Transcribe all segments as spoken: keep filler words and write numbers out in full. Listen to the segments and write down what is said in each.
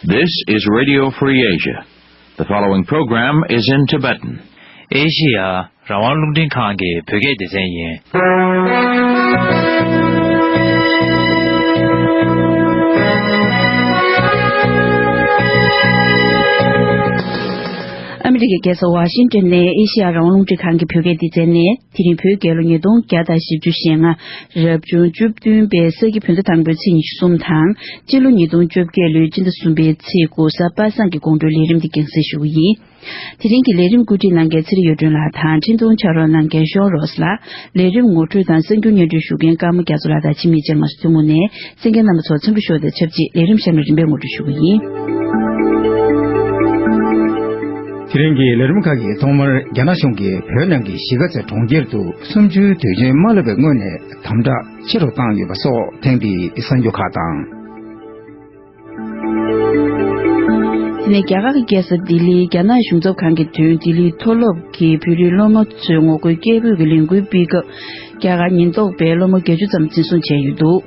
This is Radio Free Asia. The following program is in Tibetan. ཨེ་ཤི་ཡ་རང་དབང་རླུང་འཕྲིན་ཁང་གི་བོད་སྐད་སྡེ་ཚན་ཡིན། ཨ་མི་རི་ཀའི་རྒྱལ་ས་ཝ་ཤིང་ཏོན་ནས་ཨེ་ཤི་ཡ་རང་དབང་རླུང་འཕྲིན་ཁང་གི་བོད་སྐད་སྡེ་ཚན་ནས། དེ་རིང་བོད་རྒྱལ་ལོ་ཉིས་སྟོང་བརྒྱ་དང་བཞི་བཅུ་ཞེ་ལྔ། རབ་བྱུང་བཅུ་བདུན་པའི་ས་གི་བོད་ཟླ་དང་པོའི་ཚེས་ཉི་ཤུ་གསུམ་དང་། སྤྱི་ལོ་ཉིས་སྟོང་བཅོ་བརྒྱད་ལོའི་སྤྱི་ཟླ་གསུམ་པའི་ཚེས་དགུ། གཟའ་པ་སངས་ཀྱི་དགོང་དྲོའི་ལས་རིམ་འདི་རྒྱང་སྲིང་ཞུ་གི་ཡིན། དེ་རིང་གི་ལས་རིམ་བཀོད་སྒྲིག་གནང་མཁན་ཚེ་རིང་གཡུ་སྒྲོན་ལགས་དང་འཕྲིན་གཏོང་ཕྱག་རོགས་གནང་མཁན་ཤོ་རོས་ལགས། ལས་རིམ་ངོ་སྤྲོད་དང་གསར་འགྱུར་སྙན་སྒྲོན་ཞུ་མཁན་ཀརྨ་རྒྱ་མཚོ་ལགས་དང་འཆི་མེད་ཅན་ལགས་སུ་ཐུན་མོང་ནས་གསན་མཁན་རྣམ་པ་ཚོ་འཚམས་འདྲི་ཞུ་བ་དང་ཆབས་ཅིག་ལས་རིམ་གཤམ་ལ་རིམ་པས་ངོ་སྤྲོད་ཞུ་གི་ཡིན། དེ་རིང་གི་ལས་རིམ་ཁག་གི་ཐོག་མར་རྒྱ་ནག་གཞུང་གིས་བོད་ནང་གི་གཞིས་ཀ་རྩེ་གྲོང་ཁྱེར་དུ་གསུམ་བཅུའི་དུས་ཆེན་མ་སླེབས་པའི་སྔོན་ནས་དམ་དྲག་ཆེ་རུ་བཏང་ཡོད་པ་སོགས་ཐེངས་འདིའི་གསར་འགྱུར་ཁག་དང་། དེ་ནས་རྒྱ་གར་གྱི་རྒྱལ་ས་ལྡི་ལིའི་རྒྱ་ནག་གཞུང་ཚབ་ཁང་གི་མདུན་ལྡི་ལི་མཐོ་སློབ་ཀྱི་བོད་རིགས་སློབ་མ་ཚོས་ངོ་རྒོལ་སྐད་འབོད་ཀྱི་ལས་འགུལ་སྤེལ་སྐབས། རྒྱ་གར་ཉེན་རྟོག་པས་སློབ་མ་བརྒྱད་ཅུ་ཙམ་འཛིན་བཟུང་བྱས་ཡོད་འདུག།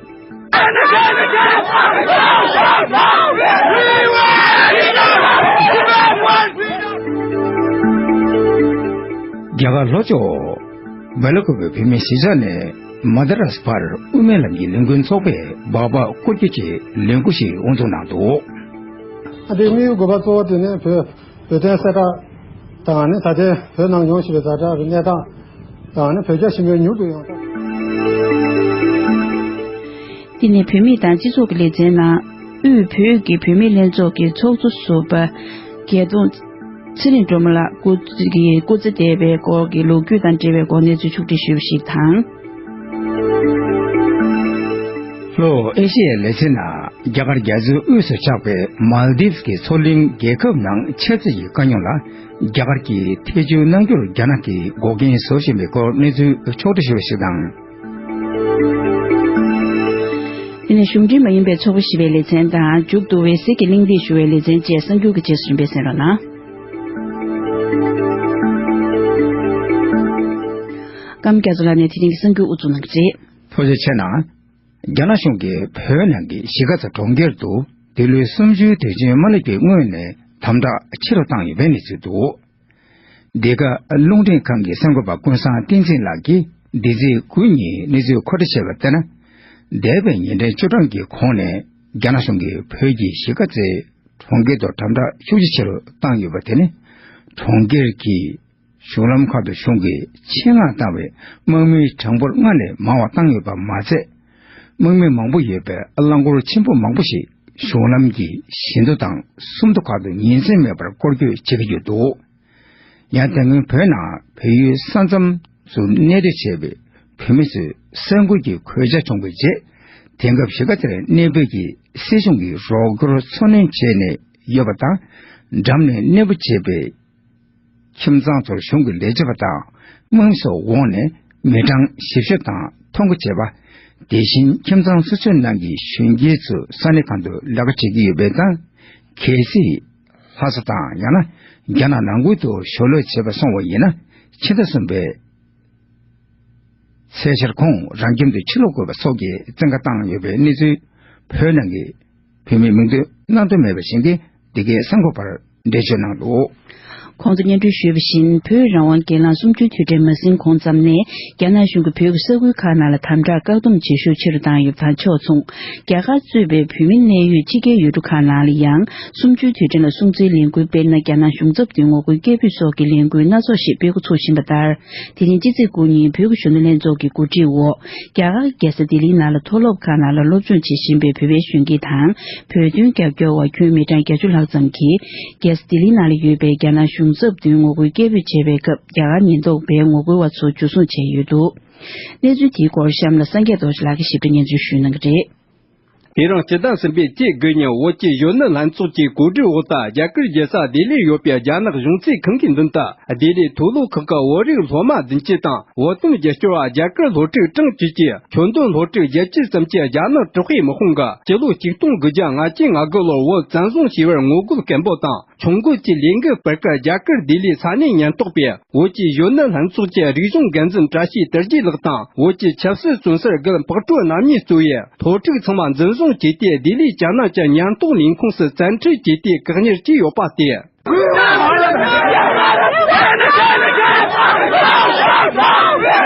རྒྱ་གར་ལྷོ་ཕྱོགས་སྦེལ་ཀོབ་བོད་མིའི་གཞིས་ཆགས་ནས་མ་དཱ་རཱས་ཕར་དབུ་མའི་ལམ་གྱི་ལས་འགུལ་ཚོགས་པས་སྦག་སྦག་སྐོར་སྐྱོད་ཀྱི་ལས་འགུལ་ཞིག་དབུ་འཛུགས་གནང་འདུག། ཨ་དེའི་དམིགས་ཡུལ་དགོས་པ་གཙོ་བོ་དེ་ནི་བོད་བོད་དོན་གསལ་བསྒྲགས་དང་ནི་ད་ལྟའི་བོད་ནང་ཡོང་བཞིན་པའི་ཛ་དྲག་གི་གནས་སྟངས་དང་ནི་བོད་རྒྱ་ཞི་མོལ་མྱུར་དུ་ཡོང་ཐབས། དེ་ནས་བུད་མེད་དང་སྤྱི་ཚོགས་ཀྱི་ལེ་ཚན་ནང་དབུས་བོད་ཀྱི་བུད་མེད་ལྷན་ཚོགས་ཀྱི་ཚོགས་གཙོ་ཟུར་པ་རྒྱལ་ཐོང་ཚེ་རིང་སྒྲོལ་མ་ལགས་སྐུ་ཚེ་གི་སྐུ་ཚེ་འདས་པའི་སྐོར་གྱི་ལོ་རྒྱུས་དང་འབྲེལ་བའི་སྐོར་གནས་ཚུལ་ཕྱོགས་སྒྲིག་ཞུས་པ་ཞིག་དང་། ལྷོ་ཨེ་ཤི་ཡའི་ལེ་ཚན་ནང་རྒྱ་གར་རྒྱ་མཚོའི་དབུས་སུ་ཆགས་པའི་མཱལ་དིབ་ཀྱི་མཚོ་གླིང་རྒྱལ་ཁབ་ནང་ཆབ་སྲིད་ཀྱི་དཀའ་རྙོག་ལ་རྒྱ་གར་གྱིས་ཐེ་བྱུས་གནང་རྒྱུར་རྒྱ་ནག་གིས་འགོག་རྐྱེན་བཟོ་བཞིན་པའི་སྐོར་གནས་ཚུལ་ཕྱོགས་སྒྲིག་ཞུས་པ་ཞིག་དང་། དེ་ནས་གཞུང་འབྲེལ་མ་ཡིན་པའི་ཚོགས་པ་ཞེས་པའི་ལེ་ཚན་དང་། མཇུག་ཏུ་འོད་གསལ་གྱི་གླེང་སྟེགས་ཞུ་བའི་ལེ་ཚན་བཅས་གསར་འགྱུར་གྱི་རྗེས་སུ་རིམ་པས་གསན་རོགས་གནང་། ཀརྨ་རྒྱ་མཚོ་ལགས་ནས་དེ་རིང་གི་གསར་འགྱུར་དབུ་འཛུགས་གནང་གི་རེད། ཐུགས་རྗེ་ཆེ་གནང་། རྒྱ་ནག་གཞུང་གིས་བོད་ནང་གི་གཞིས་ཀ་རྩེ་གྲོང་ཁྱེར་དུ་འདི་ལོའི་གསུམ་བཅུའི་དུས་ཆེན་མ་སླེབས་པའི་སྔོན་ནས་དམ་དྲག་ཆེ་རུ་བཏང་ཡོད་པའི་གནས་ཚུལ་འདུག། འདི་ག་རླུང་འཕྲིན་ཁང་གི་གསར་འགོད་པ་ཀུན་བཟང་བསྟན་འཛིན་ལགས་ཀྱིས་འདི་ཚེས་དགུ་ཉིན་གནས་ཚུལ་མཁོ་སྤྲོད་བྱས་པ་ལྟར་ན། འདས་པའི་ཉིན་གྲངས་བཅུ་གྲངས་ཀྱི་གོང་ནས་རྒྱ་ནག་གཞུང་གིས་བོད་ཀྱི་གཞིས་ཀ་རྩེ་གྲོང་ཁྱེར་དུ་དམ་དྲག་ཤུགས་ཆེ་ཆེ་རུ་བཏང་ཡོད་པ་དེ་ནི། གྲོང་ཁྱེར་གྱི་གཞུང་ལམ་ཁག་ཏུ་གཞུང་གིས་ཆེད་མངགས་བཏང་བའི་དམག་མིའི་གྲངས་འབོར་སྔར་ལས་མང་བ་བཏང་ཡོད་པ་མ་ཚད། དམག་མི་མང་པོ་ཡོད་པའི་རླངས་འཁོར་ཆེན་པོ་མང་པོ་ཞིག་གཞུང་ལམ་གྱི་བཞི་མདོ་དང་སུམ་མདོ་ཁག་ཏུ་ཉིན་མཚན་མེད་པར་སྐོར་སྐྱོད་བྱེད་ཀྱི་ཡོད་འདུག། ཡང་དེ་སྔོན་བོད་ནང་བལ་ཡུལ་ས་མཚམས་སུ་གནས་སྡོད་བྱས་པའི་བོད་མི་ཚོས་ས་འགུལ་གྱི་གོད་ཆག་བྱུང་བའི་རྗེས། དེང་སྐབས་གཞིས་ཀ་རྩེར་གནས་སྤོས་ཀྱིས་སྲིད་གཞུང་གི་རོགས་སྐྱོར་འཚོ་སྣོན་བྱས་ནས་ཡོད་པ་དང་། འགྲམ་ནས་གནས་སྤོ་བྱས་པའི་ཁྱིམ་ཚང་ཚོར་གཞུང་གི་ལས་བྱེད་པ་དང་དམག་མི་སོགས་འོངས་ནས་མི་གྲངས་ཞིབ་བཤེར་དང་ཐོ་འགོད་བྱས་པ། དེ་བཞིན་ཁྱིམ་ཚང་སོ་སོའི་ནང་གི་གཞོན་སྐྱེས་ཚོས་ས་གནས་ཁང་དུ་ལས་ཀ་བྱེད་ཀྱི་ཡོད་པའི་སྟེང་། གལ་སྲིད་ལྷ་ས་དང་ཡང་ན་རྒྱ་ནག་ནང་ཁུལ་དུ་ཞོར་ལས་བྱེད་པར་སོང་བ་ཡིན་ན། ཕྱི་ཟླ་གསུམ་པའི་ཚེས་ཤར་གོང་རང་ཁྱིམ་དུ་ཕྱིར་ལོག་དགོས་པ་སོགས་ཀྱི་བཙན་བཀའ་བཏང་ཡོད་པའི་གནས་ཚུལ། བོད་ནང་གི་བོད་མིའི་མིང་འདོན་གནང་འདོད་མེད་པ་ཞིག་གིས་འདི་གའི་གསར་འགོད་པར་འགྲེལ་བརྗོད་གནང་འདུག། ཁོང་ཚོས་སྙན་སྒྲོན་ཞུས་པ་བཞིན། བོད་རང་དབང་སྒེར་ལངས་གསུམ་བཅུའི་དུས་དྲན་མ་ཟིན་གོང་ཙམ་ནས། རྒྱ་ནག་གཞུང་གིས་བོད་ཀྱི་ས་ཁུལ་ཁག་ནང་ལ་དམ་དྲག་བཀག་སྡོམ་བྱེད་ཤུགས་ཆེ་རུ་བཏང་ཡོད་པ་དང་ཕྱོགས་མཚུངས། རྒྱ་གར་གཙོས་པའི་བོད་མི་གནས་ཡུལ་ཕྱི་རྒྱལ་ཡུལ་གྲུ་ཁག་ནང་ལ་ཡང་། གསུམ་བཅུའི་དུས་དྲན་ལ་སྲུང་བརྩིའི་ལས་འགུལ། དཔེར་ན། རྒྱ་ནག་གཞུང་ཚབ་མདུན་ངོ་རྒོལ་སྐད་འབོད་སོགས་ཀྱི་ལས་འགུལ་སྣ་ཚོགས་ཤིག་སྤེལ་འགོ་ཚུགས་བཞིན་པ་ལྟར། དེ་རིང་སྤྱི་ཚེས་དགུ་ཉིན་བོད་ཀྱི་གཞོན་ནུ་ལྷན་ཚོགས་ཀྱི་གོ་སྒྲིག་འོག། རྒྱ་གར་རྒྱལ་ས་ལྡི་ལིའི་ནང་ལ་མཐོ་སློབ་ཁག་ནང་ལ་སློབ་སྦྱོང་བྱེད་བཞིན་པའི་བོད་པའི་གཞོན་སྐྱེས་དང་། བོད་དོན་རྒྱབ་སྐྱོར་བ་ཁྱོན་མི་གྲངས་བརྒྱད་ཅུ་ལྷག་ཙམ་གྱིས། རྒྱལ་ས་ལྡི་ལིའི་ནང་ལ་ཡོད་པའི་རྒྱ་ནག་གཞུང་ཚབ་མདུན་ངོ་རྒོལ་སྐད་འབོད་བྱས་པའི་སྐབས། རྒྱ་གར་ཉེན་རྟོག་པས་ངོ་རྒོལ་བ་ཚོ་འཇུ་བཟུང་བྱས་ཡོད་འདུག། གནས་ཚུལ་དེའི་སྐོར་གཤམ་ལ་སངས་རྒྱས་རྡོ་རྗེ་ལགས་ཀྱིས་ཞིབ་ཕྲ་སྙན་སྒྲོན་ཞུ་གནང་གི་རེད། དེ་རིང་སྤྱི་ཟླ་གསུམ་པའི་ཚེས་དགུ་ཉིན་བོད་ཀྱི་གཞོན་ནུ་ལྷན་ཚོགས་ཀྱི་གོ་སྒྲིག་འོག་ཏུ། རྒྱ་གར་རྒྱལ་ས་ལྡི་ལིར་ཡོད་པའི་རྒྱ་ནག་གཞུང་ཚབ་ཁང་གི་མདུན་དུ། ལྡི་ལི་མཐོ་སློབ་ཁག་གི་བོད་རིགས་སློབ་མ་བདུན་ཅུ་དང་། བོད་དོན་རྒྱབ་སྐྱོར་བ་རྒྱ་གར་སློབ་ཕྲུག་གྲངས་བཅུ་བཅས། ཁྱོན་བསྡོམས་སློབ་ཕྲུག་བརྒྱད་ཅུ་ཙམ་གྱིས་རྒྱ་ནག་དྲག་པོའི་དམག་དཔུང་གིས་སྤྱི་ལོ་ཆིག་སྟོང་དགུ་བརྒྱ་ལྔ་བཅུ་ང་དགུ་ལོར་བོད་བཙན་བཟུང་བྱས་པར་ངོ་རྒོལ་སྐད་འབོད་དང་། ཆོ་འགོད་ཀྱི་ལས་འགུལ་སྤེལ་སྐབས། རྒྱ་གར་ལྡི་ལིའི་ས་གནས་ཉེན་རྟོག་པས་བོད་ཀྱི་གཞོན་ནུ་ལྷན་ཚོགས་ཀྱི་རིག་གཞུང་འགན་འཛིན་བཀྲ་ཤིས་དར་རྒྱས་ལགས་དང་། བོད་ཀྱི་ཆབ་སྲིད་བཙོན་ཟུར་དགུ་ཕག་གྲུ་རྣམ་གཉིས་གཙོས་པའི་སློབ་ཕྲུག་ཚང་མ་འཛིན་བཟུང་ བཟུང་བྱས་ཏེ། ལྡི་ལི་རྒྱ་ནག་གི་ཉེན་རྟོག་ལས་ཁུངས་སུ་བཙན་ཁྲིད་བྱས་ཏེ། བཀག་ཉར་བྱས་ཡོད་པ་སྟེ།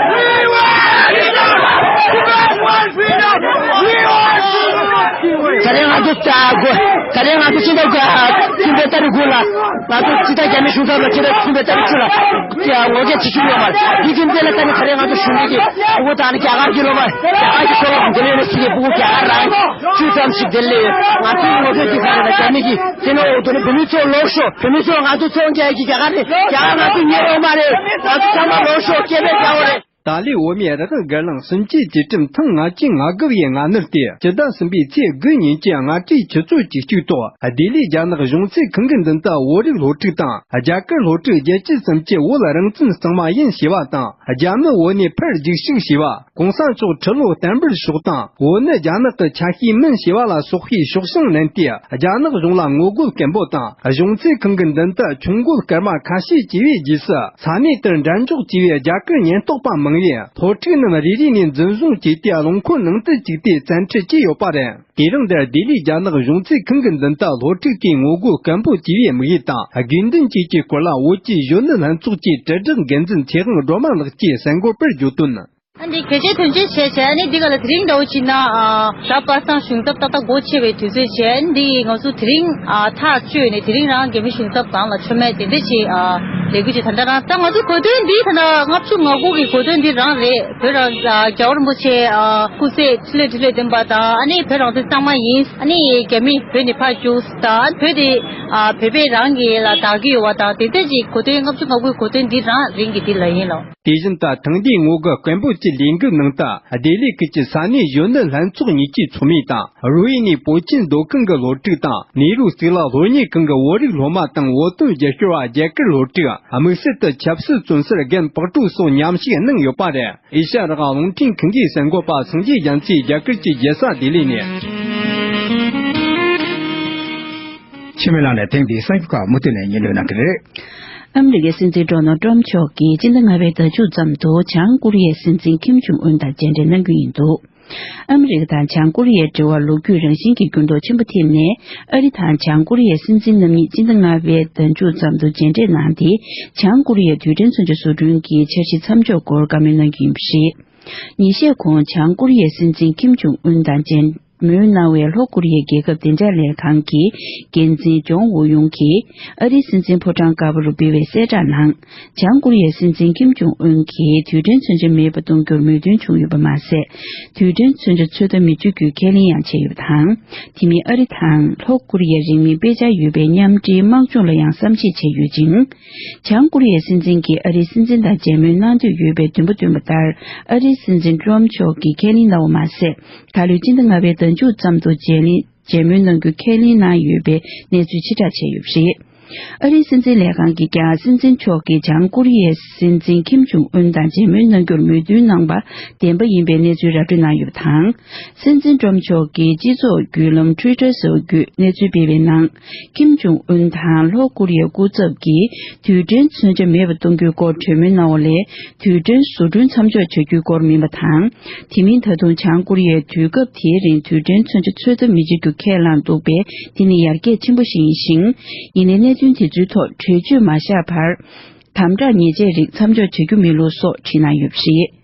ད་རེས་ང་ཚོ་ད་གོ་ད་རེས་ང་ཚོ་ཕྱི་ཟླ་དགུ་ཚུན་པའི་ཏ་རིག་དགུ་ལ་ང་ཚོ་སྤྱི་བཏང་རྒྱ་མི་གཞུང་ཚབ་ལ་ཕྱི་ཟླ་ཚུན་པའི་ཏ་རིག་བཅུ་ལ་ངོ་རྒོལ་བྱེད་ཀྱི་ཡོད་པ་རེད། འདི་ཚུན་ཚོད་ལ་ད་ནི་ད་རེས་ང་ཚོ་གཞུང་འབྲེལ་གྱི་སྤུ་གུ་དང་ནི་རྒྱ་གར་གྱི་སློབ་མ་རྒྱ་གར་གྱི་མཐོ་སློབ་འདི་ལས་ནས་ཕྱི་གི་སྤུ་གུ་རྒྱ་གར་རང་བཅུ་ཙམ་ཞིག་དེ་ལས་ང་ཚོའི་ངོ་རྒོལ་གྱི་ས་རེད་ལ་རྒྱ་མི་གི་དེ་ནི་འོག་ཏུ་ནི་བོད་མི་ཚོ་ལོག་ཤོག་བོད་མི་ཚོ་ང་ཚོ་ཚོང་རྒྱག་གི་རྒྱ་གར་རེད། རྒྱ་གར་ང་ཚོ་ཉེ་འོག་མ་རེད། ང་ཚོ་ཚང་མ་ལོག་ཤོག་སྐད་འབོད་རྒྱག་དགོས་རེད། ཏཱ་ལའི་བོད་མིའི་རང་དབང་སྒེར་ལངས་གསུམ་བཅུའི་དུས་དྲན་ཐེངས་ལྔ་བཅུ་ང་དགུ་བའི་སྔ་ནུབ་སྟེ། སྤྱི་ཟླ་གསུམ་པའི་ཚེས་དགུ་ཉིན་གྱི་སྔ་དྲོའི་ཆུ་ཚོད་བཅུ་གཅིག་ཐོག་ལྡི་ལིའི་རྒྱ་ནག་གཞུང་ཚབ་ཁང་གི་མདུན་དུ་བོད་རིགས་སློབ་ཕྲུག་དང་རྒྱ་གར་སློབ་ཕྲུག་བརྒྱད་ཅུ་ཙམ་གྱིས་བོད་རང་བཙན་གཙང་མ་ཡིན་ཞེས་པ་དང་། རྒྱ་མི་བོད་ནས་ཕར་རྒྱུགས་ཤིག་ཞེས་པ། གོང་ས་མཆོག་ཁྲི་ལོ་བརྟན་པར་ཤོག་དང་། བོད་ནི་རྒྱ་ནག་གི་ཆ་ཤས་མིན་ཞེས་པ་ལ་སོགས་པའི་ཤོག་བྱང་བསྣན་ཏེ། རྒྱ་ནག་གཞུང་ལ་ངོ་རྒོལ་སྐད་འབོད་དང་། གཞུང་ཚབ་ཁང་གི་མདུན་དུ་ཆུ་འགོ་སྐར་མ་ཁ་ཤས་བྱས་པའི་རྗེས་སུ། ས་གནས་དེར་འགྲན་འཇོག་བྱས་པའི་རྒྱ་གར་ཉེན་རྟོག་པ་མང་བས། སློབ་ཕྲུག་རྣམས་རེ་རེ་ནས་འཛིན་བཟུང་བྱས་ཏེ། རླངས་འཁོར་ནང་དུ་བཅུག་སྟེ་བཙན་ཁྲིད་བྱས་ཡོད་པ་རེད། དེ་རིང་འདིར་ལྡི་ལིའི་རྒྱ་ནག་གཞུང་ཚབ་ཁང་གི་མདུན་དུ་སློབ་ཕྲུག་གིས་ངོ་རྒོལ་སྐད་འབོད་བྱས་པའི་དམིགས་ཡུལ་དང་། དགོས་འདུན་བཅས་ཀྱི་སྐོར་ལ། བོད་ཀྱི་གཞོན་ནུ་ལྷན་ཚོགས་ཀྱི་དྲིལ་བསྒྲགས་འགན་འཛིན་ཚེ་དབང་སྒྲོལ་མ་ལགས་ཀྱིས་གསལ་འགོད་པར་བརྗོད་དོན། ཨ་འདི་གལ་ཆེའི་དོན་ཆེན་བྱས་བྱས། ཨ་ནི་འདི་ག་ལ་དེ་རིང་འདྲ་བོ་བྱས་ན། ཨ་གཟའ་པ་སངས་གཞུང་ཚབ་ཏག་ཏག་སྒོ་ཕྱེ་བའི་དུས་ཚོད་བྱས། ཨ་ནི་འདི་ང་ཚོ་དེ་རིང་ཨ་ཐག་གཅོད་ནས་དེ་རིང་རང་རྒྱ་མི་གཞུང་ཚབ་སྒང་ལ་མཆོད་མེ་དེ་འདྲ་ཅིག་ཨ་ལས་འགུལ་ཅིག་ད་ལྟ་རང་ད་ང་ཚོ་གོ་དོན་འདི་ད་ལྟ་ལྔ་བཅུ་ང་དགུ་གི་གོ་དོན་འདི་རང་རེད། བོད་རང་ཨ་རྒྱལ་བ་རིན་པོ་ཆེ་ཨ་སྐུ་ཚེ་ཁྲི་ལོ་ཁྲི་ལོ་བརྟན་པ་དང་། ཨ་ནི་བོད་རང་བཙན་གཙང་མ་ཡིན། ཨ་ནི་རྒྱ་མི་བོད་ནས་ཕར་རྒྱུགས་དང་། བོད་དེ་ཨ་བོད་པས་རང་གི་ལ་བདག་གི་ཡོད་པ་དང་། དེ་འདྲ་ཅིག་གོ་དོན་ལྔ་བཅུ་ང་དགུའི་གོ་དོན་འདི་རང་རིང་གི་འདི་ལ་ཡིན་ལོ། དེ་བཞིན་ད་ཐེངས་འདིའི་ངོ་རྒོལ་སྐད་འབོད་ཀྱི་ལས་འགུལ་ནང་དུ། ལྡི་ལི་ཁུལ་གྱི་ས་གནས་གཞོན་ནུ་ལྷན་ཚོགས་གཉིས་ཀྱི་ཚོགས་མི་དང་། རོ་ཧི་ནི་བོད་ཆེན་སྡོད་ཁང་གི་སློབ་ཕྲུག་དང་། ནེ་རུ་གཙུག་ལག་སློབ་གཉེར་ཁང་གི་བོད་རིགས་སློབ་མ་དང་། བོད་དོན་རྒྱབ་སྐྱོར་བ་རྒྱ་གར་སློབ་ཕྲུག་དམིགས་བསལ་དུ་ཆབ་སྲིད་བཙོན་ཟུར་རྒན་པག་ཀྲུའུ་སོགས་མཉམ་ཞུགས་གནང་ཡོད་པ་རེད། ཨེ་ཤ་ཡ་རང་དབང་རླུང་འཕྲིན་ཁང་གི་གསར་འགོད་པ་སངས་རྒྱས་རྒྱ་མཚོས་རྒྱ་གར་གྱི་རྒྱལ་ས་ལྡི་ལི་ནས། འཆི་མེད་ལགས་ནས་ཐེངས་འདིའི་གསར་འགྱུར་ཁག་མུ་མཐུད་ནས་སྙན་སྒྲོན་གནང་གི་རེད། ཨ་མི་རི་ཀའི་སྲིད་འཛིན་ཌོ་ནལ་ཏྲམ་མཆོག་གིས་སྤྱི་ཟླ་ལྔ་པའི་ཟླ་མཇུག་ཙམ་དུ་བྱང་ཀོ་རི་ཡའི་སྲིད་འཛིན་ཁིམ་ཇུང་ཨུན་དང་མཇལ་འཕྲད་གནང་རྒྱུ་ཡིན་འདུག་ཨ་མི་རི་ཀ་དང་བྱང་ཀོ་རི་ཡའི་འབྲེལ་བར་ལོ་རྒྱུས་རང་བཞིན་གྱི་འགྱུར་ལྡོག་ཆེན་པོ་ཐེབས་ནས། ཨ་རི་དང་བྱང་ཀོ་རི་ཡའི་སྲིད་འཛིན་རྣམ་གཉིས་སྤྱི་ཟླ་ལྔ་པའི་ཟླ་མཇུག་ཙམ་དུ་མཇལ་འཕྲད་གནང་སྟེ། བྱང་ཀོ་རི་ཡའི་རྡུལ་ཕྲན་མཚོན་ཆ་བཟོ་སྐྲུན་གྱི་འཆར་གཞི་མཚམས་འཇོག་སྐོར་བཀའ་མོལ་གནང་རྒྱུ་ཡིན་པ་རེད། ཉིན་ཤས་གོང་བྱང་ཀོ་རི་ཡའི་སྲིད་འཛིན་ཁིམ་ཇུང་ཨུན་དང་མཇལ་མོལ་གནང་བའི་ལྷོ་ཀོ་རི་ཡའི་རྒྱལ་ཁབ་བདེ་འཇགས་ལས་ཁང་གི་འགན་འཛིན་ཇོང་ཝུ་ཡུང་གིས། ཨ་རིའི་སྲིད་འཛིན་ཕོ་བྲང་དཀར་པོ་རུ་སྤེལ་བའི་གསལ་བསྒྲགས་ནང་། བྱང་ཀོ་རི་ཡའི་སྲིད་འཛིན་ཁིམ་ཇུང་ཨུན་གྱིས་རྡུལ་ཕྲན་མཚོན་ཆ་མེད་པ་གཏོང་རྒྱུར་མོས་མཐུན་བྱུང་ཡོད་པ་མ་ཟད། རྡུལ་ཕྲན་མཚོན་ཆ་ཚོད་ལྟ་མི་བྱེད་རྒྱུའི་ཁས་ལེན་ཡང་བྱས་ཡོད་པ་དང་། དེ་མིན་ཨ་རི་དང་ལྷོ་ཀོ་རི་ཡའི་རིང་མིན་དཔེ་ཆ་ཡོད་པའི་མཉམ་འབྲེལ་དམག་སྦྱོང་ལ་ཡང་བསམ་གཞིག་བྱས་ཡོད་ཅིང་། བྱང་ཀོ་རི་ཡའི་སྲིད་འཛིན་གྱིས་ཨ་རིའི་སྲིད་འཛིན་དང་མཇལ་མོལ་གནང་འདོད་ཡོད་པའི་འདུན་པ་བཏོན་པ་ལྟར། ཨ་རིའི་སྲིད་འཛིན་ཏྲམ་མཆོག་གིས་ཁས་ལེན་གནང་བ་མ་ཟད། ད་ལོའི་སྤྱི་ཟླ་ལྔ་པའི་ཟླ་མཇུག་ཙམ་དུ་མཇལ་ལེན་མཇལ་མོལ་གནང་རྒྱུ་ཁས་ལེན་གནང་ཡོད་པའི་གནས་ཚུལ་ཕྱིར་བསྒྲགས་བྱས་ཡོད་པ་རེད། ཨ་རིའི་སྲིད་འཛིན་ལས་ཁང་གིས་ཀྱང་སྲིད་འཛིན་མཆོག་གིས་བྱང་ཀོ་རི་ཡའི་སྲིད་འཛིན་ཁིམ་ཇུང་ཨུན་དང་མཇལ་མོལ་གནང་རྒྱུར་མོས་མཐུན་གནང་པ་བདེན་པ་ཡིན་པའི་གནས་ཚུལ་ར་སྤྲོད་གནང་ཡོད་པ་དང་། སྲིད་འཛིན་ཏྲམ་མཆོག་གིས་སྤྱི་ཚོགས་བརྒྱུད་ལམ་ཊུའི་ཊར་ཟེར་བ་བརྒྱུད་གནས་ཚུལ་སྤེལ་བའི་ནང་། ཁིམ་ཇུང་ཨུན་དང་ལྷོ་ཀོ་རི་ཡའི་སྐུ་ཚབ་ཀྱིས་རྡུལ་ཕྲན་མཚོན་ཆ་མེད་པ་གཏོང་རྒྱུའི་སྐོར་གྲོས་མོལ་གནང་བ་ལས། རྡུལ་ཕྲན་བཟོ་སྐྲུན་མཚམས་འཇོག་བྱ་རྒྱུའི་སྐོར་མིན་པ་དང་། དེ་མིན་ད་དུང་བྱང་ཀོ་རི་ཡས་དུས་སྐབས་དེའི་རིང་རྡུལ་ཕྲན་མཚོན་ཆ་ཚོད་ལྟ་མི་བྱེད་རྒྱུ་ཁས་བླངས་འདུག་པས། དེ་ནི་ཡར་རྒྱས་ཆེན་པོ་ཞིག་ཡིན་ཞིང་། ཡིན་ནའི་གནད་དོན་དེ་ཚོའི་ཐོག་གྲོས་ཆོད་མ་བཞག་བར། དམ་དྲག་ཉེས་ཆད་རིགས་མཚམས་འཇོག་བྱ་རྒྱུ་མིན་ལུགས་སོགས་བྲིས་གནང་ཡོད་པ་རེད།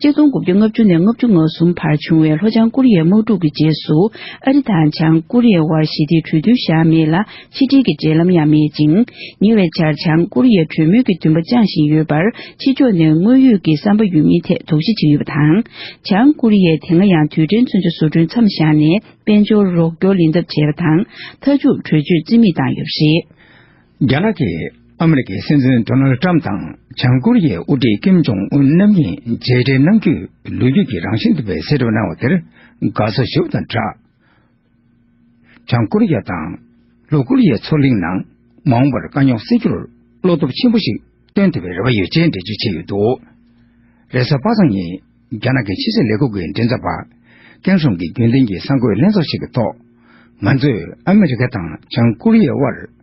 ཆིག་སྟོང་དགུ་བརྒྱ་ལྔ་བཅུ་ནས་ལྔ་བཅུ་ང་གསུམ་བར་བྱུང་བའི་ལྷོ་བྱང་ཀོ་རི་ཡའི་དམག་འཁྲུག་གི་རྗེས་སུ། ཨ་རི་དང་བྱང་ཀོ་རི་ཡའི་དབར་ཞི་བདེའི་གྲོས་མཐུན་བཞག་མེད་ལ། ཕྱི་འབྲེལ་གྱི་འབྲེལ་ལམ་ཡང་མེད་ཅིང་། ཉེ་བའི་ཆར་བྱང་ཀོ་རི་ཡས་གྲོས་མོལ་གྱི་འདུན་པ་བཅངས་བཞིན་ཡོད་པར། ཕྱི་ཕྱོགས་ནས་དངོས་ཡོད་ཀྱི་བསམ་པ་ཡོད་མིན་ཐད་དོགས་གཞི་བྱས་ཡོད་པ་དང་། བྱང་ཀོ་རི་ཡས་དེ་སྔ་ཡང་རྡུལ་ཕྲན་མཚོན་ཆ་བཟོ་སྐྲུན་མཚམས་བཞག་ནས། དཔལ་འབྱོར་རོགས་སྐྱོར་ལེན་ཐབས་བྱས་པ་དང་། མཐའ་མཇུག་གྲོས་ཆོད་རྩིས་མེད་བཏང་ཡོད་པ་རེད། རྒྱ་ནག་གིས་ཨ་མི་རི་ཀའི་སྲིད་འཛིན་ཌོ་ནལ་ཏྲམ་དང་། བྱང་ཀོ་རི་ཡའི་དབུ་ཁྲིད་ཀིམ་ཇོང་ཨུན་རྣམ་གཉིས་མཇལ་འཕྲད་གནང་རྒྱུའི་ལོ་རྒྱུས་ཀྱི་རང་བཞིན་ལྡན་པའི་གསལ་བསྒྲགས་གནང་བ་དེར་དགའ་ཚོར་ཞུ་བ་དང་སྦྲགས། བྱང་ཀོ་རི་ཡ་དང་ལྷོ་ཀོ་རི་ཡའི་མཚོ་གླིང་ནང་མ་འོངས་པར་དཀའ་རྙོག་སེལ་རྒྱུར་བློ་སྟོབས་ཆེན་པོ་ཞིག་བཏོན་ཐུབ་པའི་རེ་བ་ཡོད་ཅེས་འགྲེལ་བརྗོད་བྱས་ཡོད་འདུག་རེས་གཟའ་པ་སངས་ཉིན་རྒྱ་ནག་གི་ཕྱི་སྲིད་ལས་ཁུངས་ཀྱི་མགྲིན་ཚབ་པ་ཀེང་ཧྲུང་གིས་རྒྱུན་ལྡན་གྱི་གསར་འགོད་ལྷན་ཚོགས་ཤིག་གི་ཐོག་ང་ཚོས་ཨ་མི་རི་ཀ་དང་བྱང་ཀོ་རི་ཡའི་དབར་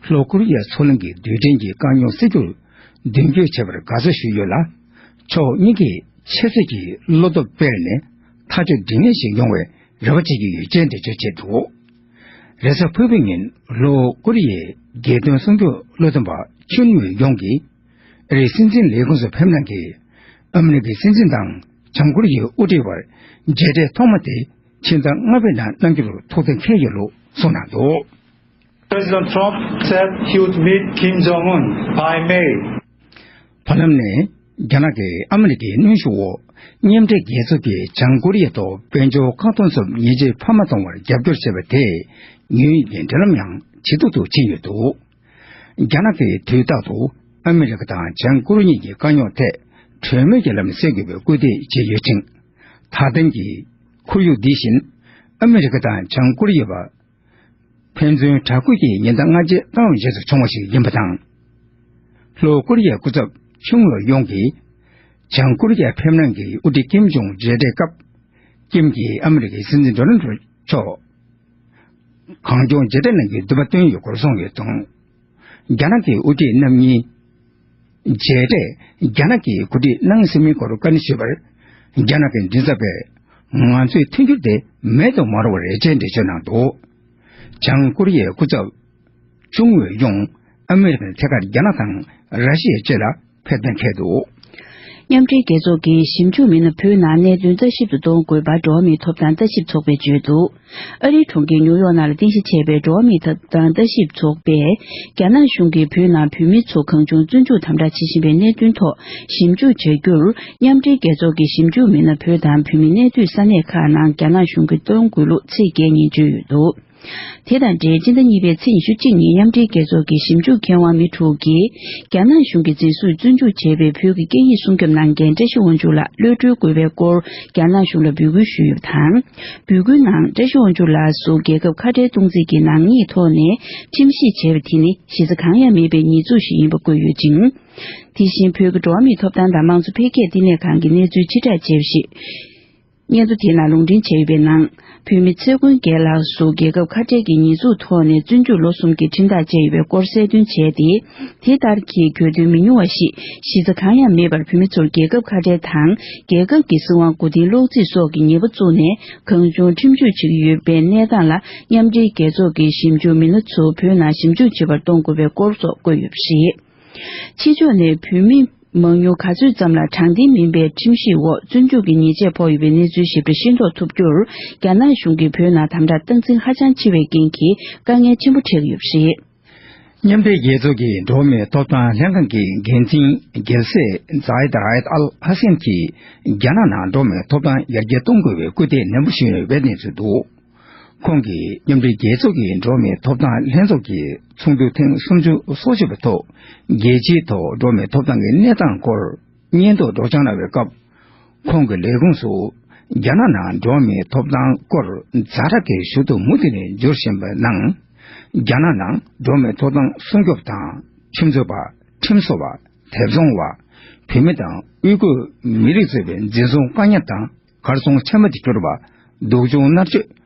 ལྷོ་ཀོ་རི་ཡའི་མཚོ་གླིང་གི་རྡུལ་ཕྲན་གྱི་དཀའ་རྙོག་སེལ་རྒྱུར་མདུན་སྐྱོད་བྱས་པར་དགའ་བསུ་ཞུས་ཡོད་ལ། ཕྱོགས་གཉིས་ཀྱིས་ཆབ་སྲིད་ཀྱི་བློ་སྟོབས་སྤེལ་ནས་ཐག་གཅོད་འགྲིག་ངེས་ཤིག་ཡོང་བའི་ རེ་བ་བྱེད་ཀྱི་ཡོད་ཅེས་འགྲེལ་བརྗོད་བྱས་འདུག་རེས་གཟའ་ཕུར་བུའི་ཉིན་ལྷོ་ཀོ་རི་ཡའི་རྒྱལ་དོན་སྲུང་སྐྱོབ་བློ་འདོན་པ་ཆུན་ཝུའེ་ཡོང་གིས་ཨ་རིའི་སྲིད་འཛིན་ལས་ཁུངས་སུ་ཕེབས་གནང་གིས། ཨ་མི་རི་ཀའི་སྲིད་འཛིན་དང་བྱང་ཀོ་རི་ཡའི་དབུ་ཁྲིད་བར་མཇལ་འཕྲད་ཐོག་མ་དེ་ཕྱི་ཟླ་ལྔ་པའི་ནང་གནང་རྒྱུར་ཐུགས་གཏན་འཁེལ་ཡོད་ལུགས་གསུངས་གནང་འདུག President Trump said he would meet Kim Jong-un by May. བར་ལམ་ནས་རྒྱ་ནག་གིས་ཨ་མི་རི་ཀའི་གནོན་ཤུགས་འོག་མཉམ་འབྲེལ་རྒྱལ་ཚོགས་ཀྱིས་བྱང་ཀོ་རི་ཡ་ཐོག་དཔལ་འབྱོར་བཀག་སྡོམ་སོགས་ཉེས་ཆད་འཕར་མ་གཏོང་བར་རྒྱབ་སྐྱོར་བྱས་པ་དེས་ཉེན་གཡོལ་གྱི་འབྲེལ་ལམ་ཡང་ཇེ་སྡུག་ཏུ་ཕྱིན་ཡོད་འདུག་རྒྱ་ནག་གིས་དུས་རྟག་ཏུ་ཨ་མི་རི་ཀ་དང་བྱང་ཀོ་རི་ཡ་གཉིས་ཀྱི་དཀའ་རྙོག་ཐད་གྲོས་མོལ་གྱི་ལམ་ནས་སེལ་དགོས་པའི་སྐུལ་འདེད་བྱས་ཡོད་ཅིང་། ད་ཐེངས་ཀྱི་ཁོར་ཡུག་འདི་བཞིན་ཨ་མི་རི་ཀ་དང་བྱང་ཀོ་རི་ཡ་བར་ཕན་ཚུན་དྲག་སྐུལ་གྱི་ཉེན་བརྡ་སྔ་རྗེས་བཏང་བའི་རྗེས་སུ་བྱུང་བ་ཞིག་ཡིན་པ་དང་། ལྷོ་ཀོ་རི་ཡའི་སྐུ་ཚབ་ཆུང་ལོ་ཡོང་གིས་བྱང་ཀོ་རི་ཡར་ཕེབས་གནང་གི་དབུ་ཁྲིད་ཀིམ་ཇོང་མཇལ་འཕྲད་སྐབས། ཀིམ་གྱིས་ཨ་མི་རི་ཀའི་སྲིད་འཛིན་ཌོ་ནལ་ཊྲམ་མཆོག་གངས་ལྗོངས་མཇལ་འཕྲད་གནང་རྒྱུའི་འདུན་པ་བཏོན་ཡོད་སྐོར་གསུངས་ཡོད་དང་། རྒྱ་ནག་གི་དབུ་ཁྲིད་རྣམ་གཉིས་མཇལ་འཕྲད། རྒྱ་ནག་གི་གོ་སྒྲིག་གནང་སྲིད་མིན་སྐོར་བཀའ་འདྲི་ཞུས་པར། རྒྱ་ནག་གི་མགྲིན་ཚབ་པས། ང་ཚོའི་མཐུན་འགྱུར་དེ་མེད་དུ་མ་རུང་བ་རེད་ཅེས་འགྲེལ་བརྗོད་གནང་འདུག་བྱང་ཀོ་རི་ཡའི་སྐུ་ཚབ་ཆུང་ཝུའེ་ཡོང་ཨ་མི་རི་ཀ་ནས་ཐད་ཀར་རྒྱ་ནག་དང་ར་ཤི་ཡའི་བཅས་ལ་ཕེབས་གཏན་འཁེལ་འདུག་མཉམ་འབྲེལ་རྒྱལ་ཚོགས་ཀྱི་ཞིབ་འཇུག་མི་སྣ་བོད་ནང་གནད་དོན་ལྟ་ཞིབ་ཏུ་གཏོང་དགོས་པར་འགྲོ་བ་མིའི་ཐོབ་ཐང་ལྟ་ཞིབ་ཚོགས་པས་བརྗོད་འདུག་ཨ་རིའི་གྲོང་ཁྱེར་ཉིའུ་ཡོག་ནང་ལ་རྟེན་གཞི་བྱས་པའི་འགྲོ་བ་མིའི་ཐོབ་ཐང་ལྟ་ཞིབ་ཚོགས་པས། རྒྱ་ནག་གཞུང་གིས་བོད་ནང་བོད་མི་ཚོ་གང་བྱུང་བཙོན་འཇུག་དམ་དྲག་བྱེད་བཞིན་པའི་གནད་དོན་ཐོག་ཞིབ་འཇུག་བྱ་རྒྱུར། མཉམ་འབྲེལ་རྒྱལ་ཚོགས་ཀྱི་ཞིབ་འཇུག་མི་སྣ་བོད་དང་བོད་མིའི་གནས་སྡོད་ས་གནས་ཁག་ནང་རྒྱ་ནག་གཞུང་གིས་གཏོང་དགོས་ལུགས་ཚེས་བརྒྱད་ཉིན་བརྗོད་ཡོད་འདུག་དེ་དང་འབྲེལ། སྤྱི་ཟླ་གཉིས་པའི་ཚེས་ཉི་ཤུ་གཅིག་ཉིན་མཉམ་འབྲེལ་རྒྱལ་ཚོགས་ཀྱི་ཞིབ་འཇུག་མཁས་དབང་མི་དྲུག་གིས། རྒྱ་ནག་གཞུང་གིས་འཛིན་བཟུང་བཙོན་འཇུག་བྱས་པའི་བོད་ཀྱི་སྐད་ཡིག་སྲུང་སྐྱོབ་ནང་རྒན་བཀྲ་ཤིས་དབང་ཕྱུག་ལགས་གློད་གྲོལ་དགོས་པའི་སྐོར། རྒྱ་ནག་གཞུང་ལ་འབོད་སྐུལ་ཞུས་ཡོད་པ་དང་། འབོད་སྐུལ་ནང་། བཀྲ་ཤིས་དབང་ཕྱུག་ལགས་སུ་རྒྱལ་ཁབ་ཁ་བྲལ་གཏོང་རྩིས་ཀྱི་ནག་ཉེས་ཐོག་ནས་ཁྲིམས་ཞིབ་བྱས་པ་དེ་ནི་གཞི་རྩ་གང་ཡང་མེད་པའི་ཉེས་འཛུགས་ཤིག་ཡིན་པ་བཀོད་ཡོད་ཅིང་། དེ་བཞིན་བོད་ཀྱི་འགྲོ་བ་མིའི་ཐོབ་ཐང་དང་དམངས་གཙོ་འཕེལ་རྒྱས་བསྟི་གནས་ཁང་གི་གནས་ཚུལ་ཕྱིར་བསྒྲགས་བྱས་པ་ཞིག་སྙན་ཐོ་དེའི་ནང་ལུང་འདྲེན་བྱས་ཡོད་པའི་ནང་། བོད་མི་ཚེ་མགོན་རྒྱལ་ལགས་སུ་རྒྱལ་ཁབ་ཁ་བྲལ་གྱི་ཉེས་འཛུགས་ཐོག་ནས་བཙོན་འཇུག་ལོ་གསུམ་གྱི་ཁྲིམས་ཐག་བཅད་ཡོད་པའི་སྐོར་གསལ་སྟོན་བྱས་ཏེ། དེ་ལྟར་གྱི་གྱོད་དོན་མི་ཉུང་བ་ཞིག་གཞི་རྩ་གང་ཡང་མེད་པར་བོད་མི་ཚོར་རྒྱལ་ཁབ་ཁ་བྲལ་དང་། རྒྱལ་ཁབ་ཀྱི་སྲིད་དབང་མགོ་རྟིང་སློག་རྩིས་སོགས་ཀྱི་ཉེས་པ་བཙུགས་ནས། གང་བྱུང་ཁྲིམས་གཅོད་བྱེད་ཀྱི་ཡོད་པའི་གནས་སྟངས་ལ། མཉམ་འབྲེལ་རྒྱལ་ཚོགས་ཀྱི་ཞིབ་འཇུག་མི་སྣ་ཚོ་བོད་ནང་ཞིབ་འཇུག་བྱེད་པར་གཏོང་དགོས་པའི་སྐོར་སོགས་བཀོད་ཡོད་པ་རེད། ཕྱི་ཕྱོགས་ནས་བོད་མི་མང་ཉུང་ག་ཚོད་ཙམ་ལ་དྲང་བདེན་མིན་པའི་ཁྲིམས་ཞིབ་འོག་བཙོན་འཇུག་གི་ཉེས་ཆད་ཕོག་ཡོད་པའི་གནས་ཚུལ་ཞིབ་ཕྲ་ཤེས་རྟོགས་ཐུབ་རྒྱུར། རྒྱ་ནག་གཞུང་གིས་བོད་ནང་དམ་དྲག་སྟངས་འཛིན་ཧ་ཅང་ཆེ་བའི་རྐྱེན་གྱིས་དཀའ་ངལ་ཆེན་པོ་འཕྲད་ཀྱི་ཡོད་པ་རེད། མཉམ་འབྲེལ་རྒྱལ་ཚོགས་ཀྱི་འགྲོ་བ་མིའི་ཐོབ་ཐང་ལྷན་ཁང་གི་འགན་འཛིན་རྒྱལ་སྲས་ཛའེད་རའེད་ཨལ་ཧ་སན་གྱིས། རྒྱ་ནག་ནང་འགྲོ་བ་མིའི་ཐོབ་ཐང་ཡར་རྒྱས་གཏོང་དགོས་པའི་སྐུལ་འདེད་ནན་པོ་ཞུས་ཡོད་པའི་གནས་ཚུལ་འདུག་ཁོང་གིས་མཉམ་འབྲེལ་རྒྱལ་ཚོགས་ཀྱི་འགྲོ་བ་མིའི་ཐོབ་ཐང་ལྷན་ཚོགས་ཀྱི་ཚོགས་འདུ་ཐེངས་སུམ་ཅུ་སོ་གཅིག་པའི་ཐོག་རྒྱལ་སྤྱིའི་ཐོག་འགྲོ་བ་མིའི་ཐོབ་ཐང་གི་གནས་སྟངས་སྐོར་སྙན་ཐོ་སྒྲོག་སྦྱང་གནང་བའི་སྐབས། ཁོང་གི་ལས་ཁུངས་སུ་རྒྱ་ནག་ནང་འགྲོ་བ་མིའི་ཐོབ་ཐང་སྐོར་ཛ་དྲག་གི་ཞུ་གཏུག་མུ་མཐུད་ནས་འབྱོར་བཞིན་པའི་ནང་། རྒྱ་ནག་ནང་འགྲོ་བ་མིའི་ཐོབ་ཐང་སྲུང་སྐྱོབ་དང་། ཁྲིམས་རྩོད་པ། ཁྲིམས་བཟོ་བ། དེབ་བཟུང་བ། བུད་མེད་དང་ཨུ་གུར་མི་རིགས་གཙོས་པའི་འཛིན་བཟུང་བཀག་ཉར་དང་། གར་སོང་ཆེན་པོ་དུ་གྱུར་པ། སྡུག་སྦྱོང་མནར་གཅོད།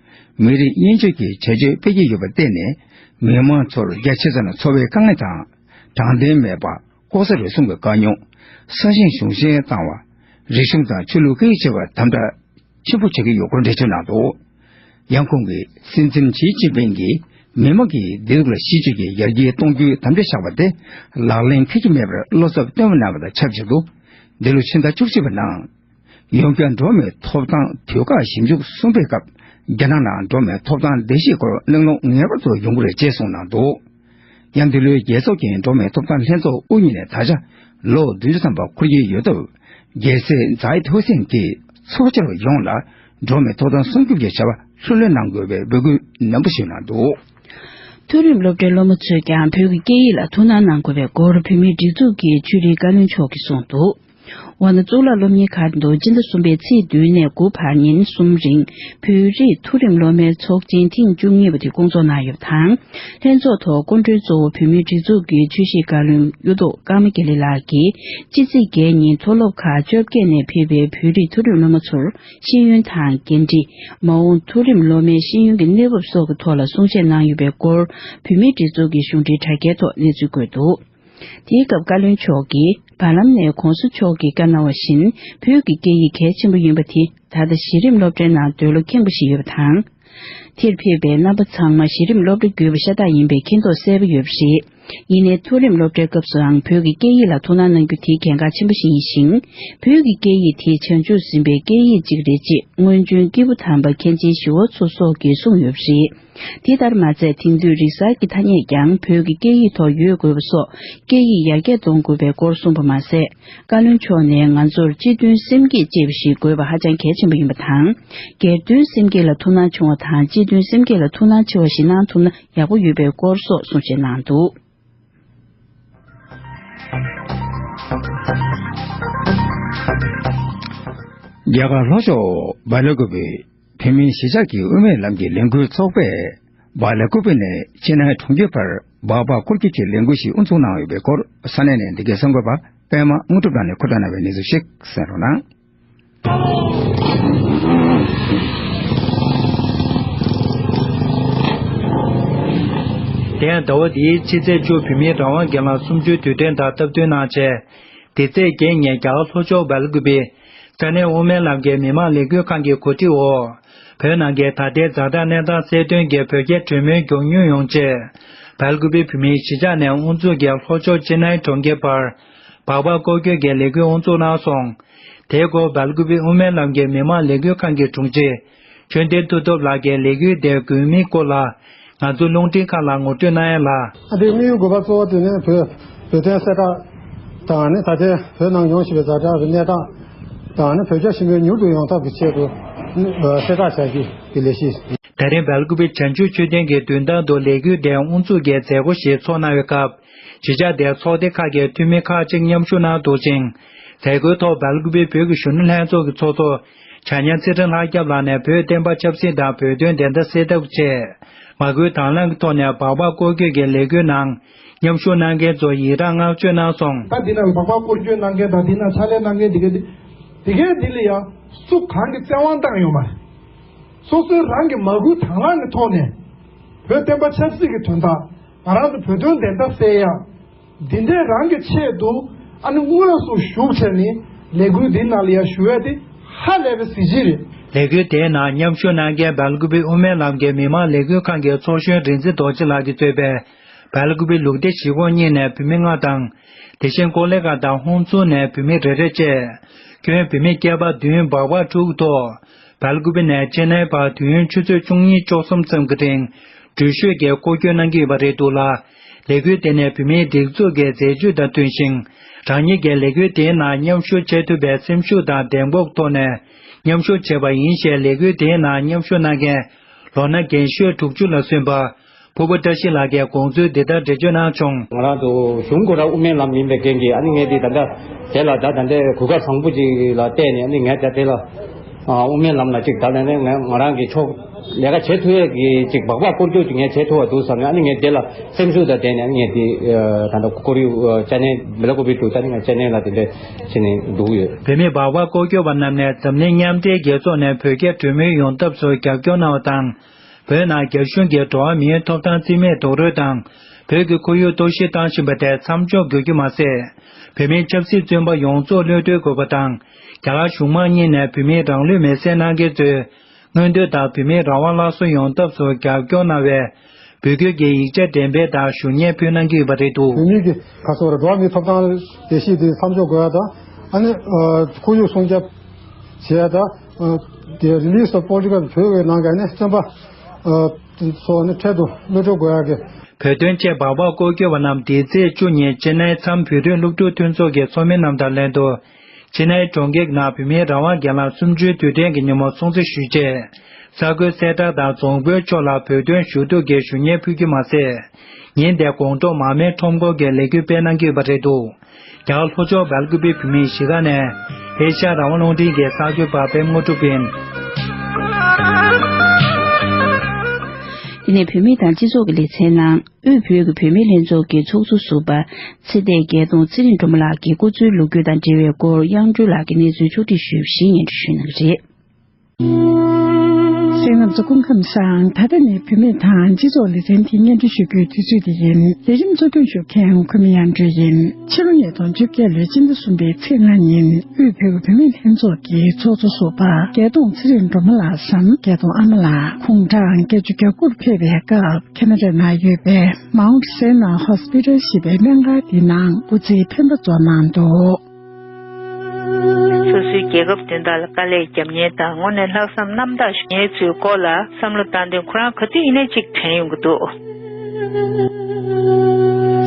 མི་རིགས་དབྱེ་གཅོད་ཀྱི་བྱ་སྤྱོད་སྤེལ་གྱི་ཡོད་པར་བརྟེན་ནས། མི་མང་ཚོར་རྒྱ་ཆེ་ཙམ་འཚོ་བའི་དཀའ་ངལ་དང་། དྲང་བདེན་མེད་པ། ལྐོག་ཟ་རུལ་སུངས་ཀྱི་དཀའ་རྙོག་ས་ཞིང་གཞུང་བཞེས་བཏང་བ། རིག་གཞུང་དང་ཆོས་ལུགས་སྐད་ཡིག་བཅས་པར་དམ་དྲག་ཆེན་པོ་བྱེད་ཀྱི་ཡོད་སྐོར་འགྲེལ་བརྗོད་གནང་འདུག་ཡང་ཁོང་གིས་སྲིད་འཛིན་ཞི་ཅིན་ཕིང་གིས་མི་དམངས་ཀྱི་བདེ་སྡུག་ལ་གཞི་བཅོལ་གྱིས་ཡར་རྒྱས་གཏོང་རྒྱུའི་དམ་བཅའ་བཞག་པ་དེ་ལག་ལེན་འཁེལ་གྱི་མེད་པར་བློ་འཚབ་བཏོན་པ་གནང་བ་དང་ཆབས་ཅིག་ཏུ། འདི་ལོ་ཕྱི་ཟླ་བཅུ་གཅིག་པའི་ནང་། ཡོངས་ཁྱབ་འགྲོ་བ་མིའི་ཐོབ་ཐང་དུས་བཀག་ཞིབ་འཇུག་གསུམ་པའི་སྐབས། རྒྱ་ནག་ནང་འགྲོ་བ་མིའི་ཐོབ་ཐང་བརྡལ་བཤིག་སྐོར་གླེང་སློང་ངེས་པར་དུ་ཡོང་གི་རེད་ཅེས་གསུངས་གནང་འདུག་ཡང་འདི་ལོའི་རྒྱལ་ཚོགས་ཀྱི་འགྲོ་བ་མིའི་ཐོབ་ཐང་ལྷན་ཚོགས་དབུ་བརྙེས་ནས་ད་ཆ་ལོ་བདུན་ཅུ་ཐམ་པ་འཁོར་གྱི་ཡོད་སྟབས། རྒྱལ་སྲས་ཛའིད་ཧུ་སེན་གྱིས་ཚོགས་བཅར་བ་ཡོངས་ལ་འགྲོ་བ་མིའི་ཐོབ་ཐང་སྲུང་སྐྱོབ་ཀྱི་བྱ་བ་ལྷུར་ལེན་གནང་དགོས་པའི་འབོད་སྐུལ་ནན་པོ་ཞུས་གནང་འདུག་མཐོ་རིམ་སློབ་གྲྭའི་སློབ་མ་ཚོས་ཀྱང་བོད་ཀྱི་སྐད་ཡིག་ལ་ཐུགས་སྣང་གནང་དགོས་པའི་སྐོར་བོད་མིའི་སྒྲིག་འཛུགས་ཀྱི་ཆོས་རིག་བཀའ་བློན་མཆོག་གིས་གསུངས་འདུག་འོ་ན་གཙུག་ལག་སློབ་གཉེར་ཁང་དུ་སྤྱི་ཟླ་གསུམ་པའི་ཚེས་བདུན་ནས་དགུ་བར་ཉིན་གསུམ་རིང་བོད་རིགས་མཐོ་རིམ་སློབ་མའི་ཚོགས་ཆེན་ཐེངས་བཅུ་གཉིས་པ་དེ་བསྐོང་ཚོགས་གནང་ཡོད་པ་དང་། ལྷན་ཚོགས་ཐོག་སྐུ་མགྲོན་གཙོ་བོ་བོད་མིའི་སྒྲིག་འཛུགས་ཀྱི་ཆོས་སྲིད་བཀའ་བློན་གཡུ་ཐོག་ཀརྨ་དགེ་ལེགས་ལགས་ཀྱིས་སྤྱི་ཚེས་བརྒྱད་ཉིན་མཐོ་སློབ་ཁག་བཅོ་བརྒྱད་ནས་ཕེབས་པའི་བོད་རིགས་མཐོ་རིམ་སློབ་མ་ཚོར་ཤེས་ཡོན་དང་འགན་འཁྲི། མ་འོངས་མཐོ་རིམ་སློབ་མའི་ཤེས་ཡོན་གྱི་གནས་བབ་སོགས་ཀྱི་ཐོག་ལ་གསུང་བཤད་གནང་ཡོད་པའི་སྐོར་བོད་མིའི་སྒྲིག་འཛུགས་ཀྱི་གཞུང་འབྲེལ་དྲ་རྒྱའི་ཐོག་གནས་ཚུལ་བཀོད་འདུག་དེའི་སྐབས་བཀའ་བློན་མཆོག་གིས་བར་ལམ་ནས་གོང་ས་མཆོག་གིས་བཀའ་གནང་བ་བཞིན་བོད་ཀྱི་སྐད་ཡིག་གལ་ཆེན་པོ་ཡིན་པ་དེ་ ད་ལྟ་གཞི་རིམ་སློབ་གྲྭའི་ནང་འདོད་བློ་ཁེངས་པོ་ཞིག་ཡོད་པ་དང་། དེར་ཕེབས་པའི་རྣམ་པ་ཚང་མ་གཞི་རིམ་སློབ་གྲྭ་བརྒྱུད་པ་ཤ་སྟག་ཡིན་པའི་མཁྱེན་རྟོགས་གསལ་པོ་ཡོད་པ་རེད། ཡིན་ནའི་མཐོ་རིམ་སློབ་གྲྭའི་སྐབས་སུའང་བོད་ཀྱི་སྐད་ཡིག་ལ་ཐུགས་སྣང་གནང་རྒྱུ་དེ་གལ་འགངས་ཆེན་པོ་ཞིག་ཡིན་ཞིང་། བོད་ཀྱི་སྐད་ཡིག་དེ་བྱང་ཆུབ་ཟིན་པའི་སྐད་ཡིག་ཅིག་རེད་ཅེས་སྔོན་བྱོན་སྐྱེས་བུ་དམ་པ་མཁན་ཆེན་ཞི་བ་འཚོ་སོགས་ཀྱིས་གསུངས་ཡོད་པ་རེད། དེ་ལྟར་མ་ཚད་དེང་དུས་རིག་གསར་གྱི་ཐ་སྙད་ཀྱང་བོད་ཀྱི་སྐད་ཡིག་ཐོག་ཡོད་དགོས་པ་སོགས་སྐད་ཡིག་ཡར་རྒྱས་གཏོང་དགོས་པའི་སྐོར་གསུངས་པ་མ་ཟད། བཀའ་བློན་མཆོག་ནས་ང་ཚོར་སྤྱི་མཐུན་སེམས་བསྐྱེད་ཅེས་པ་ཞིག་དགོས་པ་ཧ་ཅང་གལ་ཆེན་པོ་ཡིན་པ་དང་། སྒེར་དོན་སེམས་བསྐྱེད་ལ་ཐུགས་སྣང་ཆུང་བ་དང་སྤྱི་མཐུན་སེམས་བསྐྱེད་ལ་ཐུགས་སྣང་ཆེ་བ་ཞིག་གནང་ཐུབ་ན་ཡག་པོ་ཡོད་པའི་སྐོར་སོགས་གསུང་བཤད་གནང་འདུག། རྒྱ་གར་ལྷོ་ཕྱོགས་སྦེལ་ཀོབ་བོད་མིའི་གཞིས་ཆགས་ཀྱི་དབུ་མའི་ལམ་གྱི་ལས་འགུལ་ཚོགས་པས་སྦེལ་ཀོབ་ནས་ཅེ་ནའི་གྲོང་ཁྱེར་བར་སྦག་སྦག་སྐོར་སྐྱོད་ཀྱི་ལས་འགུལ་ཞིག་དབུ་འཛུགས་གནང་ཡོད་པའི་སྐོར་ས་གནས་ནས་འདི་གའི་གསར་འགོད་པ་པད་མ་དངོས་གྲུབ་ལགས་ནས་ཁོ་ཐག་གནང་བའི་གནས་ཚུལ་ཞིག་གསན་རོགས་གནང་། དེ་ཡང་ཟླ་བ་འདིའི་ཕྱི་ཚེས་བཅུ་བོད་མིའི་རང་དབང་སྒེར་ལངས་གསུམ་བཅུའི་དུས་དྲན་དང་སྟབས་བསྟུན་གནང་བྱས། འདི་ཚེས་བརྒྱད་ཉིན་རྒྱ་གར་ལྷོ་ཕྱོགས་སྦེལ་ཀོབ་ས་གནས་དབུ་མའི་ལམ་གྱི་མི་མང་ལས་འགུལ་ཁང་གི་གོ་སྒྲིག་འོག་བོད་ནང་གི་ད་ལྟའི་ཛ་དྲག་གནས་སྟངས་གསལ་སྟོན་གྱི་བོད་རྒྱའི་གྲོས་མོལ་མགྱོགས་མྱུར་ཡོང་ཆེད། སྦེལ་ཀོབ་བོད་མིའི་གཞིས་ཆགས་ནས་དབུ་འཛུགས་ཀྱིས་ལྷོ་ཕྱོགས་ཅེ་ནའི་གྲོང་ཁྱེར་བར་སྦག་སྦག་སྐོར་སྐྱོད་ཀྱི་ལས་འགུལ་དབུ་འཛུགས་གནང་སོང་། དེའི་སྐོར་སྦེལ་ཀོབ་དབུ་མའི་ལམ་གྱི་མི་མང་ལས་འགུལ་ཁང་གི་དྲུང་ཆེ་ཆོས་ལྡན་མཐུ་སྟོབས་ལགས་ཀྱིས་ལས་འགུལ་དེའི་དགོས་དམིགས་སྐོར་ལ་ང་ཚོ་རླུང་འཕྲིན་ཁང་ལ་ངོ་སྤྲོད་གནང་ཡ་ལ། ཨ་དེའི་དམིགས་ཡུལ་དགོས་པ་གཙོ་བོ་དེ་ནི་བོད་བོད་དོན་གསལ་བསྒྲགས་དང་ནི་ད་ལྟའི་བོད་ནང་ཡོང་བཞིན་པའི་ཛ་དྲག་གི་གནས་སྟངས་དང་ནི་བོད་རྒྱ་ཞི་མོལ་མྱུར་དུ་ཡོང་ཐབས་ཀྱི་ཆེད་དུ་ནི་གསལ་བསྒྲགས་བྱ་རྒྱུ་གི་ལས་གཞི། ད་རིང་སྦེལ་ཀོབ་བྱང་ཆུབ་མཆོད་རྟེན་གྱི་མདུན་ཐང་དུ་ལས་འགུལ་དེའི་དབུ་འཛུགས་ཀྱི་མཛད་སྒོ་ཞིག་ཚོགས་གནང་བའི་སྐབས། གཞིས་ཆགས་དེའི་ཚོགས་སྡེ་ཁག་གི་འཐུས་མི་ཁག་ཅིག་མཉམ་ཞུགས་གནང་འདུག་ཅིང་། མཛད་སྒོའི་ཐོག་སྦེལ་ཀོབ་བོད་ཀྱི་གཞོན་ནུ་ལྷན་ཚོགས་ཀྱི་ཚོགས་གཙོ་བྱ་ཉན་ཚེ་རིང་ལྷ་སྐྱབས་ལགས་ནས་བོད་བསྟན་པ་ཆབ་སྲིད་དང་བོད་དོན་བདེན་མཐའ་གསལ་ཐབས་ཆེད་མ་བསྐུལ་དང་བླངས་ཀྱི་ཐོག་ནས་སྦག་སྦག་སྐོར་སྐྱོད་ཀྱི་ལས་འགུལ་ནང་མཉམ་ཞུགས་གནང་མཁན་ཚོར་ཡི་རངས་བསྔགས་བརྗོད་གནང་སོང་། ད་འདི་ནང་སྦག་སྦག་སྐོར་སྐྱོད་གནང་མཁན་དང་འདི་ནང་ཕྱག་ལས་གནང་མཁན་འདི་ག་འདི་འདི་གའི་འདི་ལ་ཡང་སུ་གང་གི་བཙན་དབང་བཏང་ཡོད་མ་རེད། སོ་སོའི་རང་གི་མ་བསྐུལ་དང་བླངས་ཀྱི་ཐོག་ནས་བོད་བསྟན་པ་ཆབ་སྲིད་ཀྱི་དོན་དག་ང་རང་ཚོ་བོད་དོན་བདེན་མཐའ་གསལ་ཡ། འདི་འདྲའི་རང་གི་ཆེད་དུ་ཨ་ནི་དངོས་སུ་ཞུགས་བྱས་ནས་ལས་འགུལ་འདི་ནང་ལ་ཡ་ཞུགས་ཡ་དེ་ཧ་ལས་པའི་གཟི་བརྗིད་རེད། ལས་འགུལ་དེའི་ནང་མཉམ་ཞུགས་གནང་མཁན་སྦེལ་ཀོབ་དབུ་མའི་ལམ་གྱི་མི་མང་ལས་འགུལ་ཁང་གི་ཚོགས་གཞོན་རིག་འཛིན་རྡོ་རྗེ་ལགས་ཀྱིས་གཙོས་པའི་སྦེལ་ཀོབ་ལུགས་བདེ་གཞིས་ཁོངས་གཉིས་ནས་བུད་མེད་ལྔ་དང་། དེ་བཞིན་ཀོ་ལི་གྷལ་དང་ཧུན་སུར་ནས་བུད་མེད་རེ་རེ་བཅས་ཁྱོན་བུད་མེད་སྐྱེས་པ་བདུན་སྦག་སྦག་དྲུག་ཐོག་སྦེལ་ཀོབ་ནས་ཅེ་ནའི་བར་དུས་ཡུན་ཆུ་ཚོད་བཅུ་གཉིས་བཅུ་གསུམ་ཙམ་གྱི་རིང་འགྲུལ་བཞུད་ཀྱིས་སྐོར་སྐྱོད་གནང་གི་ཡོད་པ་རེད་འདུག་ལ། ལས་འགུལ་དེ་ནི་བུད་མེད་སྒྲིག་འཛུགས་ཀྱི་མཛད་ཇུས་དང་མཐུན་ཞིང་། རང་ཉིད་ཀྱིས་ལས་འགུལ་དེའི་ནང་མཉམ་ཞུགས་བྱེད་ཐུབ་པའི་སེམས་ཤུགས་དང་གདེང་སྤོབས་ཐོག་ནས་མཉམ་ཞུགས་བྱས་པ་ཡིན་ཞེས་ལས་འགུལ་དེའི་ནང་མཉམ་ཞུགས་གནང་མཁན་ལོ་ན་རྒན་ཤོས་དྲུག་ཅུ་ལ་སོན་པ། ཕུར་བུ་བཀྲ་ཤིས་ལགས་ཀྱིས་དགོངས་ཚུལ་འདི་ལྟར་འགྲེལ་བརྗོད་གནང་བྱུང་། ང་རང་ཚོ་གཞུང་སྐོར་ར་དབུ་མའི་ལམ་ཡིན་པའི་རྐྱེན་གྱིས་ཨ་ནི་ངས་འདི་ད་ལྟ་དེ་ལ་ད་ད་ལྟའི་གོ་སྐབས་བཟང་པོ་ཅིག་ལ་བལྟས་ནས་ཨ་ནི་ངས་ད་དེ་ལ་ཨ་དབུ་མའི་ལམ་ལ་ཅིག་ད་ལན་ནས་ང་ང་རང་གི་ཕྱོགས་ལས་ཀ་བྱེད་ཐུབ་ཡས་ཀྱི་ཅིག་སྦག་སྦག་སྐོར་སྐྱོད་ཅིག་ངས་བྱེད་ཐུབ་པ་འདུག་བསམ་ནས་ཨ་ནི་ངས་དེ་ལ་སེམས་ཤུགས་དང་ལྡན་ནས་ཨ་ནི་ངས་འདི་ད་ལྟ་ཀོ་རི་ཅ་ནེ་བི་ལ་ཀོ་བི་ཏུ་ད་ནི་ངས་ཅ་ནེ་ལ་དེ་འདྲས་བྱས་ནས་འདུག་ཡོད། བོད་མི་སྦག་སྦག་སྐོར་སྐྱོད་པ་རྣམས་ནས་འཛམ་གླིང་མཉམ་འབྲེལ་རྒྱལ་ཚོགས་ནས་བོད་རྒྱ་གྲོས་མོལ་ཡོང་ཐབས་སུ་རྒྱབ་སྐྱོར་གནང་བ་དང་། བོད་ནང་རྒྱ་གཞུང་གིས་འགྲོ་བ་མིའི་ཐོབ་ཐང་རྩིས་མེད་རྡོག་རོལ་དང་། བོད་ཀྱི་ཁོར་ཡུག་གཏོར་བཤིག་བཏང་བཞིན་པ་དེ་མཚམས་འཇོག་དགོས་རྒྱུ་མ་ཟད། བོད་མིའི་ཆབ་སྲིད་བཙོན་པ་ཡོངས་རྫོགས་གློད་གྲོལ་དགོས་པ་དང་། རྒྱ་གར་གཞུང་མང་གཉིས་ནས་བོད་མིའི་རང་ལུས་མེར་སྲེག་གནང་མཁན་ཚོའི་མངོན་འདོད་དང་བོད་མིའི་རང་དབང་སླར་གསོ་ཡོང་ཐབས་སུ་རྒྱབ་སྐྱོར་གནང་བའི་འབོད་སྐུལ་གྱི་ཡིག་ཆ་འགྲེམས་སྤེལ་དང་ཞུ་སྙན་ཕུལ་གནང་གི་ཡོད་པ་རེད་འདུག། བོད་མི་གི་ཁ་སོ་ར་འགྲོ་བ་མིའི་ཐོབ་ཐང་ལས་གཞི་དེ་མཚམས་འཇོག་དགོས་ཡ་དང་ཨ་ནི་ཁོར་ཡུག་སྲུང་སྐྱོབ་བྱེད་ཡ་དང་། The release of political བོད་ཀྱི་ནང་གི་ནི་བཙོན་པ་སོགས་ནི་འཕྲལ་དུ་གློད་གྲོལ་དགོས་ཡག་གི། བོད་དོན་ཆེད་སྦག་སྦག་སྐོར་སྐྱོད་པ་རྣམས་འདི་ཚེས་བཅུ་ཉིན་ཅེ་ནའི་མཚམས་བོད་རིགས་སློབ་ཕྲུག་མཐུན་ཚོགས་ཀྱི་ཚོགས་མི་རྣམས་དང་ལྷན་དུ་ཅེ་ནའི་གྲོང་ཁྱེར་ནང་བོད་མིའི་རང་དབང་སྒེར་ལངས་གསུམ་བཅུའི་དུས་དྲན་གྱི་ཉིན་མོ་སྲུང་བརྩི་ཞུས་རྗེས། གསར་འགོད་གསལ་བསྒྲགས་དང་རྫོང་དཔོན་མཆོག་ལ་བོད་དོན་ཞུ་གཏུག་གི་ཞུ་སྙན་ཕུལ་རྒྱུ་མ་ཟད། ཉིན་དེ་དགོང་དྲོ་མར་མེ་ཁྲོམ་སྐོར་གྱི་ལས་འགུལ་སྤེལ་གནང་གི་ཡོད་པ་རེད་འདུག། རྒྱ་གར་ལྷོ་ཕྱོགས་སྦེལ་ཀུ་པེ་བོད་མིའི་གཞིས་ཀ་ནས་ཨེ་ཤ་ཡ་རང་དབང་རླུང་འཕྲིན་གྱི་གསར་འགོད་པ་པད་མ་དངོས་གྲུབ་ཡིན། འདི་ནས་བོད་མི་དང་སྤྱི་ཚོགས་ཀྱི་ལེ་ཚན་ནང་དབུས་བོད་ཀྱི་བུད་མེད་ལྷན་ཚོགས་ཀྱི་ཚོགས་གཙོ་ཟུར་པ་ཚེ་བརྟན་རྒྱལ་མཐོང་ཚེ་རིང་སྒྲོལ་མ་ལགས་ཀྱིས་སྐུ་ཚེའི་ལོ་རྒྱུས་དང་འབྲེལ་བའི་སྐོར་དབྱངས་སྒྲོལ་ལགས་ཀྱིས་གནས་ཚུལ་ཕྱོགས་སྒྲིག་ཞུས་པ་ཞིག་སྙན་སྒྲོན་ཞུ་གནང་གི་རེད། རྣམ་པ་ཚོ་སྐུ་ཁམས་བཟང་། ད་ལྟ་ནི་བུད་མེད་དང་སྤྱི་ཚོགས་ལེ་ཚན་དེ་སྙན་སྒྲོན་ཞུ་རྒྱུའི་དུས་ཚོད་དེ་ཡིན། ལས་རིམ་གཙོ་སྐྱོང་ཞུ་མཁན་འཁོར་མི་དབྱངས་སྒྲོལ་ཡིན། ཕྱི་ལོ་ཉིས་སྟོང་བཅོ་བརྒྱད་ལོའི་སྤྱི་ཟླ་གསུམ་པའི་ཚེས་ལྔ་ཉིན་དབུས་བོད་ཀྱི་བུད་མེད་ལྷན་ཚོགས་ཀྱི་ཚོགས་གཙོ་ཟུར་པ་བརྒྱད་སྟོང་ཚེ་རིང་སྒྲོལ་མ་ལགས་སམ་བརྒྱད་སྟོང་ཨ་མ་ལགས་དགུང་གྲངས་བརྒྱད་ཅུ་གྱ་དགུར་ཕེབས་པའི་སྐབས། ཁེ་ན་ཌའི་ནང་ཡོད་པའི་Mount Sinai Hospital ཞེས་པའི་སྨན་ཁང་འདིའི་ནང་སྐུ་ཚེའི་འཕེན་པ་རྫོགས་གནང་འདུག། སོ་སོའི་རྒྱལ་ཁབ་དོན་དག་ལ་དཀའ་ལས་བརྒྱབ་མཁན་དང་། དངོས་གནས་ལྷག་བསམ་རྣམ་དག་ཞུ་མཁན་ཚོའི་སྐོར་ལ་བསམ་བློ་བཏང་དུས། ཁོ་རང་ག་དུས་ཡིན་ནའི་གཅིག་དྲན་ཡོང་གི་འདུག།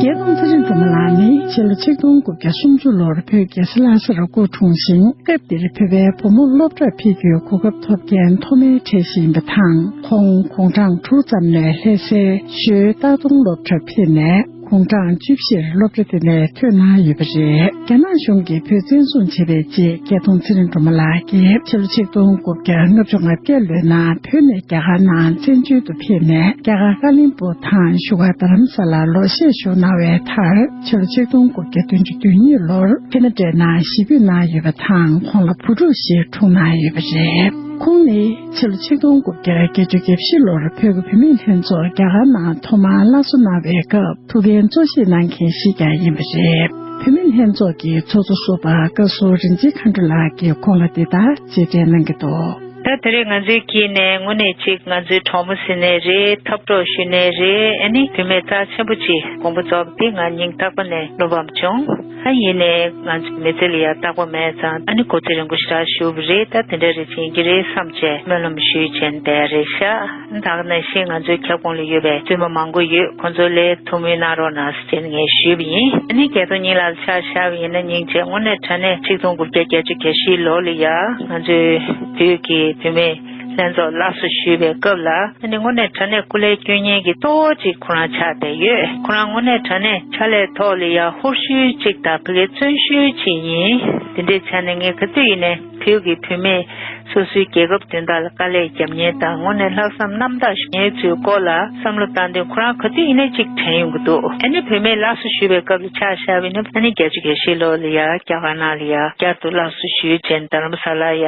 བརྒྱད་སྟོང་ཚེ་རིང་སྒྲོལ་མ་ལགས་ནི་ཕྱི་ལོ་ཆིག་སྟོང་དགུ་བརྒྱ་སུམ་ཅུ་ལོར་བོད་རྒྱལ་ས་ལྷ་སར་སྐུ་འཁྲུངས་ཤིང་། སྐབས་དེར་བོད་པའི་བུ་མོ་སློབ་གྲྭར་ཕེབས་རྒྱུའི་གོ་སྐབས་ཐོབ་མཁན་ཐོག་མའི་གྲས་ཤིག་ཡིན་པ་དང་། ཁོང་དགུང་གྲངས་དྲུག་ཙམ་ནས་ལྷ་སའི་ཞོལ་སྟག་དོང་སློབ་གྲྭར་ཕེབས་ནས། དགུང་གྲངས་བཅུ་བཞིར་སློབ་གྲྭ་དེ་ནས་ཐོན་གནང་ཡོད་པ་རེད། རྒྱ་ནག་གཞུང་གིས་བོད་བཙན་བཟུང་བྱས་པའི་རྗེས། བརྒྱད་སྟོང་ཚེ་རིང་སྒྲོལ་མ་ལགས་ཀྱིས་ཕྱི་ལོ་ཆིག་སྟོང་དགུ་བརྒྱ་ལྔ་བཅུ་ང་བརྒྱད་ལོའི་ནང་བོད་ནས་རྒྱ་གར་ནང་བཙན་བྱོལ་དུ་ཕེབས་ནས། རྒྱ་གར་ཀ་བློན་སྦུག་དང་བཞུགས་སྒར་རྡ་རམ་ས་ལར་ལོ་ཤས་བཞུགས་གནང་བའི་མཐར། ཕྱི་ལོ་ཆིག་སྟོང་དགུ་བརྒྱ་བདུན་ཅུ་དོན་གཉིས་ལོར་ཁེ་ན་ཌའི་ནང་གཞིས་སྤོས་གནང་ཡོད་པ་དང་། ཁོང་ལ་བུ་ཕྲུག་ཞིག་འཁྲུངས་གནང་ཡོད་པ་རེད། ཁོང་ནི་ཕྱི་ལོ་ཆིག་སྟོང་དགུ་བརྒྱ་བརྒྱད་ཅུ་གྱ་བཞི་ལོར་བོད་ཀྱི་བུད་མེད་ལྷན་ཚོགས་རྒྱ་གར་ནང་ཐོག་མར་སླར་གསོ་གནང་བའི་སྐབས། ཐུགས་འགན་གཙོ་བཞེས་གནང་མཁན་ཞིག་ཀྱང་ཡིན་པ་རེད། བུད་མེད་ལྷན་ཚོགས་ཀྱི་ཚོགས་གཙོ་ཟུར་པ་བཀའ་ཟུར་རིན་ཆེན་མཁའ་འགྲོ་ལགས་ཀྱིས་ཁོང་ལ་འདི་ལྟར་རྗེས་དྲན་གནང་གི་འདུག། ད་དེ་རིང་ང་ཚོའི་དཀྱིལ་ནས་དངོས་གནས་གཅིག་ང་ཚོའི་གྲོགས་མོ་ཟེར་ནའི་རེད། འཐབ་གྲོགས་ཞུ་ནའི་རེད། ཨ་ནི་བུད་མེད་རྩ་ཆེན་པོ་གཅིག་དགོངས་པ་རྫོགས་པ་འདི་ང་སྙིང་ཐག་པ་ནས་བློ་ཕམ་བྱུང་། ཨ་ཡིན་ནའི་ང་ཚོའི་མི་ཚེ་ལ་ཡ་རྟག་པ་མེད་ཙང་། ཨ་ནི་སྐུ་ཚེ་རིང་པོ་ཞེ་དྲག་བཞུགས་པ་རེད། ད་དེ་འདྲ་རེ་བྱེད་ཀྱི་རེད་བསམ་བྱས་སྨོན་ལམ་ཞུས་བྱས་བསྡད་རེད་ཤག། ད་ག་ནང་བཞིན་ང་ཚོའི་ཁྱབ་ཁོངས་ལ་ཡོད་པའི་བཙུན་མ་མང་པོ་ཡོད། ཁོང་ཚོ་ལ་ཐུགས་སྨོན་གནང་རོགས་གནང་ཟེར་ནས་ངས་ཞུས་པ་ཡིན། ཨ་ནི་བརྒྱད་སྟོང་གཉིས་ལ་ཆ་བཞག་པ་ཡིན་ན། སྙིང་རྗེ། དངོས་གནས་དྲང་གནས་ཆིག་སྟོང་དགུ་བརྒྱ་བརྒྱད་ཅུ་གྱ་བཞི་ལོ་ལ་ཡ་ང་ཚོའི་བོད་ཀྱི་བུད་མེད་ལྷན་ཚོགས་སླར་གསོ་ཞུས་པའི་སྐབས་ལ། ཨ་ནི་དངོས་གནས་དྲང་གནས་སྐུ་ལས་སྐྱོན་མཁན་གྱི་གཙོ་བོ་གཅིག་ཁོ་རང་ཆགས་བསྡད་ཡོད། ཁོ་རང་དངོས་གནས་དྲང་གནས་ཕྱག་ལས་ཐོག་ལ་ཡ་ཧུར་ཤུལ་གཅིག་དང་། ཕ་གིའི་བརྩོན་ཤུལ་གཅིག་ཡིན། དེ་འདྲའི་ཆ་ནས་ངས་ག་དུས་ཡིན་ནའི་བོད་ཀྱི་བུད་མེད་སོ་སོའི་རྒྱལ་ཁབ་དོན་དག་ལ་དཀའ་ལས་བརྒྱབ་མཁན་དང་། དངོས་གནས་ལྷག་བསམ་རྣམ་དག་ཞུ་མཁན་ཚོའི་སྐོར་ལ་བསམ་བློ་བཏང་དུས། ཁོ་རང་ག་དུས་ཡིན་ནའི་གཅིག་དྲན་ཡོང་གི་འདུག། ཨ་ནི་བུད་མེད་སླར་གསོ་ཞུས་པའི་སྐབས་ལ་ཆ་བཞག་པ་ཡིན་ན། ཨ་ནི་བརྒྱད་ཅུ་གྱ་བཞི་ལོ་ལ་ཡ་རྒྱ་གར་ནང་ལ་ཡ་བསྐྱར་དུ་སླར་གསོ་ཞུས་བྱས་རྡ་རམ་ས་ལ་ཡ་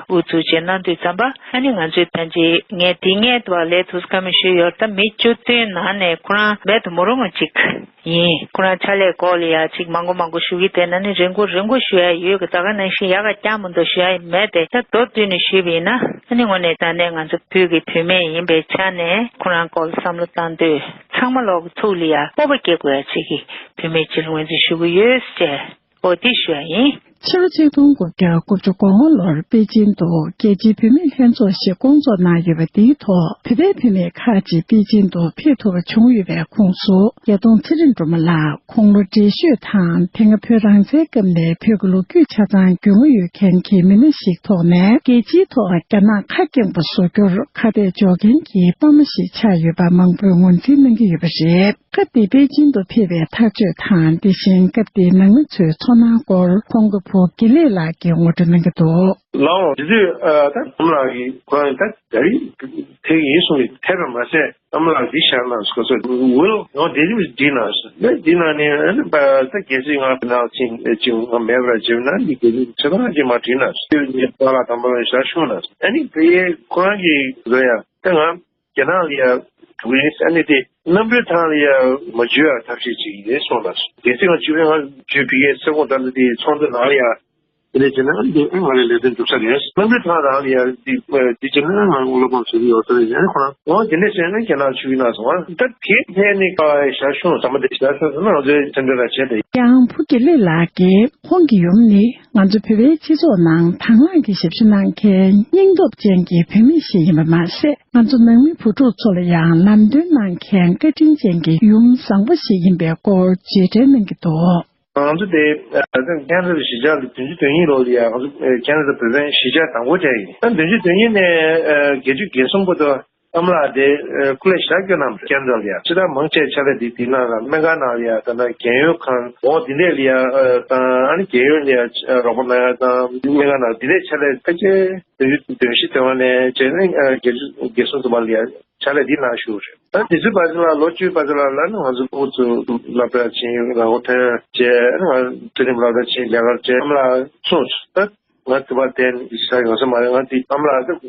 དབུ་འཛུགས་བྱས་གནང་དུས་ཙམ་པ། ཨ་ནི་ང་ཚོས་ཕན་ཆད་ངས་དེ་སྔོན་དུ་བ་ལས་ཐུགས་ཁ་མི་ཞུས་ཡོད། ད་མི་བཅུ་བདུན་ནང་ནས་ཁོ་རང་མེད་དུ་མི་རུང་བ་ཅིག་ཡིན། ཁོ་རང་ཕྱག་ལས་སྐོར་ལ་ཡ་ཅིག་མང་པོ་མང་པོ་ཞུ་གི་བསྡད་ན་ནི་རིང་པོ་རིང་པོ་ཞུ་ཡ་ཡོད་གི། ད་ག་ནང་བཞིན་ཡག་ག་རྐྱང་མི་འདུག་ཞུ་ཡ་མེད་དེ། ད་མདོར་བསྡུས་ནས་ཞུས་པ་ཡིན་ན། ཨ་ནི་དངོས་གནས་ད་ནས་ང་ཚོ་བོད་ཀྱི་བུད་མེད་ཡིན་པའི་ཆ་ནས་ཁོ་རང་སྐོར་ལ་བསམ་བློ་བཏང་དུས། ཚང་མ་ལོག་གི་ཐུགས་ལ་ཡ་སྤོབས་པ་སྐྱེ་དགོས་ཡ་ཅིག་གི་བུད་མེད་ཅིག་ལ་ངོས་འཛིན་ཞུ་གི་ཡོད་ཅེས། འོ་དེ་ཞུ་ཡ་ཡིན། ཕྱི་ལོ་ཆིག་སྟོང་དགུ་བརྒྱ་དགུ་བཅུ་གོ་ལྔ་ལོར་པེ་ཅིན་དུ་རྒྱལ་སྤྱིའི་བུད་མེད་ལྷན་ཚོགས་ཤིག་བསྐོང་ཚོགས་གནང་ཡོད་པ་དེའི་ཐོག། བོད་པའི་བུད་མེད་ཁག་ཅིག་པེ་ཅིན་དུ་ཕེབས་ཐུབ་པ་བྱུང་ཡོད་པའི་ཁོངས་སུ། བརྒྱད་སྟོང་ཚེ་རིང་སྒྲོལ་མ་ལགས་ཁོང་ལོ་བགྲེས་ཤོས་དང་། དེ་སྔ་བོད་རང་བཙན་སྐབས་ནས་བོད་ཀྱི་ལོ་རྒྱུས་ཆ་ཚང་རྒྱུས་མངའ་ཡོད་མཁན་གྱི་མི་སྣ་ཞིག་ཐོག་ནས། རྒྱལ་སྤྱིའི་ཐོག་རྒྱ་ནག་ཁ་སྐྱེངས་པ་བཟོ་རྒྱུར་ཁ་གཏད་གཅོག་མཁན་གྱི་དཔའ་མོ་ཞིག་ཆགས་ཡོད་པ་མང་པོས་ངོས་འཛིན་གནང་གི་ཡོད་པ་རེད། སྐབས་དེའི་པེ་ཅིན་དུ་ཕེབས་པའི་ཐག་གཅོད་དང་། དེ་བཞིན་སྐབས་དེའི་ནང་མི་ཚོའི་ཚོར་སྣང་སྐོར་ཁོང་གི་བུ་དགེ་ལེགས་ལགས་ཀྱིས་ངོ་སྤྲོད་གནང་གི་འདུག། ལའོ། དེ་དུས་ཨ་ད་སྒྲོལ་མ་ལགས་ཀྱིས་ཁོ་རང་ད་ད་རེས་ཕེབས་ཡིན་གསུངས་ཏེ་ཕེབས་པ་མ་ཟད། སྒྲོལ་མ་ལགས་འདི་ཤར་ན་ཁོ་ཚོ་ཝིལ་ཡང་དེ་དུས་འདི་ན་ནས་འདི་ན་ནས་ཨ་ནི་ད་གལ་སྲིད་ང་ནང་ཕྱིན་ཅིག་ང་མེད་པར་བྱས་ན་འདི་གལ་སྲིད་ཆེ་ཐང་ཅིག་མ་བྲིས་ན་ཁྱོད་ངའི་པཱ་ལགས་དམ་པ་ལ་ཞག་ཤོང་ན། ཨ་ནི་དེ་ཁོ་རང་གིས་བཟོ་ཡ་ད་ང་རྒྱ་ནག་ལ་ཡ་འགྲོ་གི་ཡིན། ཨ་ནི་དེ་གནམ་གྲུའི་ཐང་ལ་ཡ་མ་འཇུ་བའི་ཐབས་ཤེས་ཅིག་ཡིན་གསུངས་ལ། གལ་སྲིད་ང་འཇུ་བས་ང་འཇུ་བི་གའི་ས་ཁོངས་ད་ལྟ་དེ་ཚོང་རྫས་ནང་ལ་ཡ། དེ་ལས་བྱས་ན་འདི་ཨེ་ང་ལ་ལས་དོན་འགྲུབ་ས་རེད། གནམ་གྲུའི་ཐང་རང་ལ་ཡ་འདི་འདི་བྱས་ན་ང་བློ་ཕམ་བྱེད་ཀྱི་ཡོད་ས་རེད། ཡང་ཁོ་རང་འོ་དེ་འདྲས་བྱས་ན་རྒྱ་ནག་ཆུ་ཡིན་ན་སོང་ང་ད་དེ་ཕན་ནི་ཞར་ཤོང་ཟ་མ་དེ་ཞར་ཤོང་ཟ་ན་ང་ཚོའི་སེམས་ཁྲལ་ལ་བྱས་ཏེ། ཡང་བུ་དགེ་ལེགས་ལགས་ཀྱིས་ཁོང་གི་ཡུམ་ནི་ང་ཚོ་བོད་པའི་སྤྱི་ཚོགས་ནང་དང་བླངས་ཀྱི་ཞབས་ཞུ་གནང་མཁན་སྙིང་སྟོབས་ཅན་གྱི་བུད་མེད་ཞིག་ཡིན་པ་མ་ཟད། ང་ཚོ་ནང་མི་བུ་ཕྲུག་ཚོ་ལ་ཡང་ལམ་སྟོན་གནང་མཁན་བཀའ་དྲིན་ཅན་གྱི་ཡུམ་བཟང་པོ་ཞིག་ཡིན་པའི་སྐོར་རྗེས་དྲན་གནང་གི་འདུག། ང་ཚོ་དེ་ཨ་ཁེ་ན་ཌ་གཞིས་ཆགས་ལ་བདུན་ཅུ་དོན་གཉིས་ལོ་ལ་ཡ་ང་ཚོ་ཁེ་ན་ཌ་བོད་པའི་གཞིས་ཆགས་དང་པོ་དེ་ཡིན། ཨ་བདུན་ཅུ་དོན་གཉིས་ནས་ཨ་བརྒྱད་ཅུ་གྱ་གསུམ་བར་དུ་ཨ་མ་ལགས་དེ་ཨ་སྐུ་ལས་ཞེ་དྲག་བསྐྱོན་གནང་ཁེ་ན་ཌ་ལ་ཡ། ཕྱི་དྲག་མང་ཆེ་ཕྱག་ལས་དེ་དེ་ནང་ལ་སྨན་ཁང་ནང་ལ་ཡ། ད་ལྟ་རྒན་ཡོལ་ཁང་འོག་དེ་འདྲས་ལ་ཡ་ཨ་དང་། ཨ་ནི་རྒན་ཡོལ་ལ་ཡ་རོགས་པ་གནང་ཡ་དང་། སྨན་ཁང་ནང་དེ་འདྲས་ཕྱག་ལས་ཕལ་ཆེར་བདུན་ཅུ་དོན་བཞི་དོན་ལྔ་ནས་བྱས་ནས་ཨ་བརྒྱད་ཅུ་གྱ་གསུམ་ཙམ་པ་ལ་ཡ། ཕྱག་ལས་འདི་གནང་བཞུགས་རེད། ད་དེ་ཚོའི་བར་ལ་ལོ་བཅུའི་བར་ལ་ལ་ནི་ང་ཚོ་ཨུ་ཚུགས་སློབ་གྲྭ་ཆེན་ལ་འོ་ཐོན་བྱས། ང་ཚོ་མཐོ་རིམ་སློབ་གྲྭ་ཆེན་ལས་ཀར་བྱས། ཨ་མ་ལགས་གསུངས་སོང་། ད་ ང་ཚོ་བ་དེ་ཡིག་ཆ་ཡོང་ས་མ་རེད། ང་དེ་ཨ་མ་ལགས་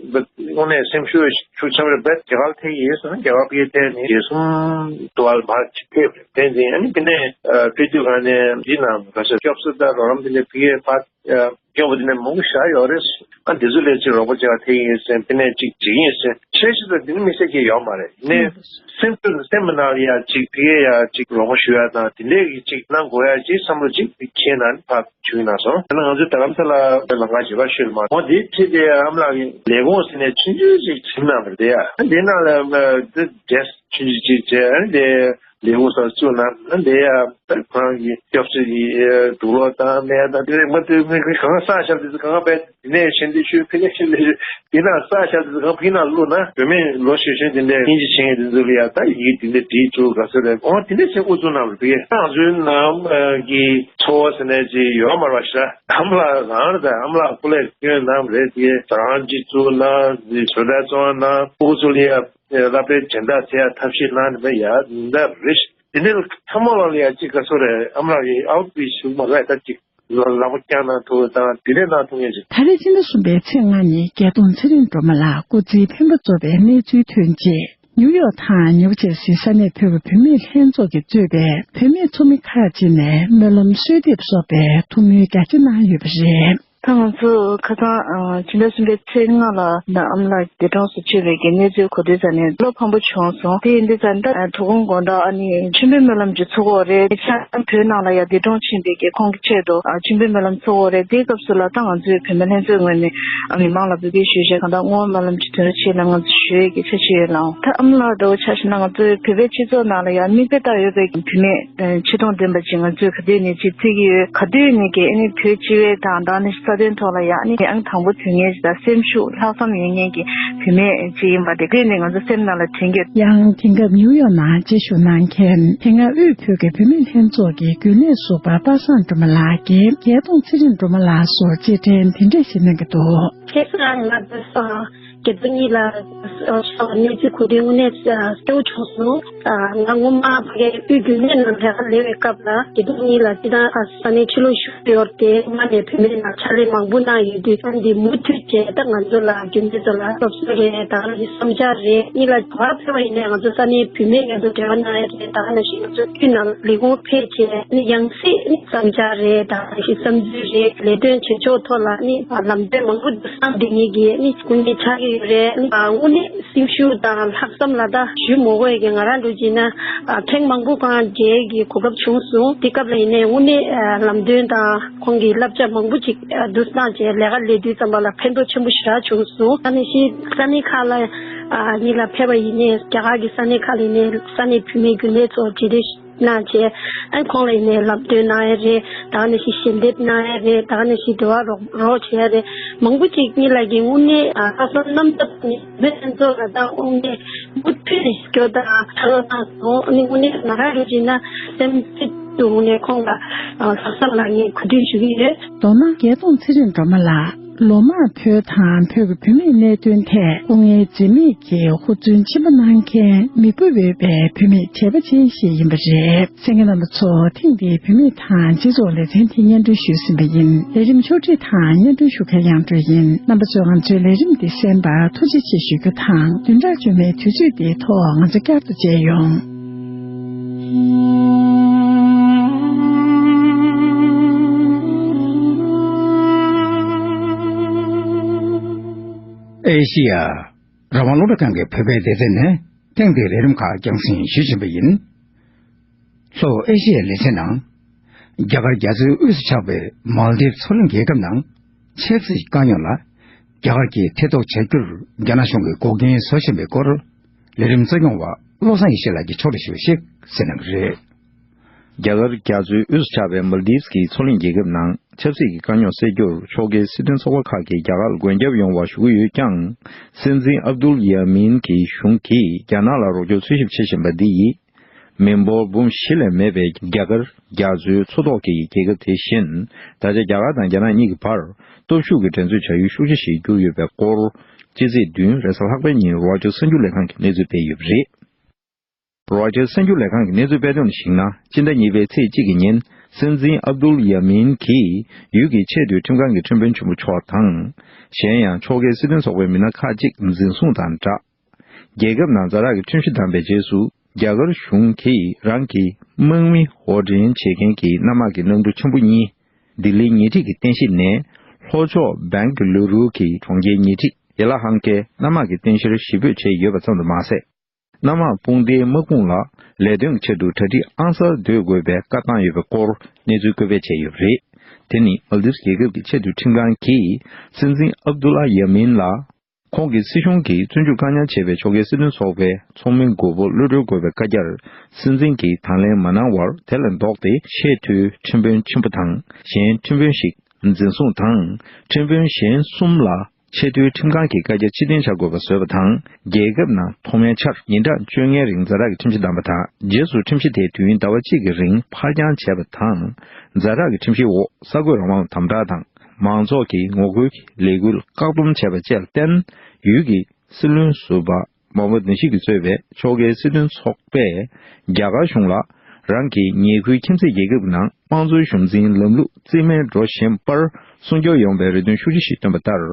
དངོས་གནས་སེམས་ཤུགས་ཤུགས་ཆེན་པོ་རེད། རྦད་རྒྱ་གར་ཐེག་ཡིན་སོང་། རྒྱ་གར་ཕ་གིར་བསྡད་ནས་རེ་ཟུང་དུ་བ་ལ་མར་ཅིག་ཕེབས་རེད། དེ་ནས་ཨ་ནི་ཕ་གིར་ཕེབས་དུས་ག་ནས་འདི་ནང་ག་ས་སྐྱོབ་གསོ་དང་རོགས་རམ་དེ་འདྲ་ཕ་གིར་ཕར་སྐྱོབ་པ་དེ་འདྲ་མང་པོ་བཞག་ཡོད་རེད། ཨ་འདི་ཚོ་ལས་ཅིག་རོགས་པ་བྱེད་པ་ཐེག་ཡིན་སོང་། ཕ་གིར་ཅིག་བྱེད་ཀྱི་ཡིན་སོང་། ཆེ་ཤོས་དེ་འདི་ནི་དམིགས་བསལ་གྱི་ཡོད་མ་རེད། ནས་སེམས་སུ་སེམས་མི་ནང་ལ་ཡ་ཅིག་ཕ་གིར་ཡ་ཅིག་རོགས་པ་ཞུ་ཡ་དང་དེ་འདྲས་ཀྱི་ཅིག་གནང་དགོས་ཡ་ཅིག་བསམ་བློ་ཅིག་འཁྱེར་ན་ནི་ཕར་བྱུང་ན་སོང་། ད་ནི་ང་ཚོ་རྡ་རམ་ས་ལ་ལམ་ཁ་བརྗེ་བ་ཤོད་མ་འོང་། དེ་ཁྲིད་དེ་ཨ་མ་ལགས་ཀྱི་ལས་ཁུངས་ཟེར་ནས་ཆུང་ཆུང་ཅིག་བྱིན་གནང་བ་རེད་ཡ། དེ་ནང་ལ་འདི་འདྲས་ཆུང་ཆུང་ཅིག་བྱས། དེ་ལས་ཁུངས་སར་བཙུགས་གནང་། དེ་ཡ་ཁོ་རང་གི་སྐྱོབ་གསོ་གི་དུག་ལོག་དང་སྨན་དང་དེ་རིགས་མ་དེ་མི་གང་ག་བསགས་བཞག་དེ་ཚོ་གང་ག་པས། དེ་ནས་གཞན་དེ་ཤོད་ཕི་ནས་ཤོད་ལས་དེ་ན་ས་ཆ་དེ་གང་ཕི་ན་བླུགས་ན་བུད་མེད་ལོ་ཤས་ཤིག་དེ་འདྲས་དབྱིན་ཇི་བྱེད་མཁན་དེ་ཚོ་ལ་ཡ་ད་ཡི་གེ་དེ་འདྲས་བྲིས་བཅུག་ག་ཚོད་རེད། འོ་དེ་འདྲས་བྱས་ཨུ་ཚུགས་གནང་བ་རེད། ང་ཚོའི་ནང་གི་ཚོ་བ་ཟེར་ནས་ཅིག་ཡོད་མ་རེད་པ་ཤ། ཨ་མ་ལགས་རང་རེད། ད་ཨ་མ་ལགས་སྐུ་ལས་སྐྱོན་གནང་བ་རེད། དེ་རང་གཅིག་བཙུགས་གནང་། བཟོ་གྲྭ་བཙོང་གནང་། ཨུ་ཚུགས་ལ་ཡ་སློབ་གྲྭའི་སྦྱིན་བདག་བྱེད་ཡ་ཐབས་ཤེས་གནང་ནས་ཡ་འདི་འདྲ་རེད། དེ་འདྲའི་ཚང་མ་ལ་ལ་ཡ་གཅིག་ག་ཚོད་རེད། ཨ་མ་ལགས་ཀྱི་ཨའུ་ཊི་རི་ཆི་ཞུ་མ་རེད། ད་གཅིག་ལ་ལག་པ་བརྐྱངས་གནང་ཐུབ་དང་དེ་འདྲས་གནང་ཐུབ་ངེས་ཅིག་ད་རེས་ཕྱི་ཟླ་གསུམ་པའི་ཚེས་ལྔ་ཉིན་རྒྱ་སྟོང་ཚེ་རིང་སྒྲོལ་མ་ལགས་སྐུ་ཚེའི་འཕེན་པ་རྫོགས་པའི་གནས་ཚུལ་ཐོན་རྗེས། ནིའུ་ཡོག་དང་ཉི་ཤུ་རྩ་གཅིག་ས་གནས་བོད་ཀྱི་བུད་མེད་ལྷན་ཚོགས་ཀྱིས་གཙོས་པའི་བུད་མེད་ཚོགས་མི་ཁག་ཅིག་ནས་སྨོན་ལམ་གསོལ་འདེབས་སོགས་པའི་ཐུགས་སྨོན་རྒྱ་ཆེ་གནང་ཡོད་པ་རེད། ད་ང་ཚོ་ཁ་སང་ཕྱི་ཟླ་གསུམ་པའི་ཚེས་ལྔ་ལ་ཨ་མ་ལགས་འདས་གྲོངས་སུ་ཆུད་པའི་གི་གནས་ཚུལ་གོ་དུས་ཙམ་ནས་བློ་ཕམ་པོ་བྱུང་སོང་། དེ་ཡིན་དུས་ཙམ་ད་དོ་དགོང་དགོང་དག་ཨ་ནི་མཆོད་འབུལ་སྨོན་ལམ་གྱི་ཚོགས་འཁོར་རེད། ཆ་བོད་ནང་ལ་ཡང་འདས་གྲོངས་ཕྱིན་པའི་གི་ཁོང་གི་ཆེད་དུ་མཆོད་འབུལ་སྨོན་ལམ་ཚོགས་འཁོར་རེད། དེའི་སྐབས་སུ་ལ་ད་ང་ཚོའི་བོད་མི་ལྷན་ཚོགས་ངོས་ནས་མི་མང་ལ་འབོད་སྐུལ་ཞུས་བྱས་གང་ལྟར་བསྔོ་བ་སྨོན་ལམ་གྱི་དོན་རུ་ཆེད་ལ་ང་ཚོ་ཞུ་ཡས་ཀྱི་འཆར་གཞི་ཡོད་ལགས། ད་ཨ་མ་ལགས་འདྲ་བོ་ཆ་བཞག་ན་ང་ཚོའི་བོད་པའི་སྤྱི་ཚོགས་ནང་ལ་ཡང་མིག་དཔེ་ལྟ་ཡོད་པའི་བུད་མེད་ཆེ་མཐོང་ལྡན་པ་ཅིག་ང་ཚོས་ག་དུས་ནས་ཅིག་བརྩི་གི་ཡོད། ག་དུས་ནས་ཀྱི་ཨ་ནི་བོད་སྤྱི་བའི་དང་ད་ནི་རྩ་དོན་ཐོག་ལ་ཡང་ཨ་ནི་ཨང་དང་པོ་དོན་ངེས་ཅིག་དང་སེམས་ཤུགས་ལྷག་བསམ་ཡོད་མཁན་གྱི་བུད་མེད་ཅིག་ཡིན་པ་དེ་དུས་ནས་ང་ཚོ་སེམས་ནང་ལ་དྲན་གྱི་ཡོད། ཡང་དེང་སྐབས་ནིའུ་ཡོག་ནང་མཇལ་བཞུགས་གནང་མཁན་དེ་སྔ་དབུས་བོད་ཀྱི་བུད་མེད་ལྷན་ཚོགས་ཀྱི་རྒྱུན་ལས་ཟུར་པ་པ་སངས་སྒྲོལ་མ་ལགས་ཀྱིས་རྒྱལ་གདོང་ཚེ་རིང་སྒྲོལ་མ་ལགས་སུ་རྗེས་དྲན་དེ་འདྲས་ཞིག་གནང་གི་འདུག་ཁ་སང་ང་ཚོ་སང་རྒྱལ་པོ་གཉིས་ལ་ཆགས་པ་གནས་ཚུལ་གོ་དུས་དངོས་གནས་སྐྱོ་བོ་བྱུང་སོང་། ང་སྔོན་མ་ཕ་གིའི་དབུས་རྒྱུན་ལས་ནང་ལས་ཀ་ལས་པའི་སྐབས་ལ་རྒྱལ་པོ་གཉིས་ལ་སྤྱི་བཏང་ས་གནས་ཕྱི་ལོགས་བཞུགས་ཡོད་དེ་སྔ་ནས་བུད་མེད་ནང་ཕྱག་ལས་མང་པོ་གནང་ཡོད་དུས་ཨ་འདི་མུ་མཐུད་བྱས་ད་ང་ཚོ་ལ་རྒྱུན་ལས་ཚོ་ལ་སློབ་གསོ་རེད། ད་ག་ནང་བཞིན་བསམ་འཆར་རེད། གཉིས་ལ་ག་པར་ཕེབས་པ་ཡིན་ནའི་ང་ཚོ་ས་གནས་བུད་མེད་མཉམ་དུ་འབྲེལ་བ་གནང་ཡ་རེད། ད་ག་ནང་བཞིན་ང་ཚོ་དབུས་ནང་ལས་ཁུངས་ཕེབས་བྱས་ནི་ཡང་སྲིད་ནི་བསམ་འཆར་རེད། ད་ག་ནང་བཞིན་བསམ་ཚུལ་རེད། ལས་དོན་བྱེད་ཕྱོགས་ཐོག་ལ་ནི་ལམ་སྟོན་མང་པོ་འདུག་སེ་འདི་ངེད་ཀྱིས་ནི་སྐུ་ངལ་ཆགས་ཀྱི་ཡོད་རེད། ནི་དངོས་གནས་སེམས་ཤུགས་དང་ལྷག་བསམ་ལ་ད་ཞུ་མ་དགོས་ཀྱི་ང་རང་འདྲ་བྱས་ན་ཐེངས་མང་པོ་གང་མཇལ་གྱི་གོ་སྐབས་བྱུང་སོང་། དེ་སྐབས་ལ་ཡིན་ནའི་དངོས་གནས་ལམ་སྟོན་དང་ཁོང་གི་བསླབ་བྱ་མང་པོ་ཅིག་འདུག་སེ་བཏང་བྱས་ལས་ཀ་ལས་དུས་ཙམ་པ་ལ་ཕན་ཐོགས་ཆེན་པོ་ཞེ་དྲག་བྱུང་སོང་། ད་ནི་ཤི་ས་གནས་ཁག་ལ་གཉིས་ལ་ཕེབས་པ་ཡིན་ནའི་རྒྱ་གར་གྱི་ས་གནས་ཁག་ལ་ཡིན་ནའི་ས་གནས་བུད་མེད་རྒྱུན་ལས་ཚོ་རྗེས་དྲན་གནང་བྱས་ཨ་ཁོང་ལ་ཡིན་ནའི་ལམ་སྟོན་གནང་ཡ་རེད། ད་ག་ནང་བཞིན་ཞལ་འདེབས་གནང་ཡ་རེད། ད་ག་ནང་བཞིན་འབྲེལ་བ་རོགས་རོགས་བྱེད་ཡ་རེད། མང་པོ་ཅིག་གཉིས་ལ་གི་དངོས་གནས་ལྷག་བསམ་རྣམ་དག་ནི་བོད་ལྷན་ཚོགས་ལ་ད་དངོས་གནས་མུ་མཐུད་ནས་སྐྱོ་དང་ཐག་གནང་སོང་། ཨ་ནི་དངོས་གནས་ང་རང་རེ་བྱས་ན་སེམས་གཏིང་དུ་དངོས་གནས་ཁོང་ལ་ལྷག་བསམ་ལ་ངས་གུས་འདུད་ཞུ་གི་ཡོད། མདོར་ན་རྒྱལ་གདོང་ཚེ་རིང་སྒྲོལ་མ་ལགས་ལོ་མང་བོད་དང་བོད་ཀྱི་བུད་མེད་གནད་དོན་ཐད་སྐུ་ངལ་འཛེམས་མེད་ཀྱིས་ཧུར་བརྩོན་ཆེན་པོ་གནང་མཁན་མི་བུ་འོས་པའི་བུད་མེད་བྱས་པ་ཅན་ཞིག་ཡིན་པ་རེད། གསན་མཁན་རྣམ་པ་ཚོ་ཐེངས་འདིའི་བུད་མེད་དང་སྤྱི་ཚོགས་ལེ་ཚན་དེ་སྙན་སྒྲོན་ཞུས་ཟིན་པ་ཡིན། ལས་རིམ་ཕྱོགས་སྒྲིག་དང་སྙན་སྒྲོན་ཞུ་མཁན་དབྱངས་སྒྲོན་ཡིན། རྣམ་པ་ཚོས་ང་ཚོའི་ལས་རིམ་འདི་གསན་པར་ཐུགས་རྗེ་ཆེ་ཞུ་རྒྱུ་དང་བདུན་ཕྲག་རྗེས་མའི་དུས་ཚོད་འདིའི་ཐོག་ང་ཚོ་བསྐྱར་དུ་མཇལ་ཡོང་། ཨེ་ཤི་ཡ། རང་དབང་རླུང་འཕྲིན་ཁང་གི་བོད་པའི་སྡེ་ཚན་ནས་ཐེངས་འདིའི་ལས་རིམ་ཁག་རྒྱང་སྲིང་ཞུ་བཞིན་པ་ཡིན། ལྷོ་ཨེ་ཤི་ཡའི་ལེ་ཚན་ནང་། རྒྱ་གར་རྒྱ་མཚོའི་དབུས་སུ་ཆགས་པའི་མཱལ་དིབ་མཚོ་གླིང་རྒྱལ་ཁབ་ནང་ཆབ་སྲིད་དཀའ་རྙོག་ལ་རྒྱ་གར་གྱིས་ཐེ་གཏོགས་བྱ་རྒྱུར་རྒྱ་ནག་གཞུང་གིས་འགོག་རྐྱེན་བཟོ་བཞིན་པའི་སྐོར། ལས་རིམ་གཙོ་སྐྱོང་བ་བློ་བཟང་ཡེ་ཤེས་ལགས་ཀྱིས་ཕྱོགས་སྒྲིག་ཞུ་བ་ཞིག་གསན་གནང་གི་རེད། རྒྱ་གར་རྒྱ་མཚོའི་དབུས་སུ་ཆགས་པའི་མཱལ་དིབ་ཀྱི་མཚོ་གླིང་རྒྱལ་ཁབ་ནང་ཆབ་སྲིད་ཀྱི་དཀའ་རྙོག་སེལ་རྒྱུར་ཕྱོགས་འགལ་སྲིད་དོན་ཚོགས་པ་ཁག་གིས་རྒྱ་གར་ལ་མགོན་སྐྱབས་ཡོང་བ་ཞུ་གི་ཡོད་ཀྱང་། སྲིད་འཛིན་ཨབ་དུལ་ཡ་མིན་གྱི་གཞུང་གིས་རྒྱ་ནག་ལ་རོགས་སྐྱོར་འཚོལ་ཞིབ་བྱེད་བཞིན་པ་འདི་ཡིས། མི་འབོར་འབུམ་བཞི་ལས་མེད་པའི་རྒྱ་གར་རྒྱ་མཚོའི་མཚོ་ཐོག་གི་རྒྱལ་ཁབ་དེ་བཞིན། ད་ཆ་རྒྱ་གར་དང་རྒྱ་ནག་གཉིས་ཀྱི་བར་སྟོབས་ཤུགས་ཀྱི་འགྲན་རྩོད་བྱ་ཡུལ་ཤུགས་ཆེ་ཞིག་གྱུར་ཡོད་པའི་སྐོར། ཕྱི་ཚེས་བདུན་རེས་གཟའ་ལྷག་པའི་ཉིན་རོའི་ཊར་གསར་འགྱུར་ལས་ཁང་གིས་གནས་ཚུལ་སྤེལ་ཡོད་པ་རེད། རོའི་ཊར་གསར་འགྱུར་ལས་ཁང་གི་གནས་ཚུལ་སྤེལ་དོན་ལ་གཞིགས་ན། སྤྱི་ཟླ་གཉིས་པའི་ཚེས་གཅིག་གི་ཉིན་སྲིད་འཛིན་ཨབ་དུལ་ཡ་མིན་གྱིས་ཡུལ་གྱི་ཆེས་མཐོའི་ཁྲིམས་ཁང་གི་ཁྲིམས་དཔོན་ཆེན་པོ་མཆོག་དང་། གཞན་ཡང་ཕྱོགས་འགལ་སྲིད་དོན་ཚོགས་པའི་མི་སྣ་ཁག་ཅིག་འཛིན་བཟུང་དང་སྦྲགས། རྒྱལ་ཁབ་ནང་ཛ་དྲག་གི་ཁྲིམས་གཞི་བསྡམས་པའི་རྗེས་སུ། རྒྱ་གར་གཞུང་གིས་རང་གི་དམག་མི་དབོར་འདྲེན་བྱེད་མཁན་གྱི་གནམ་དམག་གི་གནམ་གྲུ་ཆེན་པོ་གཉིས། ལྡི་ལིའི་ཉེ་འཁྲིས་ཀྱི་རྟེན་གཞི་ནས། ལྷོ་ཕྱོགས་བེང་ག་ལུ་རུ་གྱི་གྲོང་ཁྱེར་ཉེ་འཁྲིས་ཡེ་ལ་ཧང་ཀའི་གནམ་དམག་གི་རྟེན་གཞིར་གཞིས་སྤོས་བྱས་ཡོད་པ་ཙམ་དུ་མ་ཟད། གནམ་དམག་དཔུང་སྡེའི་དམག་དཔུང་ལ་ལས་དོན་གྱི་ཆེད་དུ་གྲ་སྒྲིག་ཨང་གསར་སྡོད་དགོས་པའི་བཀའ་བཏང་ཡོད་པའི་སྐོར་གནས་ཚུལ་བཀོད་སྤེལ་བྱས་ཡོད་པ་རེད། དེ་ནི་མཱལ་དིབ་རྒྱལ་ཁབ་ཀྱི་ཆེས་མཐོའི་ཁྲིམས་ཁང་གིས་སྲིད་འཛིན་ཨབ་དུ་ལ་ཡ་མིན་ལ། ཁོང་གི་སྲིད་གཞུང་གིས་བཙོན་འཇུག་བཀག་ཉར་བྱས་པའི་ཕྱོགས་འགལ་སྲིད་དོན་ཚོགས་པའི་ཚོགས་མི་མགོ་བོ་གློད་གྲོལ་དགོས་པའི་བཀའ་རྒྱར། སྲིད་འཛིན་གྱིས་དང་ལེན་མ་གནང་བར། དེ་ལས་ལྡོག་སྟེ་ཆེས་མཐོའི་ཁྲིམས་དཔོན་ཆེན་པོ་དང་གཞན་ཁྲིམས་དཔོན་ཞིག་འཛིན་བཟུང་དང་། ཁྲིམས་དཔོན་གཞན་གསུམ་ལ་ཆེས་མཐོའི་ཁྲིམས་ཁང་གི་བཀའ་རྒྱ་ཕྱིར་འཐེན་བྱ་དགོས་པ་བཟོས་པ་དང་། རྒྱལ་ཁབ་ནང་ཐོག་མའི་ཆར་ཉིན་གྲངས་བཅོ་ལྔའི་རིང་ཛ་དྲག་གི་ཁྲིམས་གཞི་བསྡམས་པ་དང་། རྗེས་སུ་ཁྲིམས་གཞི་དེ་དུས་ཡུན་ཟླ་བ་གཅིག་གི་རིང་ཕར་འགྱངས་བྱས་པ་དང་། ཛ་དྲག་གི་ཁྲིམས་གཞིའི་འོག་གསར་འགོད་རང་དབང་ལ་དམ་དྲག་དང་། མང་ཚོགས་ཀྱི་ངོ་རྒོལ་གྱི་ལས་འགུལ་བཀག་སྡོམ་བྱས་པ་བཅས་ལ་བརྟེན། ཡུལ་གྱི་སྲིད་བློན་ཟུར་པ་མོ་ཧམ་མད་ནཱ་ཤིད་ཀྱིས་གཙོས་པའི་ཕྱོགས་འགལ་སྲིད་དོན་ཚོགས་པས་རྒྱ་གར་གཞུང་ལ། རང་གི་ཉེ་ཁུལ་ཁྱིམ་མཚེས་རྒྱལ་ཁབ་ཀྱི་ནང་དམངས་གཙོའི་གཞུང་འཛིན་ལམ་ལུགས་རྩིས་མེད་འགྲོ་བཞིན་པར་སྲུང་སྐྱོབ་ཡོང་བའི་རེ་འདུན་ཤུགས་ཆེ་ཞིག་བཏོན་པ་ལྟར།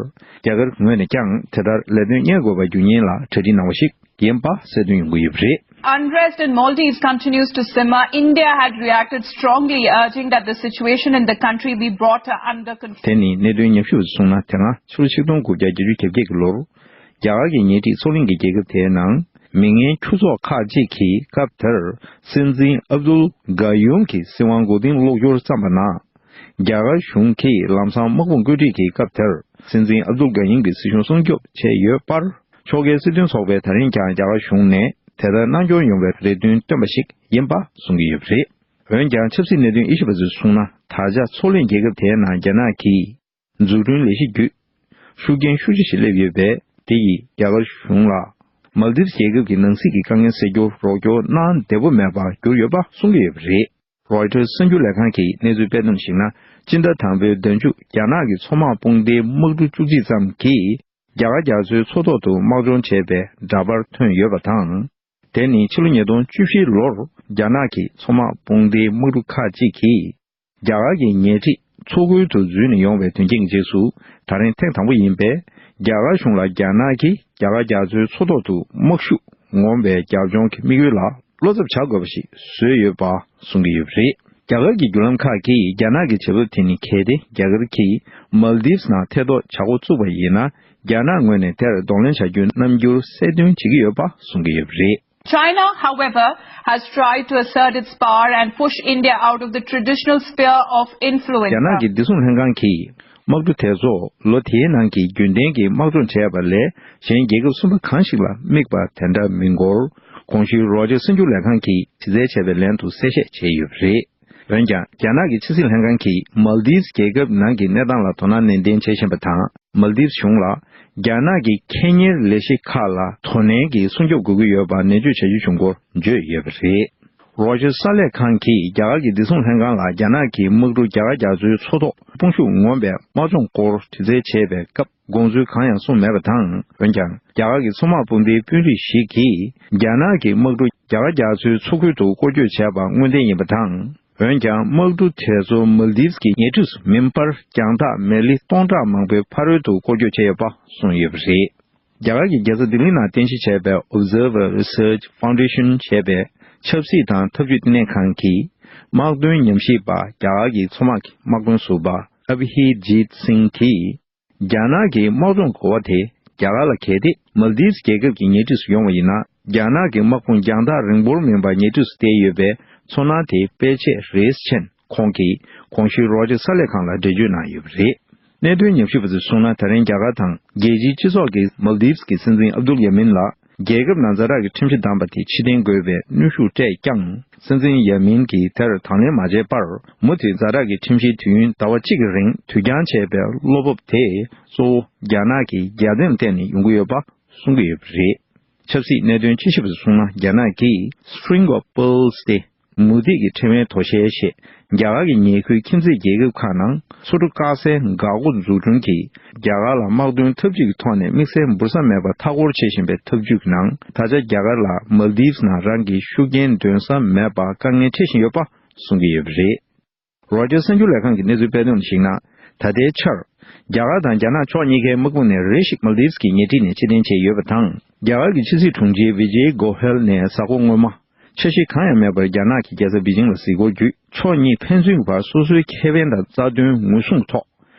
རྒྱ་གར་ངོས་ནས་ཀྱང་དེ་ལྟར་ལས་དོན་གཉེར་དགོས་པ་རྒྱུ་རྐྱེན་ལ་གྲ་སྒྲིག་གནང་བ་ཞིག་ཡིན་པ་གསལ་སྟོན་ཡོང་གི་ཡོད་པ་རེད། Unrest in Maldives continues to simmer. India had reacted strongly, urging that the situation in the country be brought under control. དེ་ནི་གནད་དོན་ཉམས་ཞིབ་པ་ཚོས་གསུངས་ན། དེ་སྔ་ཕྱི་ལོ་ཆིག་སྟོང་དགུ་བརྒྱ་བརྒྱད་ཅུ་གྱ་བརྒྱད་ཀྱི་ལོར། རྒྱ་གར་གྱི་ཉེ་འཁྲིས་མཚོ་གླིང་གི་རྒྱལ་ཁབ་དེའི་ནང་མི་ངན་ཁྱུ་ཚོགས་ཁག་ཅིག་གིས་སྐབས་དེར་སྲིད་འཛིན་ཨབ་དུལ་ག་ཡུམ་གྱི་སྲིད་དབང་མགོ་རྟིང་སློག་རྒྱུར་བརྩམས་པ་ན། རྒྱ་གར་གཞུང་གིས་ལམ་སང་དམག་དཔུང་བཀོད་སྒྲིག་གིས་སྐབས་དེར་སྲིད་འཛིན་ཨབ་དུལ་ག་ཡུམ་གྱི་སྲིད་གཞུང་སྲུང་སྐྱོབ་བྱས་ཡོད་པར། ཕྱོགས་འགལ་སྲིད་དོན་ཚོགས་པས་ད་རིང་ཀྱང་རྒྱ་གར་གཞུང་ནས་དེ་ལྟར་གནང་སྐྱོར་ཡོང་བའི་རེ་འདུན་བཏོན་པ་ཞིག་ཡིན་པ་གསུང་གི་ཡོད་པ་རེད། འོན་ཀྱང་ཆབ་སྲིད་གནད་དོན་དབྱེ་ཞིབ་པ་ཚོས་གསུངས་ན། ད་ཆ་མཚོ་གླིང་རྒྱལ་ཁབ་དེའི་ནང་རྒྱ་ནག་གི་འཛུགས་སྐྲུན་ལས་གཞི་བརྒྱུད་ཤུགས་རྐྱེན་ཤུགས་ཆེ་ཞིག་སླེབས་ཡོད་པས། དེ་ཡིས་རྒྱ་གར་གཞུང་ལ་མཱལ་དིབ་རྒྱལ་ཁབ་ཀྱི་ནང་སྲིད་ཀྱི་དཀའ་ངལ་སེལ་རྒྱུར་རོགས་སྐྱོར་གནང་བདེ་པོ་མེད་པར་གྱུར་ཡོད་པ་གསུང་གི་ཡོད་པ་རེད། རོའི་ཊར་གསར་འགྱུར་ལས་ཁང་གིས་གནས་ཚུལ་སྤེལ་དོན་ཞིག་ན། སྤྱི་ཟླ་དང་པོའི་ཟླ་མཇུག་རྒྱ་ནག་གི་མཚོ་དམག་དཔུང་སྡེའི་དམག་གྲུ་བཅུ་གཅིག་ཙམ་གྱིས་རྒྱ་གར་རྒྱ་མཚོའི་མཚོ་ཐོག་ཏུ་དམག་སྦྱོང་བྱས་པའི་འདྲ་པར་ཐོན་ཡོད་པ་དང་། དེ་ནི་ཕྱི་ལོ་ཉིས་སྟོང་བཅུ་བཞི་ལོར་རྒྱ་ནག་གི་མཚོ་དམག་དཔུང་སྡེའི་དམག་གྲུ་ཁག་ཅིག་གིས། རྒྱ་གར་གྱི་ཉེ་འཁྲིས་མཚོ་ཁུལ་དུ་འཛུལ་ནས་ཡོང་བའི་དོན་རྐྱེན་གྱི་རྗེས་སུ། ད་རིང་ཐེངས་དང་པོ་ཡིན་པས། རྒྱ་གར་གཞུང་ལ་རྒྱ་ནག་གིས་རྒྱ་གར་རྒྱ་མཚོའི་མཚོ་ཐོག་ཏུ་དམག་ཤུགས་ངོམ་པའི་རྒྱབ་ལྗོངས་ཀྱི་དམིགས་ཡུལ་ལ་བློ་འཚབ་བྱ་དགོས་པ་ཞིག་བཟོས་ཡོད་པ་གསུང་གི་ཡོད་པ་རེད། རྒྱ་གར་གྱི་བརྒྱུད་ལམ་ཁག་གིས་རྒྱ་ནག་གི་བྱེད་བབ་དེ་ནི་གལ་ཏེ་རྒྱ་གར་གྱིས་མཱལ་དིབ་ནང་ཐེ་གཏོགས་བྱ་འགོ་བཙུགས་པ་ཡིན་ན། རྒྱ་ནག་ངོས་ནས་དེར་གདོང་ལེན་བྱ་རྒྱུའི་རྣམ་འགྱུར་གསལ་སྟོན་བྱེད་ཀྱི་ཡོད་པ་གསུང་གི་ཡོད་པ་རེད། China, however, has tried to assert its power and push India out of the traditional sphere of influence. རྒྱ་ནག་གི་བདེ་སྲུང་ལྷན་ཁང་གིས་དམག་གྲུ་དེ་ཚོ་ལོ་དེའི་ནང་གི་རྒྱུན་ལྡན་གྱི་དམག་སྦྱོང་བྱས་པ་ལས་གཞན་རྒྱལ་ཁབ་གསུམ་པ་གང་ཞིག་ལ་དམིགས་པ་དེ་འདྲ་མིན་སྐོར། གོང་ཞུས་རོའི་ཊར་གསར་འགྱུར་ལས་ཁང་གིས་དྲི་རྩད་བྱས་པའི་ལན་དུ་གསལ་བཤད་བྱས་ཡོད་པ་རེད། འོན་ཀྱང་། རྒྱ་ནག་གི་ཕྱི་སྲིད་ལྷན་ཁང་གིས་མཱལ་དིབ་རྒྱལ་ཁབ་ནང་གི་གནས་སྟངས་ལ་དོ་སྣང་ནན་ཏན་བྱེད་བཞིན་པ་དང་། མཱལ་དིབ་གཞུང་ལ་རྒྱ་ནག་གི་ཁེ་གཉེར་ལས་གཞི་ཁག་ལ་དོ་ནན་གྱིས་སྲུང་སྐྱོབ་དགོས་ཀྱི་ཡོད་པ་ནན་བརྗོད་བྱ་རྒྱུ་བྱུང་སྐོར་བརྗོད་ཡོད་པ་རེད། རོའི་ཊར་གསར་ལས་ཁང་གིས་རྒྱ་གར་གྱི་བདེ་སྲུང་ལྷན་ཁང་ལ་རྒྱ་ནག་གི་དམག་གྲུ་རྒྱ་གར་རྒྱ་མཚོའི་མཚོ་ཐོག་དཔུང་ཤུགས་ངོམ་པའི་དམག་སྦྱོང་སྐོར་དྲི་རྩད་བྱས་པའི་སྐབས། དགོངས་ཚུལ་གང་ཡང་གསུངས་མེད་པ་དང་། འོན་ཀྱང་། རྒྱ་གར་གྱི་མཚོ་དམག་དཔུང་སྡེའི་དཔོན་རིགས་ཤིག་གིས། རྒྱ་ནག་གི་དམག་གྲུ་རྒྱ་གར་རྒྱ་མཚོའི་མཚོ་ཁུལ་དུ་སྐོར་སྐྱོད་བྱས་པ་དངོས་བདེན་ཡིན་པ་དང་། འོན་ཀྱང་། དམག་གྲུ་དེ་ཚོ་མཱལ་དིབ་ཀྱི་ཉེ་འཁྲིས་སུ་མིན་པར། རྒྱང་ཐག་མི་ལི་སྟོང་ཕྲག་མང་པོའི་ཕ་རོལ་དུ་སྐོར་སྐྱོད་བྱས་ཡོད་པ་གསུངས་ཡོད་པ་རེད། རྒྱ་གར་གྱི་རྒྱལ་ས་ལྡི་ལི་ནང་རྟེན་གཞི་བྱས་པའི་Observer Research Foundation ཞེས་པའི་ཆབ་སྲིད་དང་འཐབ་ཇུས་བསྟི་གནས་ཁང་གི་དམག་དོན་ཉམས་ཞིབ་པ། རྒྱ་གར་གྱི་མཚོ་དམག་གི་དམག་དཔོན་ཟུར་པ་Abhijeet Singh གིས། རྒྱ་ནག་གི་དམག་སྦྱོང་གོ་བ་དེ་རྒྱ་གར་ལ་གལ་ཏེ་མཱལ་དིབ་རྒྱལ་ཁབ་ཀྱི་ཉེ་འཁྲིས་སུ་ཡོང་བ་ཡིན་ན། རྒྱ་ནག་གི་དམག་དཔུང་རྒྱང་ཐག་རིང་པོར་མིན་པར་ཉེ་འཁྲིས་སུ་བསྡད་ཡོད་པའི་ཚོར་སྣང་དེ་སྤེལ་ཆེད་རེད་ཅེས་ཁོང་གིས་གོང་ཞུས་རོའི་ཊར་གསར་ལས་ཁང་ལ་འགྲེལ་བརྗོད་གནང་ཡོད་པ་རེད། གནད་དོན་ཉམས་ཞིབ་པ་ཚོས་གསུངས་ན། ད་རིང་རྒྱ་གར་དང་རྒྱལ་སྤྱིའི་སྤྱི་ཚོགས་ཀྱིས་མཱལ་དིབ་ཀྱི་སྲིད་འཛིན་ཨབ་དུལ་ཡ་མིན་ལ། རྒྱལ་ཁབ་ནང་ཛ་དྲག་གི་ཁྲིམས་གཞི་བསྡམས་པ་དེ་ཕྱིར་འཐེན་དགོས་པའི་གནོན་ཤུགས་སྤྲད་ཀྱང་། སྲིད་འཛིན་ཡ་མིན་གྱིས་དེར་དང་ལེན་མ་བྱས་པར། མུ་མཐུད་ཛ་དྲག་གི་ཁྲིམས་གཞིའི་དུས་ཡུན་ཟླ་བ་གཅིག་གི་རིང་དུས་འགྱངས་བྱས་པའི་བློ་སྤོབས་དེ། གཙོ་བོ་རྒྱ་ནག་གི་རྒྱབ་རྟེན་ཐད་ནས་ཡོང་གི་ཡོད་པ་གསུང་གི་ཡོད་པ་རེད། ཆབ་སྲིད་གནད་དོན་དཔྱད་ཞིབ་པ་ཚོས་གསུངས་ན། རྒྱ་ནག་གིས་String of Pearls སྟེ། མུ་སྟེགས་ཀྱི་ཁྲིམས་དབྱེ་དོ་ཤལ་ཞེས་རྒྱ་གར་གྱི་ཉེ་ཁུལ་ཁྱིམ་མཚེས་རྒྱལ་ཁབ་ཁག་ནང་མཚོ་འབྲུག་དཀར་གསལ་འགག་སྒོ་འཛུགས་སྐྲུན་གྱིས་རྒྱ་གར་ལ་དམག་དོན་འཐབ་ཇུས་ཀྱི་ཐོག་ནས་དམིགས་བསལ་འབུར་ས་མེད་པར་མཐའ་འཁོར་བྱེད་བཞིན་པའི་འཐབ་ཇུས་ཀྱི་ནང་། ད་ཆ་རྒྱ་གར་ལ་མལ་དིབ་ནང་རང་གི་ཤུགས་རྐྱེན་འདོན་ས་མེད་པར་དཀའ་ངལ་འཕྲད་བཞིན་ཡོད་པ་གསུང་གི་ཡོད་པ་རེད། རོའི་ཊར་གསར་འགྱུར་ལས་ཁང་གི་གནས་ཚུལ་སྤེལ་དོན་ལ་གཞིགས་ན། ད་ལྟའི་ཆར། རྒྱ་གར་དང་རྒྱ་ནག་ཕྱོགས་གཉིས་ཀའི་དམག་དཔུང་ནས་རེ་ཞིག་མལ་དིབ་ཀྱི་ཉེ་འཁྲིས་ནས་ཕྱིར་འཐེན་བྱས་ཡོད་པ་དང་། རྒྱ་གར་གྱི་ཕྱི་སྲིད་དྲུང་ཆེ་བི་ཇེ་གོ་ཧེལ་ནས་གཟའ་འཁོར་སྔོན་མ། འཆར་གཞི་གང་ཡང་མེད་པར་རྒྱ་ནག་གི་རྒྱལ་ས་པེ་ཅིང་ལ་གཟིགས་སྐོར་བརྒྱུད། ཕྱོགས་གཉིས་ཕན་ཚུན་གྱི་བར་སོ་སོའི་ཁེ་ཕན་དང་རྩ་དོན་ངོས་བཟུང་གི་ཐོག་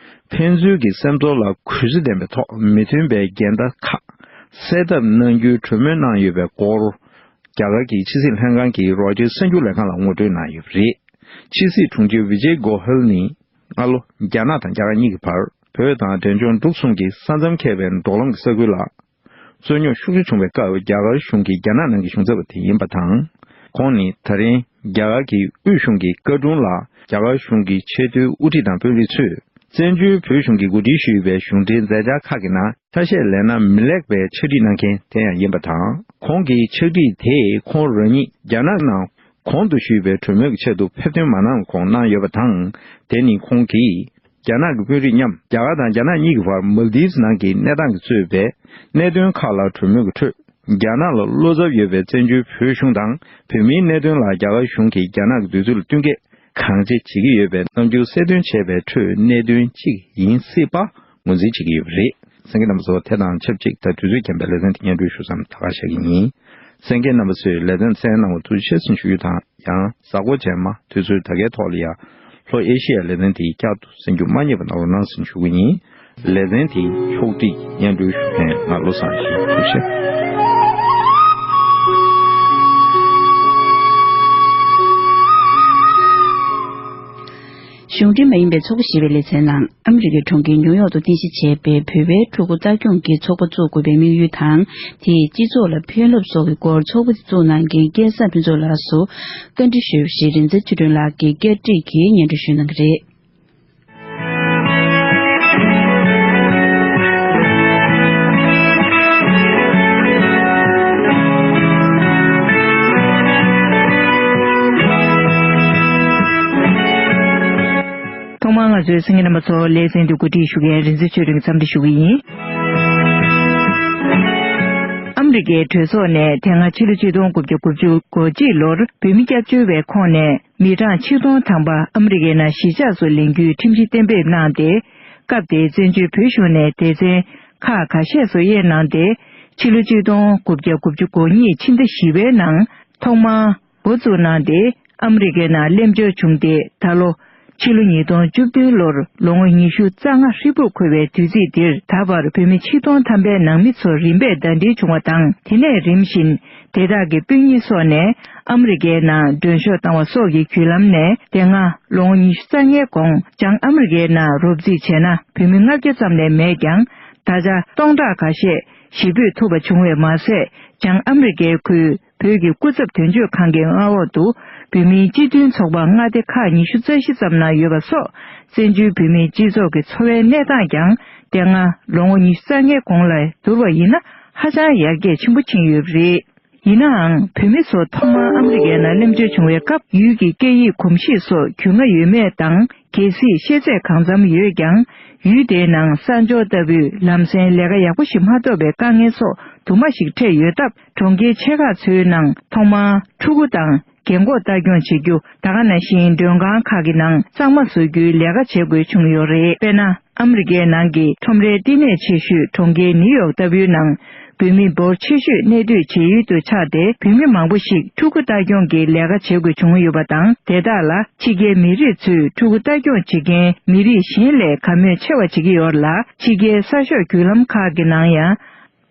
ཕན་ཚུན་གྱི་སེམས་ཚོར་ལ་གུས་བརྩི་ལྡན་པའི་ཐོག་མི་མཐུན་པའི་འགལ་ཟླ་ཁག་སེལ་ཐབས་གནང་རྒྱུའི་གྲོས་མོལ་གནང་ཡོད་པའི་སྐོར། རྒྱ་གར་གྱི་ཕྱི་སྲིད་ལྷན་ཁང་གིས་རོའི་ཊར་གསར་འགྱུར་ལས་ཁང་ལ་ངོ་སྤྲོད་གནང་ཡོད་པ་རེད། ཕྱི་སྲིད་དྲུང་ཆེ་བི་ཇེ་གོ་ཧེལ་ནི། སྔ་ལོ། རྒྱ་ནག་དང་རྒྱ་གར་གཉིས་ཀྱི་བར། བོད་དང་འབྲས་ལྗོངས་འབྲུག་གསུམ་གྱི་ས་མཚམས་ཁེལ་བའི་འབྲོག་ལམ་གྱི་ས་ཁུལ་ལ། རྩོད་རྙོག་ཤུགས་ཆེ་བྱུང་བའི་སྐབས། རྒྱ་གར་གཞུང་གིས་རྒྱ་ནག་ནང་གི་གཞུང་ཚབ་པ་དེ་ཡིན་པ་དང་། ཁོང་ནི་ད་རིང་རྒྱ་གར་གྱི་དབུས་གཞུང་གི་བཀའ་དྲུང་ལ། རྒྱ་གར་གཞུང་གི་ཆེས་མཐོའི་དབུ་ཁྲིད་དང་དཔོན་རིགས་ཚོས། བཙན་བྱོལ་བོད་གཞུང་གིས་གོ་སྒྲིག་ཞུས་པའི་གཞུང་འབྲེལ་མཛད་འཆར་ཁག་གི་ནང་ཆ་ཤས་ལེན་ན་མི་ལེགས་པའི་ཕྱག་བྲིས་གནང་མཁན་དེ་ཡང་ཡིན་པ་དང་། ཁོང་གི་ཕྱག་བྲིས་དེས་ཁོང་རང་ཉིད་རྒྱ་ནག་ནང་གོང་དུ་ཞུས་པའི་གྲོས་མོལ་གྱི་ཆེད་དུ་ཕེབས་ཐོན་མ་གནང་གོང་གནང་ཡོད་པ་དང་། དེ་ནི་ཁོང་གིས་རྒྱ་ནག་གི་དཔོན་རིགས་མཉམ་རྒྱ་གར་དང་རྒྱ་ནག་གཉིས་ཀྱི་བར་མལ་དིབ་ནང་གི་གནས་སྟངས་ཀྱིས་གཙོས་པའི་གནད་དོན་ཁག་ལ་གྲོས་མོལ་གྱི་ཁྲོད། རྒྱ་ནག་ལ་བློ་འཚབ་ཡོད་པའི་བཙན་བྱོལ་བོད་གཞུང་དང་བོད་མིའི་གནད་དོན་ལ་རྒྱ་གར་གཞུང་གིས་རྒྱ་ནག་གི་འདོད་ཚུལ་ལ་བསྟུན་མཁས་གང་ཆེ་བྱེད་ཀྱི་ཡོད་པའི་རྣམ་འགྱུར་གསལ་སྟོན་བྱས་པའི་ཁྲོད་གནད་དོན་གཅིག་ཡིན་སྲིད་པ་ངོས་འཛིན་བྱེད་ཀྱི་ཡོད་པ་རེད། གསན་མཁན་རྣམ་པ་ཚོ། དེ་དང་ཆབས་ཅིག་ད་དུས་ཚོད་རྐྱེན་པས་ལེ་ཚན་དེ་སྙན་སྒྲོན་ཞུ་མཚམས་ད་ག་བཞག་གི་ཡིན། གསན་མཁན་རྣམ་པ་ཚོས་ལེ་ཚན་གསན་གནང་བར་ཐུགས་རྗེ་ཆེ་ཟེར་ཞུ་རྒྱུ་དང་། ཡང་གཟའ་འཁོར་རྗེས་མ་དུས་ཚོད་ད་གའི་ཐོག་ལ་ཡང་ལྷོ་ཨེ་ཤི་ཡའི་ལེ་ཚན་དེ་བསྐྱར་དུ་གསན་རྒྱུ་མ་བསྙེལ་བ་གནང་རོགས་གནང་ཟེར་ཞུ་གི་ཡིན། ལེ་ཚན་དེའི་ཕྱོགས་སྒྲིག་སྙན་སྒྲོན་ཞུ་མཁན་ང་བློ་བཟང་ཡེ་ཤེས། ཐུགས་རྗེ་ཆེ། གཞུང་འབྲེལ་མ་ཡིན་པའི་ཚོགས་པ་ཞེས་པའི་ལེ་ཚན་ནང་། ཨ་མི་རི་ཀའི་གྲོང་ཁྱེར་ནིའུ་ཡོག་ཏུ་རྟེན་གཞི་བྱས་པའི་བོད་པའི་ཕྲུ་གུ་ལྟ་སྐྱོང་གི་ཚོགས་པ་བཙུགས་དགོས་པའི་དམིགས་ཡུལ་དང་། དེས་སྤྱི་ཚོགས་ལ་ཕན་རླབས་སོགས་ཀྱི་སྐོར་ཚོགས་པ་དེ་བཙུགས་གནང་མཁན་སྐལ་བཟང་ཕུན་ཚོགས་ལགས་སུ་བཀའ་འདྲི་ཞུས་པ་ཞིག་རིག་འཛིན་ཆོས་སྒྲོན་ལགས་ཀྱིས་བསྐྱར་སྒྲིག་གིས་སྙན་སྒྲོན་ཞུ་གནང་གི་རེད། ཐོག་མར་ང་ཚོའི་གསན་མཁན་རྣམ་པ་ཚོ་ལེ་ཚན་འདི་གོ་སྒྲིག་ཞུ་མཁན་རིག་འཛིན་ཆོས་སྒྲོན་གྱིས་འཚམས་འདྲི་ཞུ་གི་ཡིན། ཨ་མི་རི་ཀའི་གྲོས་ཚོགས་ནས་དེ་སྔ་ཕྱི་ལོ་ཆིག་སྟོང་དགུ་བརྒྱ་དགུ་བཅུ་གོ་གཅིག་ལོར་བོད་མི་སྐྱབས་བཅོལ་བའི་ཁོངས་ནས་མི་གྲངས་ཆིག་སྟོང་ཐམ་པ་ཨ་མི་རི་ཀའི་ནང་གཞིས་ཆགས་སུ་ལེན་རྒྱུའི་ཁྲིམས་གཞི་གཏན་འབེབས་གནང་སྟེ། སྐབས་དེའི་བཙན་བྱོལ་བོད་གཞུང་ནས་སྡེ་ཚན་ཁག་ཁ་ཤས་སུ་དབྱེ་གནང་སྟེ། ཕྱི་ལོ་ཆིག་སྟོང་དགུ་བརྒྱ་དགུ་བཅུ་གོ་གཉིས་ཕྱི་ཟླ་བཞི་པའི་ནང་ཐོག་མར་འགོ་བཙུགས་གནང་སྟེ། ཨ་མི་རི་ཀའི་ནང་སླེབས་འབྱོར་བྱུང་སྟེ། ད་ལོ་ཕྱི་ལོ་ཉིས་སྟོང་བཅུ་བདུན་ལོར་ལོ་ངོ་ཉི་ཤུ་རྩ་ལྔ་ཧྲིལ་པོར་འཁོར་བའི་དུས་ཚིགས་འདིར། ད་བར་བོད་མི་ཆིག་སྟོང་ཐམ་པའི་ནང་མི་ཚོ་རིམ་པས་ཟླ་སྒྲིལ་བྱུང་བ་དང་། དེ་ནས་རིམ་བཞིན་དེ་དག་གི་སྤུན་ཉེ་སོགས་ནས་ཨ་མི་རི་ཀའི་ནང་མགྲོན་ཤོག་བཏང་བ་སོགས་ཀྱི་བརྒྱུད་ལམ་ནས། དེ་སྔ་ལོ་ངོ་ཉི་ཤུ་རྩ་ལྔའི་གོང་བྱང་ཨ་མི་རི་ཀའི་ནང་རོབ་རྩིས་བྱས་ན་བོད་མི་ལྔ་བརྒྱ་ཙམ་ལས་མེད་ཀྱང་། ད་ཆ་སྟོང་ཕྲག་ཁ་ཤས་གཞིས་སྤོས་ཐུབ་པ་བྱུང་བས་མ་ཟད། བྱང་ཨ་མི་རི་ཀའི་ཁུལ་བོད་ཀྱི་སྐུ་ཚབ་དོན་གཅོད་ཁང་གི་མངའ་འོག་ཏུ་བོད་མིའི་སྤྱི་མཐུན་ཚོགས་པ་མངའ་སྡེ་ཁག་ཉི་ཤུ་རྩ་བཞི་ཙམ་ནང་ཡོད་པ་སོགས། བཙན་བྱོལ་བོད་མིའི་སྤྱི་ཚོགས་ཀྱི་འཚོ་བའི་གནས་སྟངས་ཀྱང་། དེ་སྔ་ལོ་ངོ་ཉི་ཤུ་རྩ་ལྔའི་གོང་ལ་བསྡུར་བ་ཡིན་ན། ཧ་ཅང་ཡར་རྒྱས་ཆེན་པོ་ཕྱིན་ཡོད་པ་རེད། ཡིན་ནའང་། བོད་མི་ཚོ་ཐོག་མར་ཨ་མི་རི་ཀའི་ནང་སླེབས་འབྱོར་བྱུང་བའི་སྐབས། ཡུལ་གྱི་སྐད་ཡིག་གོམས་གཤིས་སོགས་རྒྱུས་མངའ་ཡོད་མེད་དང་། གལ་སྲིད་ཤེས་ཚད་གང་འཚམ་ཡོད་ཀྱང་། ཡུལ་དེའི་ནང་གསར་འབྱོར་ལྟ་བུའི་ལམ་སེང་ལས་ཀ་ཡག་པོ་ཞིག་མ་ཐོབ་པའི་དཀའ་ངལ་སོགས་དུ་མ་ཞིག་འཕྲད་ཡོད་སྟབས། གྲོང་ཁྱེར་ཆེ་ཁག་ཚོའི་ནང་ཐོག་མར་ཕྲུ་གུ་དང་རྒན་འཁོགས་ལྟ་སྐྱོང་བྱེད་རྒྱུ། ད་ག་ནང་བཞིན་མགྲོན་ཁང་ཁག་གི་ནང་གཙང་མ་བཟོ་རྒྱུའི་ལས་ཀ་བྱེད་དགོས་བྱུང་ཡོད་རེད། དཔེར་ན། ཨ་མི་རི་ཀའི་ནང་གི་ཁྲོམ་རའི་བསྟི་གནས་ཆེ་ཤོས་གྲོང་ཁྱེར་ནིའུ་ཡོག་ལྟ་བུའི་ནང་། བོད་མི་འབོར་ཆེ་ཤོས་གནས་སྡོད་བྱེད་ཡུལ་དུ་ཆགས་ཏེ། བོད་མི་མང་པོ་ཞིག་ཕྲུ་གུ་ལྟ་སྐྱོང་གི་ལས་ཀ་བྱེད་དགོས་བྱུང་ཡོད་པ་དང་། དེ་དག་ལ་ཕྱི་རྒྱལ་མི་རིགས་ཚོས་ཕྲུ་གུ་ལྟ་སྐྱོང་བྱེད་མཁན་མི་རིགས་གཞན་ལས་དགའ་མོས་ཆེ་བ་བྱེད་ཀྱི་ཡོད་ལ། ཕྱི་རྒྱལ་གསར་ཤོག་བརྒྱུད་ལམ་ཁག་གི་ནང་ཡང་།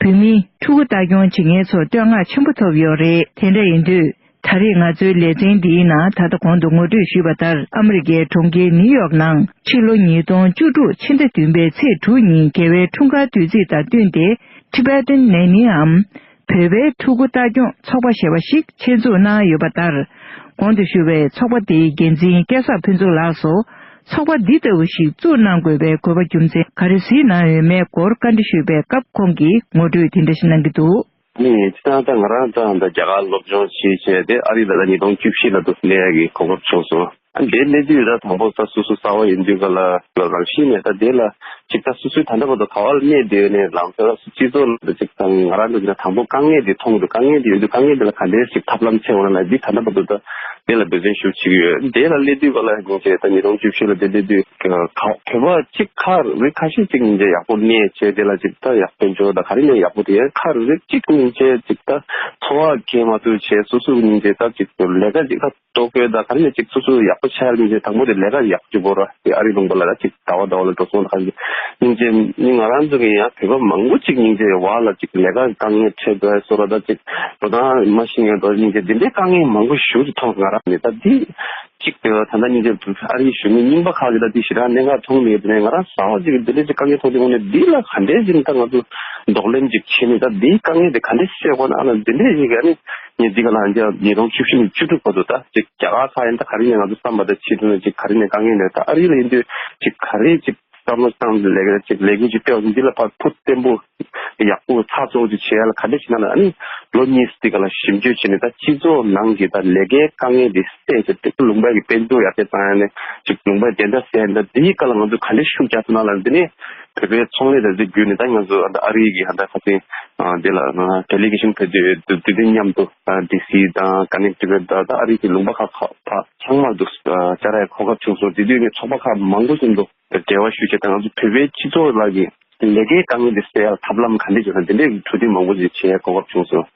བོད་མིས་ཕྲུ་གུ་ལྟ་སྐྱོང་བྱེད་མཁན་ཚོར་བསྟོད་བསྔགས་ཆེན་པོ་ཐོབ་ཡོད་རེད། དེ་འདྲ་ཡིན་དུས། ད་རེས་ང་ཚོའི་ལེ་ཚན་འདིའི་ནང་ད་ལྟ་གོང་དུ་ངོ་སྤྲོད་ཞུས་པ་ལྟར། ཨ་མི་རི་ཀའི་གྲོང་ཁྱེར་ནིའུ་ཡོག་ནང་ཕྱི་ལོ་ཉིས་སྟོང་བཅུ་དྲུག་ཕྱི་ཟླ་བདུན་པའི་ཚེས་དྲུག་ཉིན་རྒྱལ་བའི་འཁྲུངས་སྐར་དུས་ཚིགས་དང་བསྟུན་ཏེ། Tibetan Nanny འམ། བོད་པའི་ཕྲུ་གུ་ལྟ་སྐྱོང་ཚོགས་པ་ཞེས་པ་ཞིག་ཆེད་འཛུགས་གནང་ཡོད་པ་ལྟར། གོང་དུ་ཞུ་བའི་ཚོགས་པ་དེའི་འགན་འཛིན་སྐལ་བཟང་ཕུན་ཚོགས་ལགས་སུ། ཚོགས་པ་འདི་ལྟ་བུ་ཞིག་བཙུགས་གནང་དགོས་པའི་དགོས་པ་རྒྱུ་མཚན་ག་རེ་གཟིགས་གནང་ཡོད་མེད་སྐོར་བཀའ་འདྲི་ཞུས་པའི་སྐབས། ཁོང་གིས་ངོ་སྤྲོད་འདི་འདྲ་ཞིག་གནང་གི་འདུག། ནི་སྤྱིར་བཏང་ད་ང་རང་ད་ད་རྒྱ་གར་སློབ་སྦྱོང་བྱས་བྱས་ཏེ་ཨ་རི་ལ་ད་ཉིས་སྟོང་བཅུ་བཞི་ལ་འདུག་སླེབས་ཡ་གི་གོ་སྐབས་བྱུང་སོང་། ཨ་འདིར་སླེབས་དུས་ད་དང་པོ་ད་སོ་སོ་གསར་པ་ཡིན་དུས་ག་ལ་རང་བཞིན་ནས་ད་དེ་ལ་ཅིག་ད་སོ་སོའི་ད་ལྟ་བར་དུ་ག་བ་ལ་གནས་བསྡད་ནས་ལམ་སང་སྤྱི་ཚོགས་ལ་ཅིག་ད་ང་རང་ཚོ་ད་དང་པོ་དཀའ་ངལ་དེ་མཐོང་འདུག་དཀའ་ངལ་དེ་ཡོད་དུས་དཀའ་ངལ་དེ་ལ་ག་འདྲས་ཅིག་ཐབས་ལམ་འཚོལ་འོང་ན་ལ་འདི་ད་ལྟ་བར་དུ་ད་དེ་ལ་འབད་བརྩོན་ཞུ་བྱེད་ཀྱི་ཡོད། དེ་ལ་སླེབས་དུས་ག་ལ་ཡིན་ཅེ་ད་ཉིས་སྟོང་བཅུ་བཞི་ལ་དེ་སླེབས་དུས་ག་བོད་པ་གཅིག་ཁ་རེ་ཁ་ཤས་གཅིག་སྙིང་རྗེ་ཡག་པོ་གནས་བྱས་དེ་ལ་གཅིག་ད་ཡག་དཔལ་འབྱོར་དང་ག་རེ་ནས་ཡག་པོ་དེ་ཁ་རེ་གཅིག་སྙིང་རྗེ་གཅིག་ད་འཚོ་བ་སྐྱེལ་མ་ཐུབ་བྱས་སོ་སོ་སྙིང་རྗེ་ད་གཅིག་ལས་ཀ་གཅིག་ད་ལྟོ་གོས་དང་ག་རེ་ནས་གཅིག་སོ་སོ་ཡག་པོ་ཆགས་སྙིང་རྗེ་དང་པོ་དེ་ལས་ཀ་ཡག་པོ་བོར་བ་དེ་ཨ་རི་ལུང་པ་ལ་ད་གཅིག་ཟླ་བ་ཟླ་བ་ལ་འགྲོ་སོང་ད་ག་རེ་སྙིང་རྗེ་ནི་ང་རང་ཚོ་གི་ཡང་བོད་པ་མང་པོ་གཅིག་སྙིང་རྗེ་བ་ལ་གཅིག་ལས་ཀ་དཀའ་ངལ་འཕྲད་དགོས་སོ་ར་ད་གཅིག་འགྲོ་སྟངས་མ་ཤེས་ངེས་ད་སྙིང་རྗེ་དེ་འདྲའི་དཀའ་ངལ་མང་པོ་ཞིག་མཐོང་ང་རང་ནས་ད་འདི། གཅིག་དེ་ད་ལྟ་སྙིང་རྗེ་ཨ་རིའི་གཞོན་ནུ་རྙིང་པ་ཁག་གིས་ད་འདི་ཞེ་དྲག་གནད་འགག་མཐོང་མེད་དེ་ནས་ང་རང་གསར་པ་ཅིག་གིས་འདི་འདྲ་ཅིག་དཀའ་ངལ་མཐོང་དུས་དངོས་གནས་འདི་ལ་ག་འདྲས་ཅིག་ད་ང་ཚོ་གདོང་ལེན་ཅིག་བྱས་ནས་ད་འདིའི་དཀའ་ངལ་དེ་ག་འདྲས་སེལ་དགོས་ན་ཨ་ལ་འདི་འདྲས་ཅིག་ཨ་ནི་ངས་འདི་ག་ལ་ཨ་འདི་ཉིས་སྟོང་བཅུ་བཞི་ནས་བཅུ་དྲུག་བར་དུ་ད་ཅིག་རྒྱ་གར་ཁག་ཡིན་ད་ག་རེ་ནས་ང་ཚོ་བསམ་པ་ད་ཕྱི་དྲོ་ནས་ཅིག་ག་རེ་ནས་དཀའ་ངལ་ནས་ད་ཨ་རི་ལ་ཡིན་དུས་ཅིག་ག་རེ་ཅིག་བསམ་བློ་བཏང་ལས་ཀ་ཅིག་ལས་འགུལ་ཅིག་སྤེལ་བ་འདི་ལ་ཕར་ཕུ་བརྟན་པོ་ཡག་པོ་ཚགས་ཚུད་པོ་ཅིག་བྱེད་ཡ་ལ་ག་འདྲ་ཞིག་ན་ལ་ཨ་ནི་ལོ་གཉིས་སྟེང་ག་ལ་ཞིབ་འཇུག་བྱས་ནས་ད་སྤྱི་ཚོགས་ནང་གི་ད་ལས་ཀའི་དཀའ་ངལ་འདི་སེལ་བྱས་ཏེ་ལུང་པའི་གི་དཔལ་འབྱོར་ཡར་རྒྱས་བཏང་ཡ་ནས་ཅིག་ལུང་པའི་བདེ་འཇགས་སེལ་ཡ་ད་འདིའི་སྐབས་ལ་ང་ཚོས་ག་འདྲ་ཤུགས་རྒྱག་ཐུབ་ན་ལ་འདི་ནས་བོད་པའི་ཚོང་ལས་དང་འདི་བརྒྱུད་ནས་ད་ང་ཚོ་ད་ཨ་རི་གི་ཧ་ད་ཁ་སང་འདི་ལ་ཌེ་ལི་གེ་ཤན་ཕེབས་དུས་དུས་དུས་མཉམ་དུ་ཌི་སི་དང་ཀ་ནེག་ཊི་ཀུ་ཊི་དང་ད་ཨ་རི་གི་ལུང་པ་ཁག་ཁག་ཚང་མར་དུ་བཅར་ཡ་གོ་སྐབས་བྱུང་སོང་། དེ་དུས་ནས་ཚོགས་པ་ཁག་མང་པོ་ཅིག་འདུག་འབྲེལ་བ་ཞུས་བྱས་ད་ང་ཚོ་བོད་པའི་སྤྱི་ཚོགས་ལ་གི་ལས་ཀའི་དཀའ་ངལ་འདི་སེལ་ཡ་ཐབས་ལམ་ག་འདྲ་བྱུང་ན་འདི་འདྲའི་གྲོས་བསྡུར་མང་པོ་ཞིག་བྱེད་ཡ་གོ་སྐབས་བྱུང་སོང་།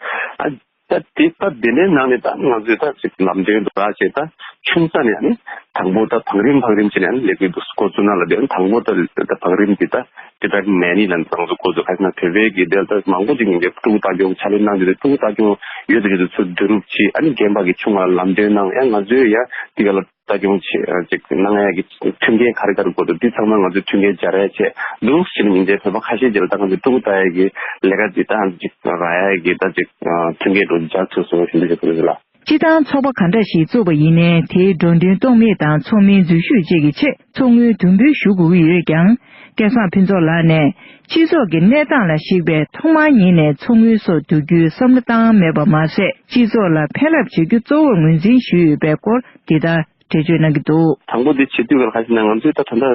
ཨ་ད་དེ་ད་དེ་འདྲའི་ནང་ནས་ད་ང་ཚོས་ད་ཅིག་ལམ་སྟོན་རག་བྱས་ད་ཆུང་ས་ནས་ནི་དང་པོ་ད་བང་རིམ་བང་རིམ་བྱས་ནས་ནི་ལས་འགུལ་འདུག་འགོ་བཙུགས་ན་ལ་དེ་དང་པོ་ད་ད་བང་རིམ་འདི་ད་Tibetan Nanny ལ་ང་ཚོ་འགོ་བཙུགས་ཁ་ན་བོད་པའི་གི་དེ་ད་མང་པོ་ཅིག་ཡིན་གྱི་ཕྲུ་གུ་ལྟ་སྐྱོང་ཕྱག་ལས་གནང་རྒྱུ་དེ་ཕྲུ་གུ་ལྟ་སྐྱོང་ཡོད་དུ་ཡོད་དུ་ཚུར་བསྡུ་རུབ་བྱས་ཨ་ནི་རྒན་པ་གི་ཆུང་བ་ལམ་སྟོན་གནང་ཡང་ང་ཚོས་ཡང་འདི་ག་ལ། ལྟ་སྐྱོང་བྱེད་ཅིག་གནང་ཡ་གི་མཐུན་རྐྱེན་ག་རེ་ག་རེ་དགོས་འདུག་འདི་ཚང་མ་ང་ཚོས་མཐུན་རྐྱེན་སྦྱར་ཡ་བྱས་འདུག་ཕྱིར་སྙིང་རྗེ་བོད་པ་ཁ་ཤས་ཀྱིས་ལ་ད་ང་ཚོས་ཕྲུ་གུ་ལྟ་ཡ་གི་ལས་ཀ་འདི་ད་ཅིག་རག་ཡ་གི་ད་ཅིག་མཐུན་རྐྱེན་འགྲོ་སྦྱར་ཐུབ་སོང་ཞུ་འདོད་བྱེད་ཀྱི་ལ། སྤྱིར་བཏང་ཚོགས་པ་ག་འདྲ་ཞིག་བཙུགས་པ་ཡིན་ནའི་དེའི་འགྲོ་དོན་སྟོང་མེད་དང་ཚོགས་མིའི་འཛུལ་ཞུགས་བཅས་ཀྱི་ཆེད་ཚོགས་དངུལ་དུམ་འབུལ་ཞུ་དགོས་ཀྱི་ཡོད་ཀྱང་། སྐལ་བཟང་ཕུན་ཚོགས་ལགས་ནས་སྤྱི་ཚོགས་ཀྱི་གནས་སྟངས་ལ་གཞིགས་པའི་ཐོག་མར་ཉིད་ནས་ཚོགས་དངུལ་སོགས་བསྡུ་རྒྱུའི་བསམ་བློ་བཏང་མེད་པ་མ་ཟད་སྤྱི་ཚོགས་ལ་ཕན་རླབས་བྱེད་རྒྱུ་གཙོ་བོར་ངོས་འཛིན་ཞུས་ཡོད་པའི་སྐོར། འདི་ལྟར་འགྲེལ་བརྗོད་གནང་གི་འདུག་དང་པོ་འདི་བྱེད་དུས་ཀར་ཁ་ཤས་ན་ང་ཚོས་ད་ད་ལྟ་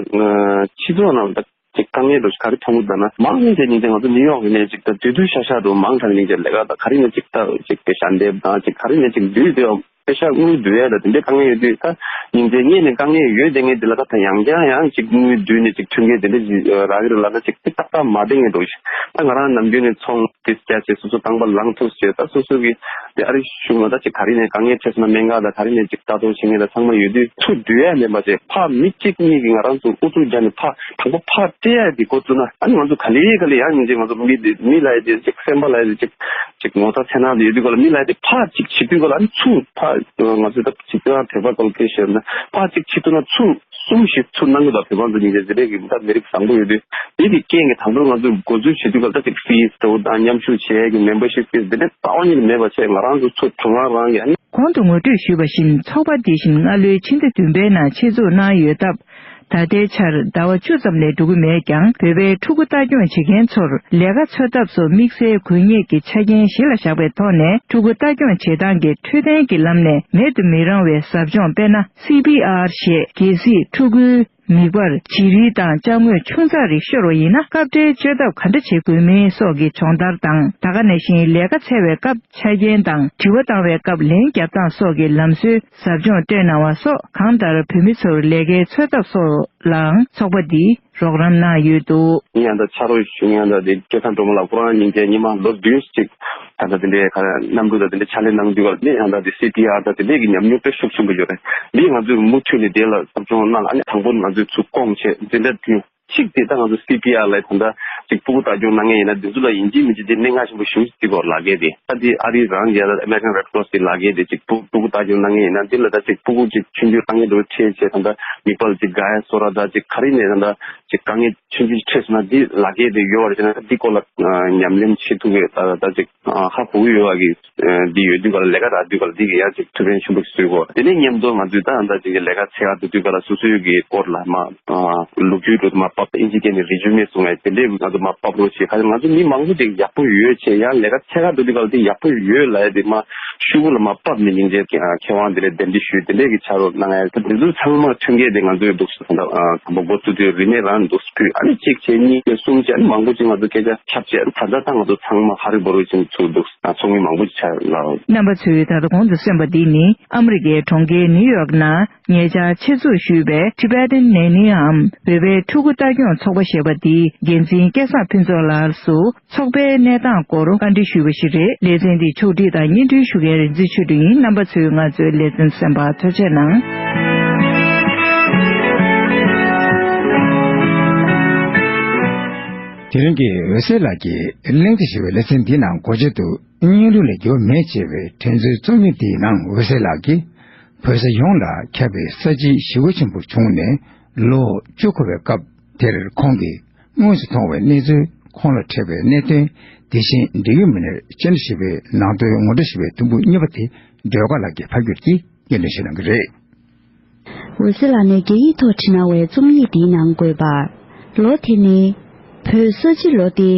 སྤྱི་ཚོགས་ནང་ད་ཅིག་དཀའ་ངལ་འདྲ་ཞིག་ག་རེ་མཐོང་གི་འདུག་ན་མང་ཆེ་ཉིན་ཅིག་ང་ཚོ་ནིའུ་ཡོག་གི་ནས་ཅིག་ད་དུས་དུས་ཤ་ཤ་འགྲོ་མང་དྲགས་ཉིན་ཅིག་ལས་ཀ་ད་ག་རེ་ནས་ཅིག་ད་ཅིག་དེ་ཞལ་འདེབས་དང་ཅིག་ག་རེ་ནས་ཅིག་འདུས་དེ་པེ་ཤ་དངུལ་བསྡུ་ཡས་ད་དེ་འདྲའི་དཀའ་ངལ་ཡོད་དུས་ད་ཉིན་ཅིག་ངེད་ནས་དཀའ་ངལ་ཡོད་དེ་ངེད་དེ་ལ་ད་ད་ཡང་བསྐྱར་ཡང་ཅིག་དངུལ་བསྡུས་ནས་ཅིག་མཐུན་རྐྱེན་དེ་འདྲ་ཅིག་རག་གི་རེད་ལབ་ན་ཅིག་དེ་ཏག་ཏག་མ་བསྡད་ངེས་འགྲོ་ཞིག་ད་ང་རང་ནམ་རྒྱུན་ནས་ཚོང་དེ་བྱས་བྱས་སོ་སོ་རྐང་པ་ལངས་ཐུབ་བྱས་ད་སོ་སོ་གི་དེ་ཨ་རི་གཞུང་ལ་ད་ཅིག་ག་རེ་ནས་དཀའ་ངལ་འཕྲད་སོང་ན་སྨན་ཁང་དང་ག་རེ་ནས་ཅིག་ལྟ་རྟོག་བྱེད་མཁན་དང་ཚང་མ་ཡོད་དུས་ཚུར་བསྡུ་ཡ་མེད་པ་བྱས་ཕར་མི་གཅིག་གཉིས་ཀྱིས་ང་རང་ཚོ་ཨུ་ཚུགས་བརྒྱབ་ནས་ཕར་དང་པོ་ཕར་སྤྲད་ཡ་དེ་འགོ་བཙུགས་ན་ཨ་ནི་ང་ཚོ་ག་ལེ་ག་ལེ་ཡང་སྙིང་རྗེ་ང་ཚོ་མི་དེ་མི་ལ་ཡ་དེ་ཅིག་སེམས་པ་ལ་ཡ་དེ་ཅིག་ཅིག་ངོ་ཚ་འཚེར་སྣང་དེ་ཡོད་དུས་ག་ལ་མི་ལ་ཡ་དེ་ཕར་ཅིག་བྱེད་དུས་ག་ལ་ཨ་ནི་ཚུར་ཕར་ང་ཚོ་ད་ཅིག་ད་བོད་པ་སྐོར་སྐད་བཤད་ན་ཕར་ཅིག་བྱེད་ཐུབ་ན་ཚུར། གསུམ་བཞི་ཚུར་གནང་གི་འདུག་བོད་པ་ཚོ་ཉིན་རེ་རེ་རེ་གི་ད་མི་རིགས་བཟང་པོ་ཡོད་དུས་དེ་གི་རྐྱེན་གྱིས་དང་པོར་ང་ཚོས་འགོ་འཛུགས་བྱེད་དུས་སྐབས་ད་ཅིག་ཕིས་འདྲ་བོ་དང་མཉམ་ཞུགས་བྱེད་ཡས་ཀྱི་མེམ་བར་ཤིབ་ཕིས་འདི་འདྲ་རྩ་བ་ཉིད་ནས་མེད་པ་བྱས་ང་རང་ཚོ་ཚུར་དང་བ་རང་གི་ཨ་ནི། གོང་དུ་ངོ་སྤྲོད་ཞུས་པ་བཞིན་ཚོགས་པ་འདི་བཞིན་སྔ་ལོའི་ཕྱི་ཟླ་བདུན་པའི་ནང་ཆེད་འཛུགས་གནང་ཡོད་སྟབས། ད་ལྟའི་ཆར་ཟླ་བ་བཅུ་ཙམ་ལས་འགྲོ་གི་མེད་ཀྱང་བོད་པའི་ཕྲུ་གུ་ལྟ་སྐྱོང་བྱེད་མཁན་ཚོར་ལས་ཀ་འཚོལ་ཐབས་སོགས་དམིགས་བསལ་དགོས་ངེས་ཀྱི་ཆ་རྐྱེན་གཞི་ལ་བཞག་པའི་ཐོག་ནས་ཕྲུ་གུ་ལྟ་སྐྱོང་བྱེད་སྟངས་ཀྱི་འཕྲོད་བསྟེན་གྱི་ལམ་ནས་མེད་དུ་མི་རུང་བའི་ཟབ་སྦྱོང་དཔེར་ན། སི་པི་ཨར་ཞེས་གལ་སྲིད་ཕྲུ་གུའི་མིད་པར་བྱི་རིལ་དང་ཅ་དངོས་ཆུང་ཙག་རིགས་ཤོར་བ་ཡིན་ན་སྐབས་འཕྲལ་བཅོས་ཐབས་ག་འདྲ་བྱེད་དགོས་མིན་སོགས་ཀྱི་སྦྱོང་བརྡར་དང་ད་ག་ནང་བཞིན་ལས་ཀ་འཚོལ་བའི་སྐབས་ཆ་རྐྱེན་དང་དྲི་བ་བཏང་བའི་སྐབས་ལན་རྒྱབ་སྟངས་སོགས་ཀྱི་ལམ་སྲོལ་ཟབ་སྦྱོང་སྤྲད་གནང་བ་སོགས་གང་ལྟར་བོད་མི་ཚོར་ལས་ཀའི་འཚོལ་ཐབས་སོགས་ལའང་ཚོགས་པ་འདིས་རོགས་རམ་གནང་ཡོད་འདུག་ངས་ཡང་ད་ཕྱག་རོགས་ཞུ་མཁན་ཡང་ད་དེ་སྐལ་བཟང་སྒྲོལ་མ་ལགས་ཁོ་རང་ཉིན་བྱས་ཉི་མ་ལོ་བདུན་ཅིག་ད་ལྟ་དེ་འདྲའི་ག་རེ་གནམ་གྲུ་དང་དེ་འདྲའི་ཕྱག་ལས་གནང་དུས་སྐབས་ནས་ཡང་ད་དེ་སི་པི་ཨར་དང་དེ་འདྲའི་གི་ཉམས་མྱོང་དཔེ་ཤུགས་ཆེན་པོ་ཡོད་རེད། འདི་ང་ཚོས་མུ་མཐུད་ནས་དེ་ལ་ཟབ་སྦྱོང་གནང་ཨ་ནི་དང་པོ་ང་ཚོས་ཚུར་སྐོང་བྱས་འཛིན་གྲྭ་བདུན་གཅིག་དེ་ད་ང་ཚོ་སི་པི་ཨར་ལ་ད་ལྟ་ཅིག་ཕྲུ་གུ་ལྟ་སྐྱོང་གནང་མཁན་ཡིན་ན་འདི་ཚོ་ལ་ཡིན་གཅིག་མིན་གཅིག་དེ་གནད་འགག་ཆེན་པོ་ཞེ་པོ་ཅིག་གོ་ལག་འཁྱེར་དེ་ད་འདི་ཨ་རིའི་རང་རྒྱལ་ལ་American Red Cross གི་ལག་འཁྱེར་དེ་ཅིག་ཕྲུ་ཕྲུ་གུ་ལྟ་སྐྱོང་གནང་མཁན་ཡིན་ན་འདི་ལ་ད་ཅིག་ཕྲུ་གུ་ཅིག་ཆུང་ཆུང་དཀའ་ངལ་འདྲ་བོ་འཕྲད་བྱས་ད་ལྟ་མིད་པ་ཅིག་འགག་ཡ་སོགས་ར་ད་ཅིག་ག་རེ་ནས་ད་ལྟ་ཅིག་དཀའ་ངལ་ཆུང་ཆུང་ཅིག་འཕྲད་སོང་ན་འདི་ལག་འཁྱེར་དེ་ཡོད་པ་རེད་བྱས་ན་འདི་སྐོར་ལ་ཉམས་ལེན་བྱེད་ཐུབ་ཀྱི་ད་ད་ཅིག་ཧ་གོ་གི་ཡོད་པ་གི་འདི་ཡོད་དུས་ག་ལ་ལས་ཀ་རག་དུས་ག་ལ་འདི་གི་ཡང་ཅིག་ཐུགས་ཕན་ཆེན་པོ་ཞིག་གསོས་གོ། དེ་ནས་མཉམ་དུ་ང་ཚོས་ད་ད་ཅིག་ལས་ཀ་འཚོལ་ག་འགྲོ་དུས་ག་ལ་སོ་སོའི་གི་སྐོར་ལ་མ་ལོ་རྒྱུས་འགྲོ་དུས་མ་ པ་ཨིན་ཇི་སྐད་ནས་རི་ཇུ་མེ་གསུང་ཡ་དེ་འདྲས་ང་ཚོ་མར་ཕབ་རོགས་བྱེད། ཁ་ང་ཚོ་མི་མང་པོ་ཅིག་ཡག་པོ་ཡོད་ཅེས་ཡང་ལས་ཀ་འཚོལ་ག་འགྲོ་དུས་སྐབས་དེ་ཡག་པོ་ཡོད་ལབ་ཡ་དེ་མར་ཤུ་གུ་ལ་མར་ཕབ་ནས་སྙིང་རྗེ་མཁས་དབང་དེ་འདྲས་གདན་འདྲེན་ཞུས་དེ་འདྲས་ཀྱི་ཕྱག་རོགས་གནང་ཡ་དེ་ཚོ་ཚང་མ་མཐུན་རྐྱེན་དེ་ང་ཚོས་འདུག་ད་ལྟ་དང་པོ་འགོ་བཙུགས་དུས་རིན་མེད་རང་འདུག་ཕུལ། ཨ་ནི་གཅིག་བྱས་གཉིས་བྱས་གསུམ་བྱས་ཨ་ནི་མང་པོ་ཅིག་ང་ཚོ་སྐད་ཆ་ཁྱབ་བྱས་ཨ་ནི་ད་ལྟ་ད་ང་ཚོ་ཚང་མ་ཧ་རི་བོ་རི་ཅིག་ཚུགས་འདུག་ཚོགས་མི་མང་པོ་ཅིག་ཆགས་ལ། རྣམ་པ་ཚོས་ད་ལྟ་གོང་དུ་གསན་པ་འདི་ནི་ཨ་མི་རི་ཀའི་གྲོང་ཁྱེར་ནིའུ་ཡོག་ནང་ཉེ་ཆར་ཆེད་འཛུགས་ཞུས་པའི་Tibetan Nanny འམ་བོད་པའི་ཕྲུ་གུ་ལྟ་སྐྱོང་ཚོགས་པ་ཞེས་པ་འདིའི་འགན་འཛིན་སྐལ་བཟང་ཕུན་ཚོགས་ལགས་སུ་ཚོགས་པའི་གནས་སྟངས་སྐོར་བཀའ་འདྲི་ཞུས་པ་ཞིག་རེད། ལེ་ཚན་འདི་ཕྱོགས་སྒྲིག་དང་སྙན་སྒྲོན་ཞུ་མཁན་རིག་འཛིན་ཆོས་སྒྲོན་ཡིན། རྣམ་པ་ཚོས་ང་ཚོའི་ལེ་ཚན་གསན་པར་ཐུགས་རྗེ་གནང་། དེ་རིང་གི་འོད་ཟེར་ལགས་ཀྱིས་གླེང་སྟེགས་ཞེས་པའི་ལེ་ཚན་འདིའི་ནང་འགོ་བརྗོད་དུ་བརྙན་ཐུང་ལས་འགྱུར་བ་མེད་ཅེས་པའི་དྲན་གསོའི་རྩོམ་ཡིག་འདིའི་ནང་འོད་ཟེར་ལགས་ཀྱིས། བོད་ས་ཡོངས་ལ་ཁྱབ་པའི་ས་བྱིའི་ཞི་རྒོལ་ཆེན་པོ་བྱུང་ནས་ལོ་བཅུ་འཁོར་བའི་སྐབས་དེར་ཁོང་གིས་དངོས་སུ་མཐོང་བའི་གནས་ཚུལ། ཁོང་ལ་འཕྲད་པའི་གནད་དོན། དེ་བཞིན་འབྲེལ་ཡོད་མི་སྣར་སྤྱན་འདྲེན་ཞུས་པའི་ནང་དོན་ངོ་སྤྲོད་ཞུས་པའི་དུམ་བུ་གཉིས་པ་དེ་སྒྲོལ་དཀར་ལགས་ཀྱིས་ཕབ་བསྒྱུར་གྱིས་སྙན་སྒྲོན་ཞུ་གནང་གི་རེད། འོད་ཟེར་ལགས་ནས་རྒྱ་ཡིག་ཐོག་བྲིས་གནང་བའི་རྩོམ་ཡིག་འདིའི་ནང་འཁོད་པར། ལོ་དེ་ནི་བོད་ས་བྱི་ལོ་སྟེ་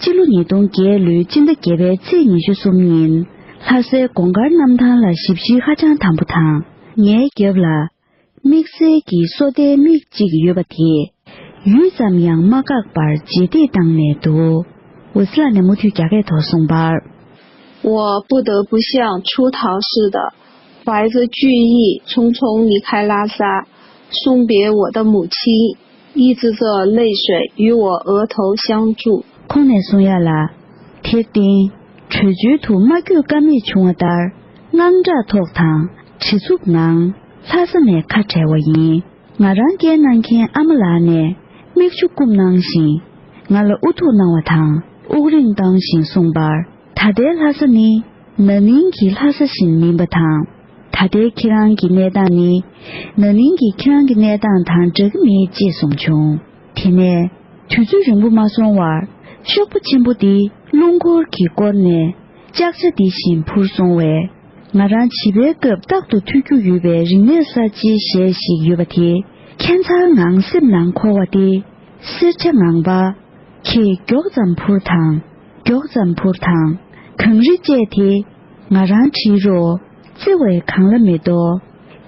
སྤྱི་ལོ་ཉིས་སྟོང་བརྒྱད་ལོའི་སྤྱི་ཟླ་བརྒྱད་པའི་ཚེས་ཉི་ཤུ་གསུམ་ཉིན་ལྷ་སའི་གོང་དཀར་གནམ་ཐང་ལ་ཞིབ་བཤེར་ཧ་ཅང་དམ་པོ་དང་། ངའི་རྒྱབ་ལ་དམིགས་བསལ་གྱི་སོ་ལྟའི་མིག་ཅིག་ཡོད་པ་དེས་ཡུད་ཙམ་ཡང་མ་བཀག་པར་རྗེས་འདེད་བཏང་ནས་འདུག་འོད་ཟེར་ལགས་ནས་མུ་མཐུད་རྒྱ་སྐད་ཐོག་གསུངས་པར། 我不得不像出逃似的，怀着惧意匆匆离开拉萨，送别我的母亲，一支支泪水与我额头相注。 ཁོང་ནས་གསུང་ཡ་ལ། དེར་བརྟེན། བྲོས་བྱོལ་དུ་མ་བསྐྱོད་ཀ་མེད་བྱུང་བ་ལྟར། དངངས་སྐྲག་ཐོག་དང་། བྲེལ་འཚུབ་ངང་། ལྷ་ས་ནས་ཁ་བྲལ་བ་ཡིན། ང་རང་སྐྱེལ་གནང་མཁན་ཨ་མ་ལགས་ནས་མིག་ཆུ་བསྐུམ་གནང་ཞིང་། ང་ལ་དབུ་ཐུག་གནང་བ་དང་། དབུགས་རིང་བཏང་ཞིང་གསུངས་པར། ད་ལྟའི་ལྷ་ས་ནི་ན་ནིང་གི་ལྷ་ས་བཞིན་མིན་པ་དང་། ད་ལྟའི་ཁྱེད་རང་གི་གནས་སྟངས་ནི་ན་ནིང་གི་ཁྱེད་རང་གི་གནས་སྟངས་དང་འདྲ་གི་མེད་ཅེས་གསུངས་བྱུང་། དེ་ནས་དུས་ཚོད་རིང་པོ་མ་སོང་བར་གཤོག་པ་ཆེན་པོ་འདི་རླུང་འཁོར་གྱིས་བསྐོར་ནས་ལྕགས་ཆ་འདི་བཞིན་འཕུར་སོང་བས། ང་རང་བྱིས་པའི་སྐབས་རྟག་ཏུ་ཐོས་རྒྱུ་ཡོད་པའི་རིག་གནས་གསར་བརྗེའི་གཞས་ཤིག་ཡོད་པ་དེ་ཁྱད་མཚར་ངང་སེམས་ནང་འཁོར་བ་སྟེ། སེར་ཆ་ངང་པ། ཁྱེད་མགྱོགས་ཙམ་འཕུར་དང་། མགྱོགས་ཙམ་འཕུར་དང་། གངས་རི་བཅས་དེ་ང་རང་ཁྲིད་རོགས། བརྩེ་བས་གང་ལ་མེ་ཏོག་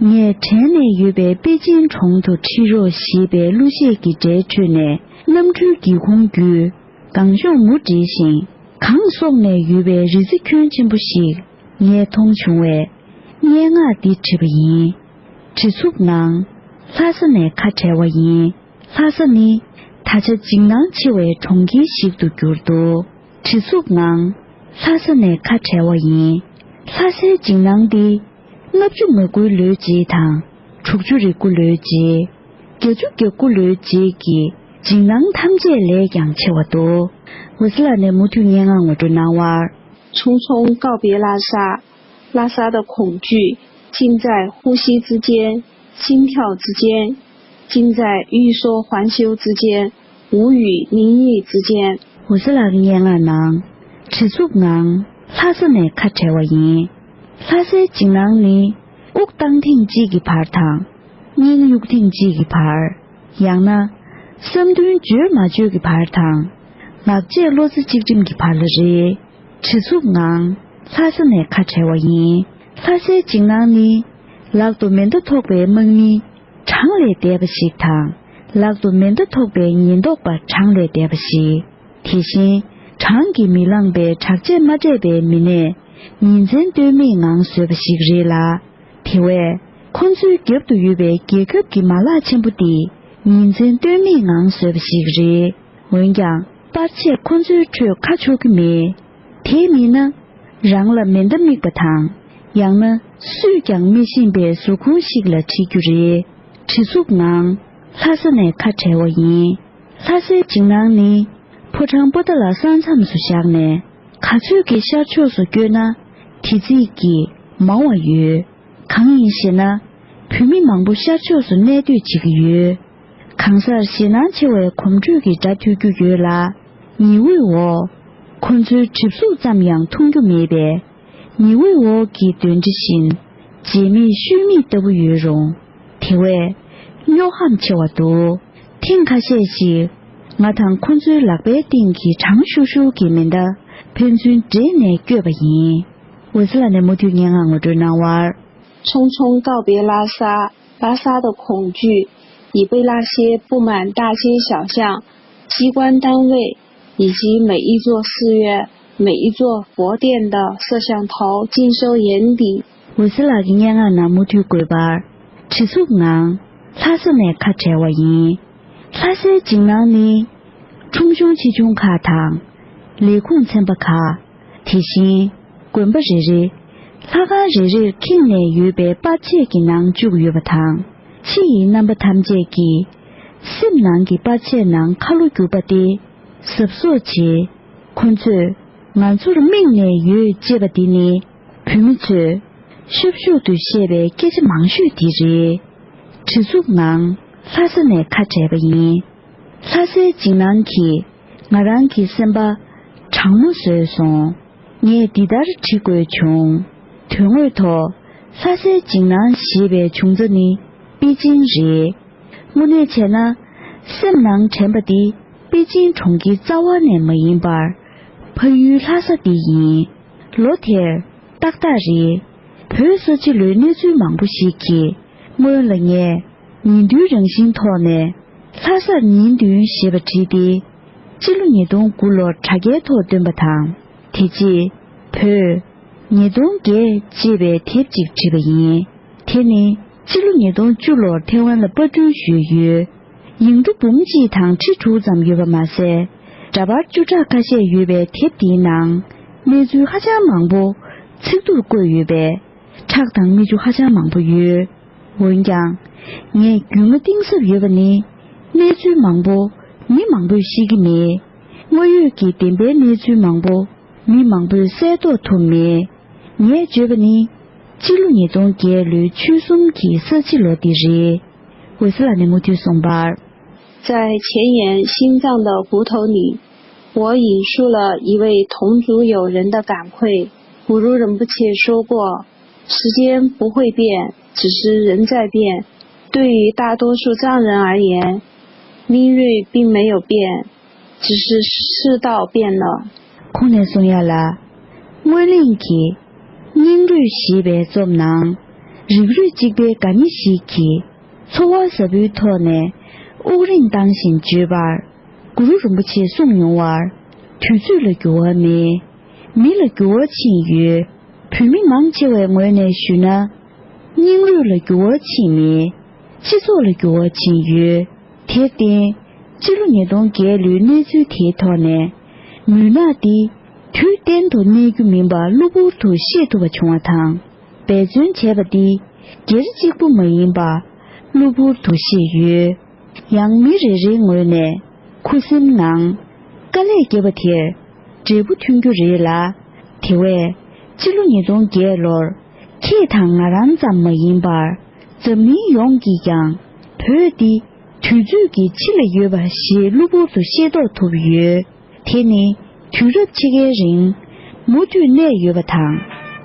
ངས་དྲན་ནས་ཡོད་པའི་པེ་ཅིན་གྲོང་དུ་ཁྲིད་རོགས་ཞེས་པའི་གླུ་གཞས་ཀྱི་སྒྲའི་ཁྲོད་ནས་གནམ་གྲུའི་སྒེའུ་ཁུང་བརྒྱུད་སྒང་གཤོང་མུ་བསྒྲིལ་ཞིང་གངས་གསོག་ནས་ཡོད་པའི་རི་རྩེ་ཁྱོན་ཆེན་པོ་ཞིག་ངས་མཐོང་བྱུང་བས་སྙན་ངག་འདི་བྲིས་པ་ཡིན། བྲེལ་འཚུབ་ངང་ལྷ་ས་ནས་ཁ་བྲལ་བ་ཡིན། ལྷ་ས་ནི་ད་ཆ་འཇིགས་སྣང་ཆེ་བའི་གྲོང་ཁྱེར་ཞིག་ཏུ་གྱུར་འདུག་བྲེལ་འཚུབ་ངང་ལྷ་ས་ནས་ཁ་བྲལ་བ་ཡིན། ལྷ་སའི་འཇིགས་སྣང་འདི་ལྔ་བཅུ་ང་དགུའི་ལོའི་རྗེས་དང་། དྲུག་ཅུ་རེ་དགུ་ལོའི་རྗེས། བརྒྱད་ཅུ་གྱ་དགུ་ལོའི་རྗེས་ཀྱི་འཇིགས་སྣང་ཐམས་ཅད་ལས་ཀྱང་ཆེ་བ་འདུག་འོད་ཟེར་ལགས་ནས་མུ་མཐུད་སྙན་ངག་ངོ་སྤྲོད་གནང་བར། 匆匆告别拉萨，拉萨的恐惧尽在呼吸之间，心跳之间，尽在欲说还休之间，无语凝噎之间。 འོད་ཟེར་ལགས་ཀྱི་སྙན་ངག་ནང་། བྲེལ་འཚུབ་ངང་ལྷ་ས་ནས་ཁ་བྲལ་བ་ཡིན། ལྷ་སའི་འཇིགས་སྣང་ནི་དབུགས་བཏང་ཐེངས་གཅིག་གི་བར་དང་། སྙིང་གཡུག་ཐེངས་གཅིག་གི་བར། ཡང་ན། བསམ་འདུན་བརྗོད་མ་བརྗོད་ཀྱི་བར་དང་། ངག་བཅད་བློ་རྩེ་གཅིག་སྒྲིམ་གྱི་བར་ལ་རེད། བྲེལ་འཚུབ་ངང་ལྷ་ས་ནས་ཁ་བྲལ་བ་ཡིན། ལྷ་སའི་འཇིགས་སྣང་ནི། ལག་ཏུ་མེ་མདའ་ཐོགས་པའི་དམག་མི་གྲངས་ལས་འདས་པ་ཞིག་དང་། ལག་ཏུ་མེ་མདའ་ཐོགས་པའི་ཉེན་རྟོག་པ་གྲངས་ལས་འདས་པ་ཞིག་དེ་བཞིན། གྲངས་ཀྱིས་མི་ལངས་པའི་དྲག་ཆས་མ་སྤྲས་པའི་མི་སྣས་ཉིན་མཚན་ལྟོས་མེད་ངང་བཟོས་པ་ཞིག་རེད་ལ། དེ་བས་ཁོ་ཚོའི་རྒྱབ་ཏུ་ཡོད་པའི་རྒྱལ་ཁབ་ཀྱི་མ་ལག་ཆེན་པོ་འདི་ཉིན་མཚན་ལྟོས་མེད་ངང་བཟོས་པ་ཞིག་རེད། འོན་ཀྱང་པར་ཆས་ཁོ་ཚོའི་ཁྲོད་ཁ་ཕྱོགས་ཀྱི་མེད། དེ་མིན་ན། རང་ལ་མེ་མདའ་དམིགས་པ་དང་། ཡང་ན་སུས་ཀྱང་མི་ཤེས་པའི་གཟུགས་ཁོང་ཞིག་ལ་ཁྲིད་རྒྱུ་རེད། བྲེལ་འཚུབ་ངང་ལྷ་ས་ནས་ཁ་བྲལ་བ་ཡིན། ལྷ་སའི་འཇིགས་སྣང་ནི། ཕོ་བྲང་པོ་ཏཱ་ལ་ས་མཚམས་སུ་བཞག་ནས། ག་ཚོད་ཀྱི་ཤར་ཕྱོགས་སུ་བསྐྱོད་ན། དེ་ཚིག་གིས་མང་བ་ཡོད། གང་ཡིན་ཞེ་ན། བོད་མི་མང་པོ་ཤར་ཕྱོགས་སུ་གནས་སྡོད་བྱེད་ཀྱི་ཡོད། གང་སར་ཞེད་སྣང་ཆེ་བའི་གོམ་བགྲོད་ཀྱི་སྒྲ་ཐོས་རྒྱུ་ཡོད་ལ། ཉི་འོད་འོག་ཁོ་ཚོའི་གྲིབ་གཟུགས་ཙམ་ཡང་མཐོང་རྒྱུ་མེད་པས། ཉི་འོད་འོག་གི་གདོན་འདྲེ་བཞིན། བརྗེད་མེད་ཤུལ་མིག་ལྟ་བུ་ཡོད་རུང་། དེ་བས། སྨྱོ་ཧམ་ཆེ་བ་འདུག་ཐེངས་ཁ་ཤས་ཤིག་ང་དང་ཁོ་ཚོའི་ལག་པའི་སྟེང་གི་གྲང་ཤུར་ཤུར་གྱི་མེ་མདའ་ཕན་ཚུན་སྦྲེལ་ནས་བསྐྱོད་པ་ཡིན། འོད་ཟེར་ལགས་ནས་མུ་མཐུད་སྙན་ངག་ངོ་སྤྲོད་གནང་བར། 匆匆告别拉萨，拉萨的恐惧已被那些布满大街小巷、机关单位以及每一座寺院、每一座佛殿的摄像头尽收眼底。 འོད་ཟེར་ལགས་ཀྱི་སྙན་ངག་ནང་མུ་མཐུད་འགོད་པར། གྲི་མཚུགས་ངང་ལྷ་ས་ནས་ཁ་བྲལ་བ་ཡིན། ལྷ་སའི་འཇིགས་སྣང་ནི། ཁྲོམ་གཞུང་ཆེ་ཆུང་ཁག་དང་། ལས་ཁུངས་ཚན་པ་ཁག་དེ་བཞིན། དགོན་པ་རེ་རེ། ལྷ་ཁང་རེ་རེར་ཁེངས་ནས་ཡོད་པའི་པར་ཆས་ཀྱི་ནང་བཅུག་ཡོད་པ་དང་། ཕྱི་ཡི་རྣམ་པ་ཐམས་ཅད་ཀྱིས། སེམས་ནང་གི་པར་ཆས་ནང་ཁ་ལོ་བསྒྱུར་པ་སྟེ། གཟབ་གཟབ་བྱེད། ཁོ་ཚོས་ང་ཚོར་དམིགས་ནས་ཡོད་ཅེས་པ་འདི་ནི། བོད་མི་ཚོས་ཤབ་ཤུབ་ཏུ་བཤད་པའི་སྐད་ཆ་མང་ཤོས་དེ་རེད། གྲི་མཚུགས་ངང་ལྷ་ས་ནས་ཁ་བྲལ་བ་ཡིན། ལྷ་སའི་འཇིགས་སྣང་གིས་ང་རང་གི་སེམས་པ་གྲང་མོ་བཟོས་སོང་། ངས་འདི་ལྟར་བྲི་དགོས་བྱུང་། དོན་དངོས་ཐོག་ལྷ་སའི་འཇིགས་སྣང་ཞེས་པའི་བྱུང་རྩ་ནི་པེ་ཅིང་རེད། དངོས་གནས་བྱས་ན། སེམས་ནང་དྲན་པ་འདི་པེ་ཅིང་གྲོང་ཁྱེར་རྩ་བ་ནས་མ་ཡིན་པར། ཕ་ཡུལ་ལྷ་ས་འདི་ཡིན། ལོ་དེར་ཏག་ཏག་རེད། བོད་ས་ཕྱི་ལོའི་གནས་ཚུལ་མང་པོ་ཞིག་གིས་སྔོན་ལ་ངས་ཉིན་བདུན་རང་བཞིན་ཐོག་ནས་ལྷ་སར་ཉིན་བདུན་ཞེས་པ་བྲིས་ཏེ། སྤྱི་ལོ་ཉིས་སྟོང་དགུ་ལོར་དྲ་རྒྱའི་ཐོག་བཏོན་པ་དང་། དེ་རྗེས་བོད་ཉིས་སྟོང་བརྒྱད་ཅེས་པའི་དེབ་ཅིག་བྲིས་པ་ཡིན། དེ་ནི་སྤྱི་ལོ་ཉིས་སྟོང་བཅུ་ལོར་ཐེ་ཝན་ལ་པར་སྐྲུན་ཞུས་ཡོད། ཡིག་འབྲུ་འབུམ་གཅིག་དང་ཁྲི་དྲུག་ཙམ་ཡོད་པ་མ་ཟད། འདྲ་པར་བཅུ་ཕྲག་ཁ་ཤས་ཡོད་པའི་དེབ་དེའི་ནང་གནས་ཚུལ་ཧ་ཅང་མང་པོ་ཚིག་ཐོར་བཀོད་ཡོད་པས། ཁྲག་དང་མིག་ཆུ་ཧ་ཅང་མང་པོ་ཡོད། འོན་ཀྱང་། ངས་རྒྱུས་མངའ་གཏིང་ཟབ་ཡོད་པ་ནི། གནས་ཚུལ་མང་པོ་མི་མང་པོས་ཤེས་ཀྱི་མེད། དངོས་ཡོད་ཀྱི་བདེན་པའི་གནས་ཚུལ་མང་པོ་མི་མང་པོས་གསལ་རྟོགས་ཐུབ་མེད། ངས་བརྗོད་པ་ནི། སྤྱི་ལོ་ཉིས་སྟོང་བརྒྱད་ལོའི་ཆོལ་གསུམ་གྱི་ས་བྱི་ལོ་འདི་རེད། འོད་ཟེར་ལགས་ནས་མུ་མཐུད་གསུངས་པར། 在前沿心脏的骨头里，我引述了一位同族友人的感慨。古鲁仁波切说过，时间不会变，只是人在变。对于大多数藏人而言，命运并没有变，只是世道变了。 ཁོང་ནས་གསུང་ཡ་ལ། སྔོན་གླེང་གི་སྙིང་རུས་ཞེས་པའི་རྩོམ་ནང་། རིགས་རུས་གཅིག་པའི་དགའ་ཉེ་ཞིག་གིས་འཚོ་བ་ཟབ་པོའི་ཐོག་ནས་དབུགས་རིང་བཏང་བཞིན་བརྗོད་པར། གུ་རུ་རིན་པོ་ཆེས་གསུངས་ཡོང་བར། དུས་ཚོད་ལ་འགྱུར་བ་མེད། མི་ལ་འགྱུར་བ་ཕྱིན་ཡོད། བོད་མི་མང་ཆེ་བའི་ངོས་ནས་ཞུས་ན། སྙིང་རུས་ལ་འགྱུར་བ་ཕྱིན་མེད། སྤྱི་ཚོགས་ལ་འགྱུར་བ་ཕྱིན་ཡོད། དེར་བརྟེན། སྤྱི་ལོ་ཉིས་སྟོང་བརྒྱད་ལོའི་གནས་ཚུལ་དེའི་ཐོག་ནས། མུན་ནག་འདི་དུས་གཏན་དུ་གནས་རྒྱུ་མིན་པ་གློ་བུར་དུ་ཤེས་ཐུབ་པ་བྱུང་བ་དང་། འབད་བརྩོན་བྱས་པ་འདི་སྒེར་གཅིག་པུ་མ་ཡིན་པ་གློ་བུར་དུ་ཤེས་ཡོད། ཡང་མི་རེ་རེའི་ངོས་ནས་ཁུ་སིམ་ངང་དཀའ་ལས་བརྒྱབ་པ་དེར་འབྲས་བུ་ཐོན་རྒྱུ་རེད་ལ། དེ་བས་སྤྱི་ལོ་ཉིས་སྟོང་བརྒྱད་ལོར་ཁྱེད་དང་ང་རང་ཙམ་མ་ཡིན་པར་འཛམ་གླིང་ཡོངས་ཀྱིས་ཀྱང་བོད་འདི་དུས་ཚོད་ཀྱི་ཕྱི་ལ་ཡོད་པ་ཞེས་གློ་བུར་དུ་ཤེས་རྟོགས་ཐུབ་ཡོད། དེ་ནི་དུས་རབས་ཕྱེད་ཀའི་རིང་མུ་མཐུད་གནས་ཡོད་པ་དང་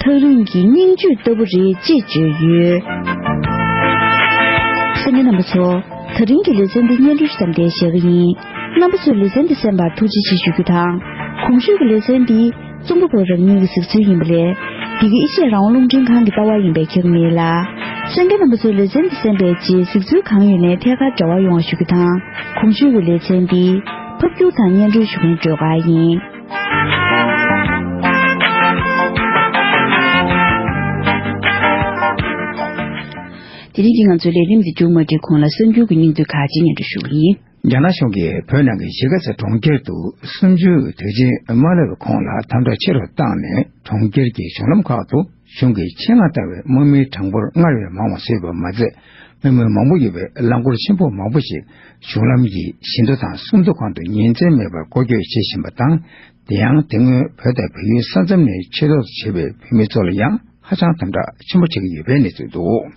ཐག་རིང་གི་སྙིང་བཅུད་ལྟ་བུ་རེད་ཅེས་བརྗོད་ཡོད། གསན་མཁན་རྣམ་པ་ཚོ། ད་རིང་གི་ལེ་ཚན་འདི་སྙན་སྒྲོན་ཞུ་མཚམས་འདིར་བཞག་གི་ཡིན། རྣམ་པ་ཚོས་ལེ་ཚན་འདི་གསན་པར་ཐུགས་རྗེ་ཆེ་ཞུ་རྒྱུ་དང་། གོང་ཞུས་ཀྱི་ལེ་ཚན་འདི་རྩོམ་པ་པོ་རང་ཉིད་ཀྱི་གཟིགས་ཚུལ་ཡིན་པ་ལས། འདི་ག་ཨེ་ཤེ་ཡ་རང་དབང་རླུང་འཕྲིན་ཁང་གི་ལྟ་བ་ཡིན་པས་ཁྱབ་མེད་ལ། གསན་མཁན་རྣམ་པ་ཚོས་ལེ་ཚན་འདི་གསན་པའི་རྗེས་གཟིགས་ཚུལ་གང་ཡོད་ནས་ཐད་ཀར་འབྲེལ་བ་ཡོང་བ་ཞུ་རྒྱུ་དང་། གོང་ཞུས་ཀྱི་ལེ་ཚན་འདི་ཕབ་སྒྱུར་དང་སྙན་སྒྲོན་ཞུ་མཁན་སྒྲོལ་དཀར་ཡིན། དེ་རིང་གི་ང་ཚོའི་ལས་རིམ་འདི་མཇུག་མ་སྒྲིལ་གོང་ལ་གསར་འགྱུར་གྱི་སྙིང་བསྡུས་ཁག་ཅིག་སྙན་སྒྲོན་ཞུ་གི་ཡིན། རྒྱ་ནག་གཞུང་གིས་བོད་ནང་གི་གཞིས་ཀ་རྩེ་གྲོང་ཁྱེར་དུ་གསུམ་བཅུའི་དུས་ཆེན་མ་སླེབས་པའི་གོང་ལ་དམ་དྲག་ཆེ་རུ་བཏང་ནས། གྲོང་ཁྱེར་གྱི་གཞུང་ལམ་ཁག་ཏུ་གཞུང་གིས་ཆེད་མངགས་བཏང་བའི་དམག་མིའི་གྲངས་འབོར་སྔར་བས་མང་བ་བཟོས་པ་མ་ཚད། མི་མང་པོ་ཡོད་པའི་རླངས་འཁོར་ཆེན་པོ་མང་པོ་ཞིག་གཞུང་ལམ་གྱི་བཞི་མདོ་དང་སུམ་མདོ་སྒང་དུ་ཉིན་མཚན་མེད་པར་སྐོར་སྐྱོད་བྱེད་བཞིན་པ་དང་། དེ་ཡང་དེ་སྔོན་བོད་དང་བལ་ཡུལ་ས་མཚམས་ནས་ཆེད་གཏོགས་བྱས་པའི་བོད་མི་ཚོ་ལ་ཡང་ ཧ་ཅང་དམ་དྲག་ཆེན་པོ་བྱེད་ཀྱི་ཡོད་པའི་གནས་ཚུལ་འདུག།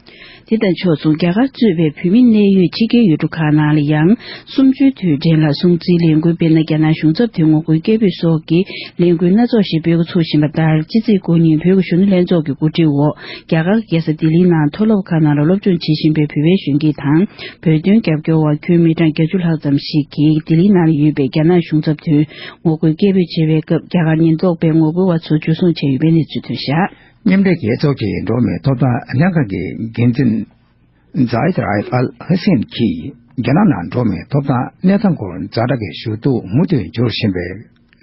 དེ་དང་ཕྱོགས་མཚུངས། རྒྱ་གར་གཙོས་པའི་བོད་མིའི་གནས་ཡུལ་ཕྱི་རྒྱལ་ཡུལ་གྲུ་ཁག་ནང་ལ་ཡང་གསུམ་བཅུའི་དུས་དྲན་ལ་སྲུང་བརྩིའི་ལས་འགུལ་སྤེལ་ན། རྒྱ་ནག་གཞུང་ཚབ་དུས་ངོ་རྒོལ་སྐད་འབོད་སོགས་ཀྱི་ལས་འགུལ་སྣ་ཚོགས་ཤིག་སྤེལ་འགོ་ཚུགས་བཞིན་པ་ལྟར། ཕྱི་ཚེས་དགུ་ཉིན་བོད་ཀྱི་གཞོན་ནུ་ལྷན་ཚོགས་ཀྱི་གོ་སྒྲིག་འོག་རྒྱ་གར་གྱི་རྒྱལ་ས་ལྡི་ལིའི་ནང་མཐོ་སློབ་ཁག་ནང་ལ་སློབ་སྦྱོང་བྱེད་བཞིན་པའི་བོད་པའི་གཞོན་སྐྱེས་དང་། བོད་དོན་རྒྱབ་སྐྱོར་བ་ཁྱོན་མི་གྲངས་བརྒྱད་ཅུ་ལྷག་ཙམ་ཞིག་གིས་ལྡི་ལིའི་ནང་ལ་ཡོད་པའི་རྒྱ་ནག་གཞུང་ཚབ་དུས་ངོ་རྒོལ་སྐད་འབོད་བྱེད་པའི་སྐབས། རྒྱ་གར་ཉེན་རྟོག་པས་ངོ་རྒོལ་བ་ཚོ་འཇུ་བཟུང་བྱས་ཡོད་པའི་གནས་ཚུལ་ཐོན་བཞག། མཉམ་འབྲེལ་རྒྱལ་ཚོགས་ཀྱི་འགྲོ་བ་མིའི་ཐོབ་ཐང་ལྷན་ཁང་གི་འགན་འཛིན་ཛའིད་རའིབ་ཨལ་ཧ་སན་གྱིས། རྒྱ་ནག་ནང་འགྲོ་བ་མིའི་ཐོབ་ཐང་གནས་སྟངས་སྐོར་ཛ་དྲག་གི་ཞུ་གཏུག་མུ་མཐུད་འབྱོར་བཞིན་པའི་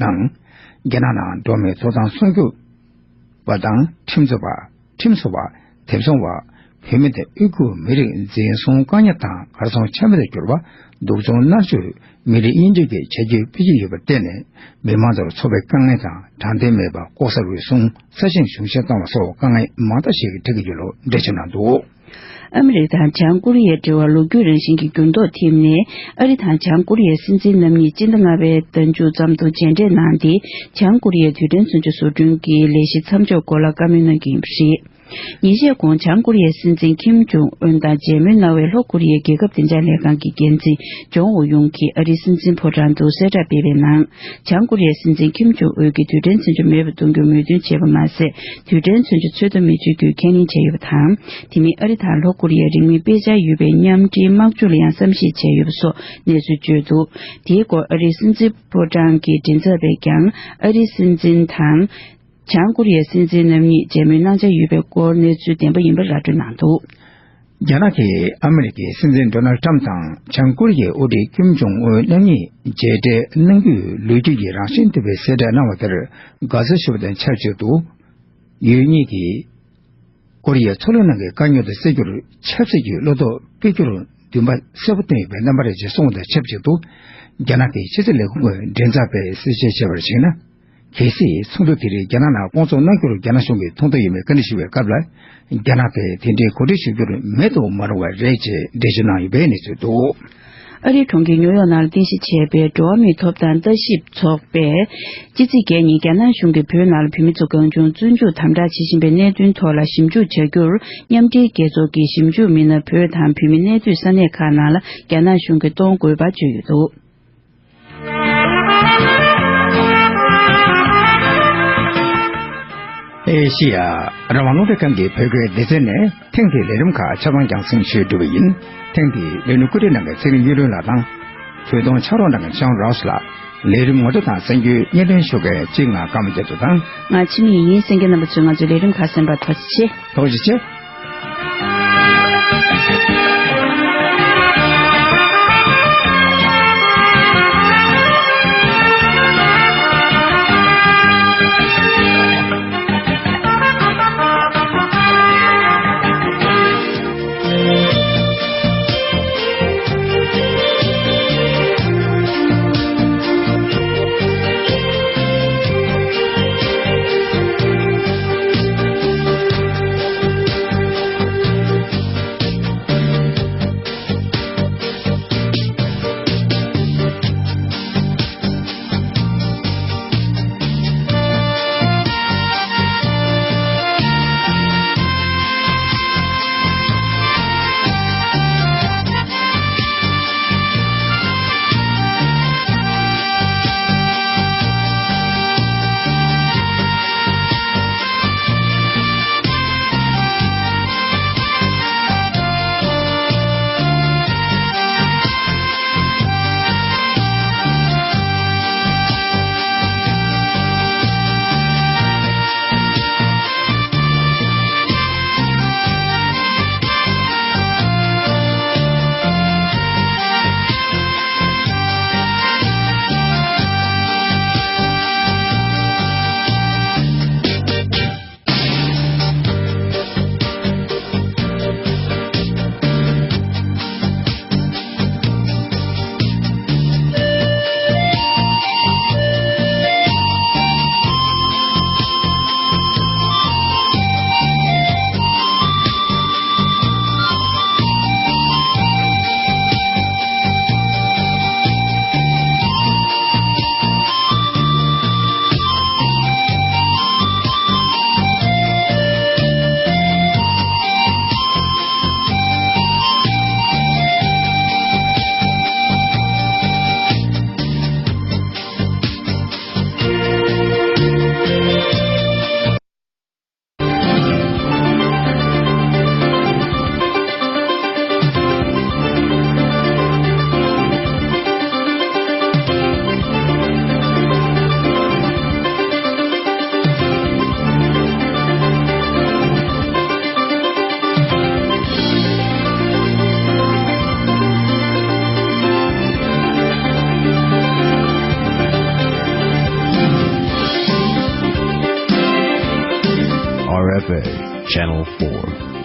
ནང་། རྒྱ་ནག་ནང་འགྲོ་བ་མིའི་ཐོབ་ཐང་སྲུང་སྐྱོབ་པ་དང་ཁྲིམས་བཟོ་བ། ཁྲིམས་བཟོ་བ། དེབ་བཟོ་བ། བུད་མེད་དང་ཨུ་ཁུར་མི་རིགས་འཛིན་བཟུང་བཀག་ཉར་དང་གར་སོང་ཆ་མེད་དུ་གྱུར་པ། སྡུག་སྦྱོང་མནར་གཅོད། མི་རིགས་དབྱེ་འབྱེད་ཀྱི་བྱ་སྤྱོད་སྤེལ་གྱི་ཡོད་པར་བརྟེན་ནས། མི་མང་ཚོར་འཚོ་བའི་དཀའ་ངལ་དང་དྲང་བདེན་མེད་པ། ལྐོག་ཟ་རུལ་སུངས། ས་ཞིང་གཞུང་བཞེས་བཏང་བ་སོགས་དཀའ་ངལ་མང་དག་ཞིག་འཕྲད་ཀྱི་ཡོད་ལུགས་འགྲེལ་བརྗོད་གནང་འདུག། ཨ་མི་རི་ཀ་དང་བྱང་ཀོ་རི་ཡའི་འབྲེལ་བར་ལོ་རྒྱུས་རང་བཞིན་གྱི་འགྱུར་ལྡོག་ཐེབས་ནས། ཨ་རི་དང་བྱང་ཀོ་རི་ཡའི་སྲིད་འཛིན་རྣམ་གཉིས་སྤྱི་ཟླ་ལྔ་པའི་ཟླ་མཇུག་ཙམ་དུ་མཇལ་འཕྲད་གནང་སྟེ། བྱང་ཀོ་རི་ཡའི་རྡུལ་ཕྲན་མཚོན་ཆ་བཟོ་སྐྲུན་གྱི་ལས་གཞི་མཚམས་འཇོག་སྐོར་ལ་བཀའ་མོལ་གནང་རྒྱུ་ཡིན་པ་རེད། ཉིན་ཤས་གོང་བྱང་ཀོ་རི་ཡའི་སྲིད་འཛིན་ཁིམ་ཇོང་ཨུན་དང་མཇལ་མོལ་གནང་བའི་ལྷོ་ཀོ་རི་ཡའི་རྒྱལ་ཁབ་བདེ་འཇགས་ལས་ཁང་གི་འགན་འཛིན་ཇོང་ཨུ་ཡུང་གིས་ཨ་རིའི་སྲིད་འཛིན་ཕོ་བྲང་དུ་གསལ་བསྒྲགས་སྤེལ་བའི་ནང་། བྱང་ཀོ་རི་ཡའི་སྲིད་འཛིན་ཁིམ་ཇོང་ཨུན་གྱིས་རྡུལ་ཕྲན་མཚོན་ཆ་མེད་པར་གཏོང་རྒྱུར་མོས་མཐུན་བྱས་པ་མ་ཟད། རྡུལ་ཕྲན་མཚོན་ཆ་འཚོལ་བཏབ་མི་བྱེད་རྒྱུའི་ཁས་ལེན་བྱས་ཡོད་པ་དང་། དེ་མིན་ཨ་རི་དང་ལྷོ་ཀོ་རི་ཡའི་རིང་མིན་དཔེ་ཆ་ཡོད་པའི་མཉམ་འབྲེལ་དམག་ཇུས་ལ་ཡང་བསམ་གཞིག་བྱས་ཡོད་པ་སོགས་གནས་ཚུལ་བརྗོད་འདུག། དེའི་སྐོར་ཨ་རིའི་སྲིད་འཛིན་ཕོ་བྲང་གི་མགྲིན་ཚབ་པས་ཀྱང་། ཨ་རིའི་སྲིད་འཛིན་དང་། བྱང་ཀོ་རི་ཡའི་སྲིད་འཛིན་རྣམ་གཉིས་མཇལ་མོལ་གནང་འཆར་ཡོད་པའི་སྐོར་གནས་ཚུལ་བདེན་པ་ཡིན་པ་ར་སྤྲོད་གནང་འདུག། རྒྱ་ནག་གིས་ཨ་མི་རི་ཀའི་སྲིད་འཛིན་ཌོ་ནལ་ཊམ་དང་བྱང་ཀོ་རི་ཡའི་དབུ་ཁྲིད་ཀིམ་ཇོང་ཨུན་རྣམ་གཉིས་མཇལ་འཕྲད་གནང་རྒྱུའི་ལོ་རྒྱུས་ཀྱི་རང་བཞིན་ལྡན་པའི་གསལ་བསྒྲགས་གནང་བ་དེར་དགའ་བསུ་ཞུ་བ་དང་ཆབས་ཅིག་ཏུ། ཡུལ་གཉིས་ཀྱིས་ཀོ་རི་ཡའི་མཚོ་ལྷོ་ནང་གི་དཀའ་རྙོག་དེ་སེལ་རྒྱུར་ཆབ་སྲིད་ཀྱི་བློ་སྟོབས་སྤེལ་རྒྱུར་འདུན་པ་གསལ་པོ་བཏོན་ཡོད་པའི་རྣམ་པ་རེད་ཅེས་གསུངས་པ་དང་ཆབས་ཅིག་ཏུ། རྒྱ་ནག་གི་ཕྱི་སྲིད་ལས་ཁུངས་མགྲིན་ཚབ་པས་གསལ་བཤད་བྱས་པར་གཞིགས་ན། གལ་སྲིད་ཚོགས་འདུ་དེ་རིགས་རྒྱ་ནག་ནང་བསྐོང་ཚོགས་གནང་རྒྱུར་རྒྱ་ནག་གཞུང་གིས་ཐུགས་མཐུན་ཡོད་མེད་བཀའ་འདྲི་ཞུ་བའི་སྐབས་ལ། རྒྱ་ནག་དེས་དེ་འདྲའི་གོ་སྒྲིག་ཞུ་རྒྱུར་མེད་དུ་མ་རུང་བ་རེད་ཅེས་འགྲེལ་བརྗོད་གནང་ཡོད་པའི་གནས་ཚུལ་འདུག། ཨ་རིའི་གྲོང་ཁྱེར་ཉུའུ་ཡོག་ནང་ལ་རྟེན་གཞི་བྱས་པའི་འགྲོ་བ་མིའི་ཐོབ་ཐང་ལྟ་ཞིབ་ཚོགས་པས། སྤྱི་ཚེས་བརྒྱད་ཉིན་རྒྱ་ནག་གཞུང་གིས་བོད་ནང་ལ་བོད་མི་ཚོ་གང་བྱུང་བཙོན་འཇུག་དམ་དྲག་བྱེད་བཞིན་པའི་གནད་དོན་ཐོག་ལ་ཞིབ་འཇུག་བྱ་རྒྱུར། མཉམ་འབྲེལ་རྒྱལ་ཚོགས་ཀྱི་ཞིབ་འཇུག་མི་སྣ་བོད་དང་བོད་མིའི་གནས་སྡོད་ས་གནས་ཁག་ནང་ལ་རྒྱ་ནག་གཞུང་གིས་གཏོང་དགོས་པ་བརྗོད་ཡོད་འདུག། ཨེ་ཤི་ཡ་རང་དབང་རླུང་འཕྲིན་ཁང་གི་བོད་སྐད་སྡེ་ཚན་ནས་ཐེངས་འདིའི་ལས་རིམ་ཁག་ཆ་ཚང་རྒྱང་སྲིང་ཞུས་གྲུབ་པ་ཡིན། ཐེངས་འདིའི་ལས་རིམ་བཀོད་སྒྲིག་གནང་མཁན་ཚེ་རིང་གཡུ་སྒྲོན་ལགས་དང་། བོད་དོན་ཕྱག་རོགས་གནང་མཁན་ཆང་རའོ་སི་ལགས། ལས་རིམ་ངོ་སྤྲོད་དང་གསར་འགྱུར་སྙན་སྒྲོན་ཞུ་མཁན་གཅིག་ང་ཀརྨ་རྒྱ་མཚོ་དང་། ང་འཆི་མེད་ཡིན། གསན་མཁན་རྣམ་པ་ཚོས་ང་ཚོའི་ལས་རིམ་ཁག་གསན་པར་ཐུགས་རྗེ་ཆེ། ཐུགས་རྗེ་ཆེ། Channel four.